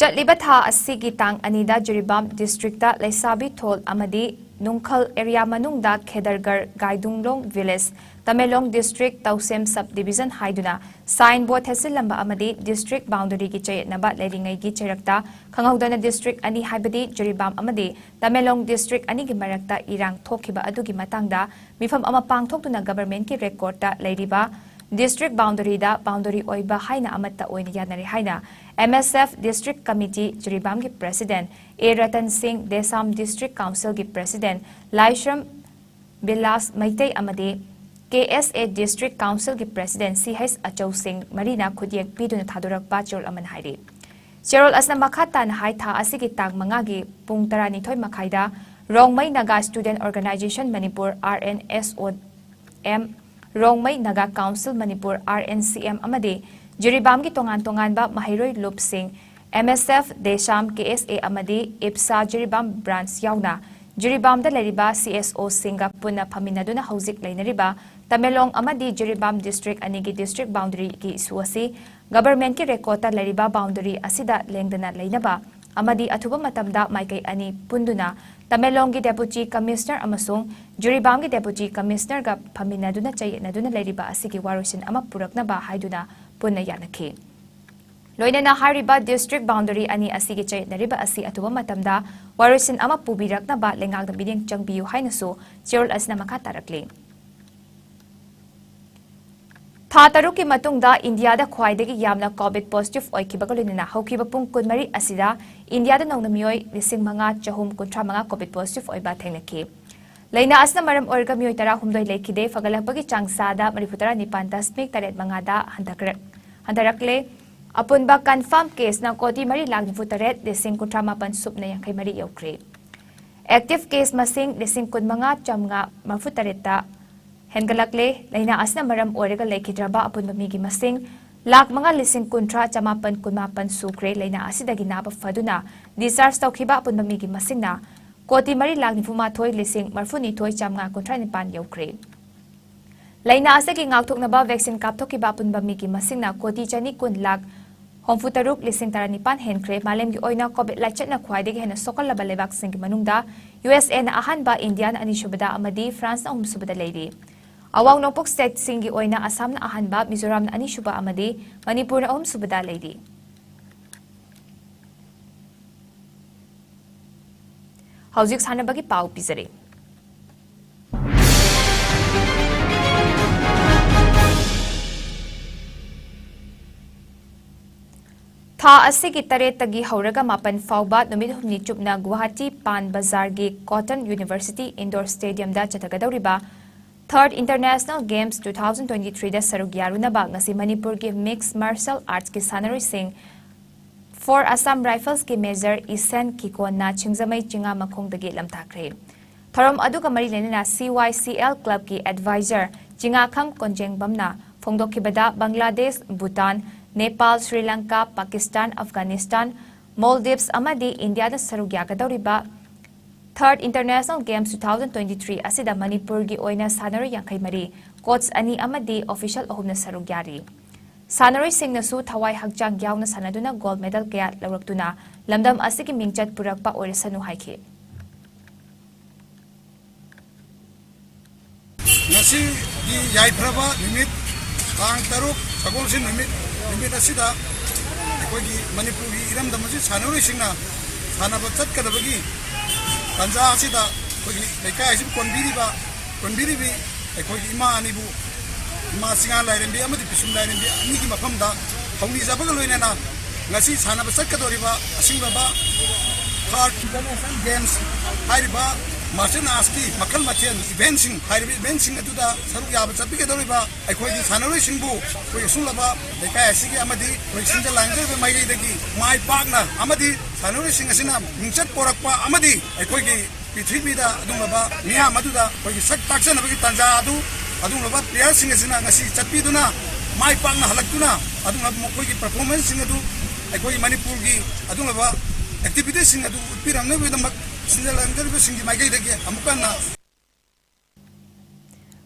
ꯆꯠꯂꯤꯕ ꯊꯥ ꯑꯁꯤꯒꯤ ꯇꯥꯡ ꯑꯅꯤꯗ ꯖꯤꯔꯤꯕꯥꯝ ꯗꯤꯁꯇ꯭ꯔꯤꯛꯇ ꯂꯩꯁꯥꯕꯤ ꯊꯣꯜ ꯑꯃꯗꯤ ꯅꯨꯡꯈꯜ ꯑꯦꯔꯤꯌꯥ ꯃꯅꯨꯡꯗ ꯈꯦꯗꯔꯒꯔ ꯒꯥꯏꯗꯨꯡꯂꯣꯡ ꯚꯤꯂꯦꯖ, ꯇꯃꯦꯡꯂꯣꯡ ꯗꯤꯁꯇ꯭ꯔꯤꯛ ꯇꯧꯁꯦꯝ ꯁꯕ ꯗꯤꯚꯤꯖꯟ ꯍꯥꯏꯗꯨꯅ ꯁꯥꯏꯟ ꯕꯣꯔꯗ ꯊꯦꯠꯆꯤꯜꯂꯝꯕ ꯑꯃꯗꯤ ꯗꯤꯁꯇ꯭ꯔꯤꯛ ꯕꯥꯎꯟꯗꯔꯤꯒꯤ ꯆꯌꯦꯠꯅꯕ ꯂꯩꯔꯤꯉꯩꯒꯤ ꯆꯩꯔꯛꯇ ꯈꯪꯍꯧꯗꯅ ꯗꯤꯁꯇ꯭ꯔꯤꯛ ꯑꯅꯤ ꯍꯥꯏꯕꯗꯤ ꯖꯤꯔꯤꯕꯥꯝ ꯑꯃꯗꯤ ꯇꯃꯦꯡꯂꯣꯡ ꯗꯤꯁꯇ꯭ꯔꯤꯛ ꯑꯅꯤꯒꯤ ꯃꯔꯛꯇ ꯏꯔꯥꯡ ꯊꯣꯛꯈꯤꯕ ꯑꯗꯨꯒꯤ ꯃꯇꯥꯡꯗ ꯃꯤꯐꯝ ꯑꯃ ꯄꯥꯡꯊꯣꯛꯇꯨꯅ ꯒꯚꯔꯟꯃꯦꯟꯠꯀꯤ ꯔꯦꯀꯣꯔꯗꯇ ꯂꯩꯔꯤꯕ ꯗꯤꯁꯇ꯭ꯔꯤꯛ ꯕꯥꯎꯟꯗꯔꯤꯗ ꯕꯥꯎꯟꯗꯔꯤ ꯑꯣꯏꯕ ꯍꯥꯏꯅ ꯑꯃꯠꯇ ꯑꯣꯏꯅ ꯌꯥꯅꯔꯦ ꯍꯥꯏꯅ ꯑꯦꯝ ꯑꯦꯁ ꯑꯦꯐ ꯗꯤꯁꯇ꯭ꯔꯤꯛ ꯀꯃꯤꯇꯤ ꯖꯤꯔꯤꯕꯥꯝꯒꯤ ꯄ꯭ꯔꯦꯁꯤꯗꯦꯟꯠ ꯑꯦ ꯔꯇꯟ ꯁꯤꯡ, ꯗꯦꯁꯥꯝ ꯗꯤꯁꯇ꯭ꯔꯤꯛ ꯀꯥꯎꯟꯁꯤꯜꯒꯤ ꯄ꯭ꯔꯦꯁꯤꯗꯦꯟꯠ ꯂꯥꯏꯁ꯭ꯔꯝ ꯕꯤꯂꯥꯁ ꯃꯩꯇꯩ ꯑꯃꯗꯤ ꯀꯦ ꯑꯦꯁ ꯑꯦ ꯗꯤꯁꯇ꯭ꯔꯤꯛ ꯀꯥꯎꯟꯁꯤꯜꯒꯤ ꯄ꯭ꯔꯦꯁꯤꯗꯦꯟꯠ ꯁꯤ ꯍꯩꯆ ꯑꯆꯧ ꯁꯤꯡ ꯃꯔꯤꯅ ꯈꯨꯠꯌꯦꯛ ꯄꯤꯗꯨꯅ ꯊꯥꯗꯣꯔꯛꯄ ꯆꯦꯔꯣꯜ ꯑꯃꯅ ꯍꯥꯏꯔꯤ꯫ ꯆꯦꯔꯣꯜ ꯑꯁꯤꯅ ꯃꯈꯥ ꯇꯥꯅ ꯍꯥꯏ, ꯊꯥ ꯑꯁꯤꯒꯤ ꯇꯥꯡ ꯃꯉꯥꯒꯤ ꯄꯨꯡ ꯇꯔꯥꯅꯤꯊꯣꯏ ꯃꯈꯥꯏꯗ Rongmei Naga student organisation Manipur, R N S O M, Rongmei Naga council Manipur, R N C M, ꯑꯃꯗꯤ ꯖꯤꯔꯤꯕꯥꯝꯒꯤ ꯇꯣꯉꯥꯟ ꯇꯣꯉꯥꯟꯕ ꯃꯍꯩꯔꯣꯏ ꯂꯨꯞꯁꯤꯡ, ꯑꯦꯝ ꯑꯦꯁ ꯑꯦꯐ, ꯗꯦꯁꯥꯝ, ꯀꯦ ꯑꯦꯁ ꯑꯦ ꯑꯃꯗꯤ ꯏꯞꯁꯥ ꯖꯤꯔꯤꯕꯥꯝ ꯕ꯭ꯔꯥꯟꯆ ꯌꯥꯎꯅ ꯖꯤꯔꯤꯕꯥꯝꯗ ꯂꯩꯔꯤꯕ ꯁꯤ ꯑꯦꯁ ꯑꯣꯁꯤꯡꯒ ꯄꯨꯟꯅ ꯐꯝꯃꯤꯟꯅꯗꯨꯅ ꯍꯧꯖꯤꯛ ꯂꯩꯅꯔꯤꯕ ꯇꯃꯦꯡꯂꯣꯡ ꯑꯃꯗꯤ ꯖꯤꯔꯤꯕꯥꯝ ꯗꯤꯁꯇ꯭ꯔꯤꯛ ꯑꯅꯤꯒꯤ ꯗꯤꯁꯇ꯭ꯔꯤꯛ ꯕꯥꯎꯟꯗꯔꯤꯒꯤ ꯏꯁꯨ ꯑꯁꯤ ꯒꯕꯔꯃꯦꯟꯠꯀꯤ ꯔꯦꯀꯣꯔꯗꯇ ꯂꯩꯔꯤꯕ ꯕꯥꯎꯟꯗꯔꯤ ꯑꯁꯤꯗ ꯂꯦꯡꯗꯅ ꯂꯩꯅꯕ ꯑꯃꯗꯤ ꯑꯊꯨꯕ ꯃꯇꯝꯗ ꯃꯥꯏꯀꯩ ꯑꯅꯤ ꯄꯨꯟꯗꯨꯅ ꯇꯃꯦꯡꯂꯣꯡꯒꯤ ꯗꯦꯄꯨꯇꯤ ꯀꯃꯤꯁꯅꯔ ꯑꯃꯁꯨꯡ ꯖꯤꯔꯤꯕꯥꯝꯒꯤ ꯗꯦꯄꯨꯇꯤ ꯀꯃꯤꯁꯅꯔꯒ ꯐꯝꯃꯤꯟꯅꯗꯨꯅ ꯆꯌꯦꯠꯅꯗꯨꯅ ꯂꯩꯔꯤꯕ ꯑꯁꯤꯒꯤ ꯋꯥꯔꯣꯏꯁꯤꯟ ꯑꯃ ꯄꯨꯔꯛꯅꯕ ꯍꯥꯏꯗꯨꯅ ꯄꯨꯟꯅ ꯌꯥꯅꯈꯤ꯫ ꯂꯣꯏꯅꯅ ꯍꯥꯏꯔꯤꯕ ꯗꯤꯁꯇ꯭ꯔꯤꯛ ꯕꯥꯎꯟꯗꯔꯤ ꯑꯅꯤ ꯑꯁꯤꯒꯤ ꯆꯌꯦꯠꯅꯔꯤꯕ ꯑꯁꯤ ꯑꯊꯨꯕ ꯃꯇꯝꯗ ꯋꯥꯔꯣꯏꯁꯤꯟ ꯑꯃ ꯄꯨꯕꯤꯔꯛꯅꯕ ꯂꯩꯉꯥꯛꯅ ꯃꯤꯠꯌꯦꯡ ꯆꯪꯕꯤꯌꯨ ꯍꯥꯏꯅꯁꯨ ꯆꯦꯔꯣꯜ ꯑꯁꯤꯅ ꯃꯈꯥ ꯇꯥꯔꯛꯂꯤ꯫ ꯊꯥ ꯇꯔꯨꯛꯀꯤ ꯃꯇꯨꯡꯗ ꯏꯟꯗꯤꯌꯥꯗ ꯈ꯭ꯋꯥꯏꯗꯒꯤ ꯌꯥꯝꯅ ꯀꯣꯚꯤꯗ ꯄꯣꯖꯤꯇꯤꯚ ꯑꯣꯏꯈꯤꯕꯒ ꯂꯣꯏꯅꯅ ꯍꯧꯈꯤꯕ ꯄꯨꯡ ꯀꯨꯟꯃꯔꯤ ꯑꯁꯤꯗ ꯏꯟꯗꯤꯌꯥꯗ ꯅꯧꯅ ꯃꯤꯑꯣꯏ ꯂꯤꯁꯤꯡ ꯃꯉꯥ ꯆꯍꯨꯝ ꯀꯨꯟꯊ꯭ꯔꯥ ꯃꯉꯥ ꯀꯣꯚꯤꯗ ꯄꯣꯖꯤꯇꯤꯚ ꯑꯣꯏꯕ ꯊꯦꯡꯅꯈꯤ꯫ ꯂꯥꯏꯅꯥ ꯑꯁꯤꯅ ꯃꯔꯝ ꯑꯣꯏꯔꯒ ꯃꯤꯑꯣꯏ ꯇꯔꯥꯍꯨꯝꯗꯣꯏ ꯂꯩꯈꯤꯗꯦ꯫ ꯐꯒꯠꯂꯛꯄꯒꯤ ꯆꯥꯡ ꯆꯥꯗ ꯃꯔꯤꯐꯨꯇꯔꯥ ꯅꯤꯄꯥꯟ ꯗꯁꯃꯤꯛ ꯇꯔꯦꯠ ꯃꯉꯥꯗ ꯍꯟꯊꯈ꯭ꯔꯦ-, ꯍꯟꯊꯔꯛꯂꯦ꯫ ꯑꯄꯨꯟꯕ ꯀꯟꯐꯥꯔꯝ ꯀꯦꯁꯅ ꯀꯣꯇꯤ ꯃꯔꯤ ꯂꯥꯈ ꯅꯤꯐꯨ ꯇꯔꯦꯠ ꯂꯤꯁꯤꯡ ꯀꯨꯟꯊ꯭ꯔꯥ ꯃꯥꯄꯟ ꯁꯨꯞꯅ ꯌꯥꯡꯈꯩ ꯃꯔꯤ ꯌꯧꯈ꯭ꯔꯦ꯫ ꯑꯦꯛꯇꯤꯚ ꯀꯦꯁ ꯃꯁꯤꯡ ꯂꯤꯁꯤꯡ ꯀꯨꯟꯃꯉꯥ ꯆꯥꯝꯃꯉꯥ ꯃꯔꯤꯐꯨ ꯇꯔꯦꯠꯇ ꯍꯦꯟꯒꯠꯂꯛꯂꯦ꯫ ꯂꯥꯏꯅꯥ ꯑꯁꯤꯅ ꯃꯔꯝ ꯑꯣꯏꯔꯒ ꯂꯩꯈꯤꯗ꯭ꯔꯕ ꯑꯄꯨꯟꯕ ꯃꯤꯒꯤ ꯃꯁꯤꯡ ꯂꯥꯈ ꯃꯉꯥ ꯂꯤꯁꯤꯡ ꯀꯨꯟꯊ꯭ꯔꯥ ꯆꯃꯥꯄꯟ ꯀꯨꯟꯃꯥꯄꯟ ꯁꯨꯈ꯭ꯔꯦ꯫ ꯂꯥꯏꯅꯥ ꯑꯁꯤꯗꯒꯤ ꯅꯥꯕ ꯐꯗꯨꯅ ꯗꯤꯁꯆꯥꯔꯖ ꯇꯧꯈꯤꯕ ꯑꯄꯨꯟꯕ ꯃꯤꯒꯤ ꯃꯁꯤꯡꯅ ꯀꯣꯇꯤ ꯃꯔꯤ ꯂꯥꯈ ꯅꯤꯐꯨ ꯃꯥꯊꯣꯏ ꯂꯤꯁꯤꯡ ꯃꯔꯤꯐꯨ ꯅꯤꯊꯣꯏ ꯆꯥꯝꯃꯉꯥ ꯀꯨꯟꯊ꯭ꯔꯥ ꯅꯤꯄꯥꯟ ꯌꯧꯈ꯭ꯔꯦ꯫ ꯂꯥꯏꯅꯥ ꯑꯁꯤꯒꯤ ꯉꯥꯛꯊꯣꯛꯅꯕ ꯚꯦꯛꯁꯤꯟ ꯀꯥꯞꯊꯣꯛꯈꯤꯕ ꯑꯄꯨꯟꯕ ꯃꯤꯒꯤ ꯃꯁꯤꯡꯅ ꯀꯣꯇꯤ ꯆꯅꯤ ꯀꯨꯟ ꯂꯥꯈ ꯍꯨꯝꯐꯨ ꯇꯔꯨꯛ ꯂꯤꯁꯤꯡ ꯇꯔꯥꯅꯤꯄꯥꯟ ꯍꯦꯟꯈ꯭ꯔꯦ꯫ ꯃꯥꯂꯦꯝꯒꯤ ꯑꯣꯏꯅ ꯀꯣꯚꯤꯗ ꯂꯥꯏꯆꯠꯅ ꯈ꯭ꯋꯥꯏꯗꯒꯤ ꯍꯦꯟꯅ ꯁꯣꯛꯍꯜꯂꯕ ꯂꯩꯕꯥꯛꯁꯤꯡꯒꯤ ꯃꯅꯨꯡꯗ ꯌꯨ ꯑꯦꯁ ꯑꯦꯅ ꯑꯍꯥꯟꯕ, ꯏꯟꯗꯤꯌꯥꯅ ꯑꯅꯤꯁꯨꯕꯗ ꯑꯃꯗꯤ ꯐ꯭ꯔꯥꯟꯁꯅ ꯑꯍꯨꯝꯁꯨꯕꯗ ꯂꯩꯔꯤ꯫ ꯑꯋꯥꯡ ꯅꯣꯡꯄꯣꯛ ꯁ꯭ꯇꯦꯠꯁꯤꯡꯒꯤ ꯑꯣꯏꯅ ꯑꯁꯥꯝꯅ ꯑꯍꯥꯟꯕ, ꯃꯤꯖꯣꯔꯥꯝꯅ ꯑꯅꯤꯁꯨꯕ ꯑꯃꯗꯤ ꯃꯅꯤꯄꯨꯔꯅ ꯑꯍꯨꯝꯁꯨꯕꯗ ꯂꯩꯔꯤ꯫ ꯍꯧꯖꯤꯛ ꯁꯥꯟꯅꯕꯒꯤ ꯄꯥꯎ ꯄꯤꯖꯔꯤ꯫ ꯊꯥ ꯑꯁꯤꯒꯤ ꯇꯔꯦꯠꯇꯒꯤ ꯍꯧꯔꯒ ꯃꯥꯄꯟ ꯐꯥꯎꯕ ꯅꯨꯃꯤꯠ ꯍꯨꯝꯅꯤ ꯆꯨꯞꯅ ꯒꯨꯋꯥꯍꯥꯇꯤ ꯄꯥꯟ ꯕꯖꯥꯔꯒꯤ ꯀꯣꯇꯟ ꯌꯨꯅꯤꯚꯔꯁꯤꯇꯤ ꯏꯟꯗꯣꯔ ꯁ꯭ꯇꯦꯗꯤꯌꯝꯗ ꯆꯠꯊꯒꯗꯧꯔꯤꯕ third international games two thousand twenty ꯊ꯭ꯔꯤꯗ ꯁꯔꯨꯛ ꯌꯥꯔꯨꯅꯕ ꯉꯁꯤ ꯃꯅꯤꯄꯨꯔꯒꯤ ꯃꯤꯛꯁ ꯃꯥꯔꯁꯦꯜ ꯑꯥꯔꯠꯁꯀꯤ ꯁꯥꯟꯅꯔꯣꯏꯁꯤꯡ ꯐꯣꯔ ꯑꯁꯥꯝ ꯔꯥꯏꯐꯜꯁꯀꯤ ꯃꯦꯖꯔ ꯏꯁꯦꯟ ꯀꯤꯀꯣꯟꯅ ꯁꯤꯡꯖꯃꯩ ꯆꯤꯉꯥꯃꯈꯣꯡꯗꯒꯤ ꯂꯝꯇꯥꯈ꯭ꯔꯦ꯫ ꯊꯧꯔꯝ ꯑꯗꯨꯒ ꯃꯔꯤ ꯂꯩꯅꯅ ꯁꯤ ꯋꯥꯏ ꯁꯤ ꯑꯦꯜ ꯀ꯭ꯂꯕꯀꯤ ꯑꯦꯗꯚꯥꯏꯖꯔ ꯆꯤꯉꯥꯈꯝ ꯀꯣꯟꯖꯦꯡꯕꯝꯅ ꯐꯣꯡꯗꯣꯛꯈꯤꯕꯗ, ꯕꯪꯒ꯭ꯂꯥꯗꯦꯁ, ꯚꯨꯇꯥꯟ, ꯅꯦꯄꯥꯜ, ꯁ꯭ꯔꯤ ꯂꯪꯀꯥ, ꯄꯥꯀꯤꯁꯇꯥꯟ, ꯑꯐꯒꯥꯅꯤꯁꯇꯥꯟ, ꯃꯣꯜꯗꯤꯚꯁ ꯑꯃꯗꯤ ꯏꯟꯗꯤꯌꯥꯗ ꯁꯔꯨꯛ ꯌꯥꯒꯗꯧꯔꯤꯕ Third International Games two thousand twenty-three ꯑꯁꯤꯗ ꯃꯅꯤꯄꯨꯔꯒꯤ ꯑꯣꯏꯅ ꯁꯥꯟꯅꯔꯣꯏ ꯌꯥꯡꯈꯩ ꯃꯔꯤ, ꯀꯣꯆ ꯑꯅꯤ ꯑꯃꯗꯤ ꯑꯣꯐꯤꯁꯤꯌꯦꯜ ꯑꯍꯨꯝꯅ ꯁꯔꯨꯛ ꯌꯥꯔꯤ꯫ ꯁꯥꯟꯅꯔꯣꯏꯁꯤꯡꯅꯁꯨ ꯊꯋꯥꯏ ꯍꯛꯆꯥꯡ ꯌꯥꯎꯅ ꯁꯥꯟꯅꯗꯨꯅ ꯒꯣꯜꯗ ꯃꯦꯗꯜ ꯀꯌꯥ ꯂꯧꯔꯛꯇꯨꯅ ꯂꯝꯗꯝ ꯑꯁꯤꯒꯤ ꯃꯤꯡꯆꯠ ꯄꯨꯔꯛꯄ ꯑꯣꯏꯔꯁꯅꯨ ꯍꯥꯏꯈꯤ꯫ ꯉꯁꯤꯒꯤ ꯌꯥꯏꯐꯔꯕ ꯅꯨꯃꯤꯠ, ꯇꯥꯡ ꯇꯔꯨꯛ ꯁꯒꯣꯜꯁꯦꯟ ꯅꯨꯃꯤꯠ, ꯅꯨꯃꯤꯠ ꯑꯁꯤꯗ ꯑꯩꯈꯣꯏꯒꯤ ꯃꯅꯤꯄꯨꯔꯒꯤ ꯏꯔꯝꯗꯝ ꯑꯁꯤ ꯁꯥꯟꯅꯔꯣꯏꯁꯤꯡꯅ ꯁꯥꯟꯅꯕ ꯆꯠꯀꯗꯕꯒꯤ ꯇꯥꯟꯖꯥ ꯑꯁꯤꯗ ꯑꯩꯈꯣꯏꯒꯤ ꯂꯩꯀꯥꯏ ꯑꯁꯤꯕꯨ ꯀꯣꯟꯕꯤꯔꯤꯕ, ꯀꯣꯟꯕꯤꯔꯤꯕꯤ ꯑꯩꯈꯣꯏꯒꯤ ꯏꯃꯥ ꯑꯅꯤꯕꯨ, ꯏꯃꯥ ꯆꯤꯉꯥ ꯂꯥꯏꯔꯦꯝꯕꯤ ꯑꯃꯗꯤ ꯄꯤꯁꯨꯝ ꯂꯥꯏꯔꯦꯝꯕꯤ ꯑꯅꯤꯒꯤ ꯃꯐꯝꯗ ꯊꯧꯅꯤꯖꯕꯒ ꯂꯣꯏꯅꯅ ꯉꯁꯤ ꯁꯥꯟꯅꯕ ꯆꯠꯀꯗꯧꯔꯤꯕ ꯑꯁꯤꯒꯨꯝꯂꯕ Third International Games ꯍꯥꯏꯔꯤꯕ ꯃꯥꯔꯁꯦꯜ ꯑꯥꯔꯠꯁꯀꯤ ꯃꯈꯜ ꯃꯊꯦꯜ ꯏꯚꯦꯟꯁꯤꯡ, ꯍꯥꯏꯔꯤꯕ ꯏꯚꯦꯟꯁꯤꯡ ꯑꯗꯨꯗ ꯁꯔꯨꯛ ꯌꯥꯕ ꯆꯠꯄꯤꯒꯗꯧꯔꯤꯕ ꯑꯩꯈꯣꯏꯒꯤ ꯁꯥꯟꯅꯔꯣꯏꯁꯤꯡꯕꯨ ꯑꯩꯈꯣꯏ ꯑꯁꯨꯝꯂꯕ ꯂꯩꯀꯥꯏ ꯑꯁꯤꯒꯤ ꯑꯃꯗꯤ ꯑꯩꯈꯣꯏ ꯁꯤꯟꯖ ꯂꯥꯡꯖꯔꯤꯕ ꯃꯥꯏꯀꯩꯗꯒꯤ ꯃꯥꯏ ꯄꯥꯛꯅ ꯑꯃꯗꯤ ꯁꯥꯟꯅꯔꯣꯏꯁꯤꯡ ꯑꯁꯤꯅ ꯃꯤꯡꯆꯠ ꯄꯣꯔꯛꯄ ꯑꯃꯗꯤ ꯑꯩꯈꯣꯏꯒꯤ ꯄ꯭ꯔꯤꯊꯤꯕꯤꯗ ꯑꯗꯨꯒꯨꯝꯂꯕ ꯃꯤꯌꯥꯝ ꯑꯗꯨꯗ ꯑꯩꯈꯣꯏꯒꯤ ꯁꯛ ꯇꯥꯛꯆꯅꯕꯒꯤ ꯇꯥꯟꯖꯥ ꯑꯗꯨ ꯑꯗꯨꯒꯨꯝꯂꯕ ꯄ꯭ꯂꯦꯌꯔꯁꯤꯡ ꯑꯁꯤꯅ ꯉꯁꯤ ꯆꯠꯄꯤꯗꯨꯅ ꯃꯥꯏ ꯄꯥꯛꯅ ꯍꯜꯂꯛꯇꯨꯅ ꯑꯗꯨꯒꯨꯝꯂꯕ ꯃꯈꯣꯏꯒꯤ ꯄꯔꯐꯣꯔꯃꯦꯟꯁꯁꯤꯡ ꯑꯗꯨ ꯑꯩꯈꯣꯏꯒꯤ ꯃꯅꯤꯄꯨꯔꯒꯤ ꯑꯗꯨꯒꯨꯝꯂꯕ ꯑꯦꯛꯇꯤꯚꯤꯇꯤꯁꯁꯤꯡ ꯑꯗꯨ ꯎꯠꯄꯤꯔꯝꯅꯕꯒꯤꯗꯃꯛ ꯁꯤꯟꯖ ꯂꯥꯡꯖꯔꯤꯕꯁꯤꯡꯒꯤ ꯃꯥꯏꯀꯩꯗꯒꯤ ꯑꯃꯨꯛꯀ ꯍꯟꯅ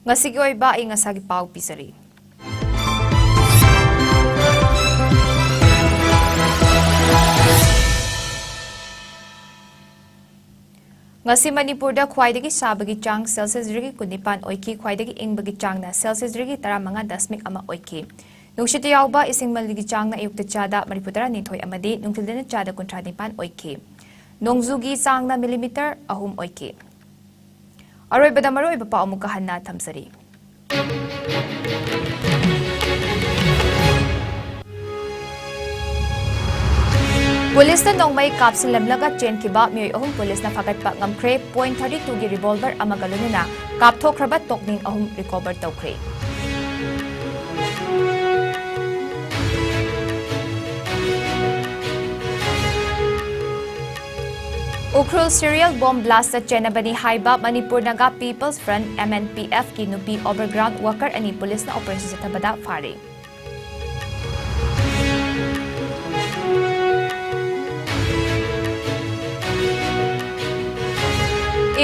ꯉꯁꯤꯒꯤ ꯑꯣꯏꯕ ꯑꯏꯪ ꯑꯁꯥꯒꯤ ꯄꯥꯎ ꯄꯤꯖꯔꯤ꯫ ꯉꯁꯤ ꯃꯅꯤꯄꯨꯔꯗ ꯈ꯭ꯋꯥꯏꯗꯒꯤ ꯁꯥꯕꯒꯤ ꯆꯥꯡ ꯁꯦꯜꯁꯤꯌꯁ ꯗꯤꯒ꯭ꯔꯤ ꯀꯨꯟꯅꯤꯄꯥꯟ ꯑꯣꯏꯈꯤ, ꯈ꯭ꯋꯥꯏꯗꯒꯤ ꯏꯪꯕꯒꯤ ꯆꯥꯡꯅ ꯁꯦꯜꯁꯤꯌꯁ ꯗꯤꯒ꯭ꯔꯤ ꯇꯔꯥꯃꯉꯥ ꯗꯁꯃꯤꯛ ꯑꯃ ꯑꯣꯏꯈꯤ꯫ ꯅꯨꯡꯁꯤꯠꯇ ꯌꯥꯎꯕ ꯏꯁꯤꯡ ꯃꯩꯈꯨꯒꯤ ꯆꯥꯡꯅ ꯑꯌꯨꯛꯇ ꯆꯥꯗ ꯃꯔꯤꯐꯨ ꯇꯔꯥꯅꯤꯊꯣꯏ ꯑꯃꯗꯤ ꯅꯨꯡꯊꯤꯜꯗꯅ ꯆꯥꯗ ꯀꯨꯟꯊ꯭ꯔꯥ ꯅꯤꯄꯥꯟ ꯑꯣꯏꯈꯤ꯫ ꯅꯣꯡꯖꯨꯒꯤ ꯆꯥꯡꯅ ꯃꯤꯂꯤꯃꯤꯇꯔ ꯑꯍꯨꯝ ꯑꯣꯏꯈꯤ꯫ ꯑꯔꯣꯏꯕꯗ ꯃꯔꯨꯑꯣꯏꯕ ꯄꯥꯎ ꯑꯃꯨꯛꯀ ꯍꯟꯅ ꯊꯝꯖꯔꯤ꯫ ꯄꯨꯂꯤꯁꯇ ꯅꯣꯡꯃꯩ ꯀꯥꯞꯁꯤꯜꯂꯝꯂꯒ ꯆꯦꯟꯈꯤꯕ ꯃꯤꯑꯣꯏ ꯑꯍꯨꯝ ꯄꯨꯂꯤꯁꯅ ꯐꯥꯒꯠꯄ ꯉꯝꯈ꯭ꯔꯦ꯫ Point thirty two ꯒꯤ revolver ꯑꯃꯒ ꯂꯣꯏꯅꯅ ꯀꯥꯞꯊꯣꯛꯈ꯭ꯔꯕ ꯇꯣꯛꯅꯤꯡ ꯑꯍꯨꯝ recover ꯇꯧꯈ꯭ꯔꯦ꯫ ꯎꯈ꯭ꯔꯨꯜ serial bomb blast ꯆꯦꯟꯅꯕꯅꯤ ꯍꯥꯏꯕ Manipur Naga People's Front, M N P F, ꯀꯤ ꯅꯨꯄꯤ overground worker ꯑꯅꯤ ꯄꯨꯂꯤꯁꯅ operation ꯆꯠꯊꯕꯗ ꯐꯥꯔꯦ꯫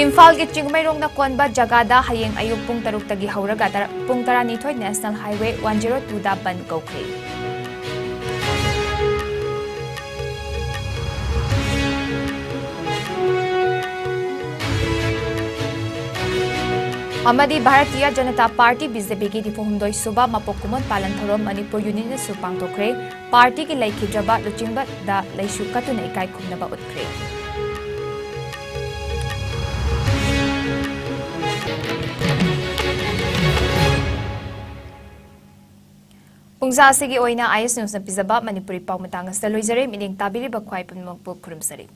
ꯏꯝꯐꯥꯜꯒꯤ ꯆꯤꯡꯃꯩꯔꯣꯡꯅ ꯀꯣꯟꯕ ꯖꯒꯥꯗ ꯍꯌꯦꯡ ꯑꯌꯨꯛ ꯄꯨꯡ ꯇꯔꯨꯛꯇꯒꯤ ꯍꯧꯔꯒ ꯇꯔꯥ-, ꯄꯨꯡ ꯇꯔꯥꯅꯤꯊꯣꯏ National Highway one zero two ꯗ ꯕꯟꯗ ꯀꯧꯈ꯭ꯔꯦ꯫ ꯑꯃꯗꯤ Bharatiya Janata Party, B J P, ꯒꯤ ꯅꯤꯐꯨ ꯍꯨꯝꯗꯣꯏ ꯁꯨꯕ ꯃꯄꯣꯛ ꯀꯨꯝꯑꯣꯟ ꯄꯥꯂꯟ ꯊꯧꯔꯝ ꯃꯅꯤꯄꯨꯔ unit ꯅꯁꯨ ꯄꯥꯡꯊꯣꯛꯈ꯭ꯔꯦ꯫ ꯄꯥꯔꯇꯤꯒꯤ ꯂꯩꯈꯤꯗ꯭ꯔꯕ ꯂꯨꯆꯤꯡꯕꯗ ꯂꯩꯁꯨ ꯀꯠꯇꯨꯅ ꯏꯀꯥꯏ ꯈꯨꯝꯅꯕ ꯎꯠꯈ꯭ꯔꯦ꯫ ꯄꯨꯡꯖꯥ ꯑꯁꯤꯒꯤ ꯑꯣꯏꯅ I S News ꯅ ꯄꯤꯖꯕ ꯃꯅꯤꯄꯨꯔꯤ ꯄꯥꯎ ꯃꯇꯥꯡ ꯑꯁꯤꯗ ꯂꯣꯏꯖꯔꯦ꯫ ꯃꯤꯠꯌꯦꯡ ꯇꯥꯕꯤꯔꯤꯕ ꯈ꯭ꯋꯥꯏ ꯄꯨꯝꯅꯃꯛꯄꯨ ꯈꯨꯔꯨꯝꯖꯔꯤ꯫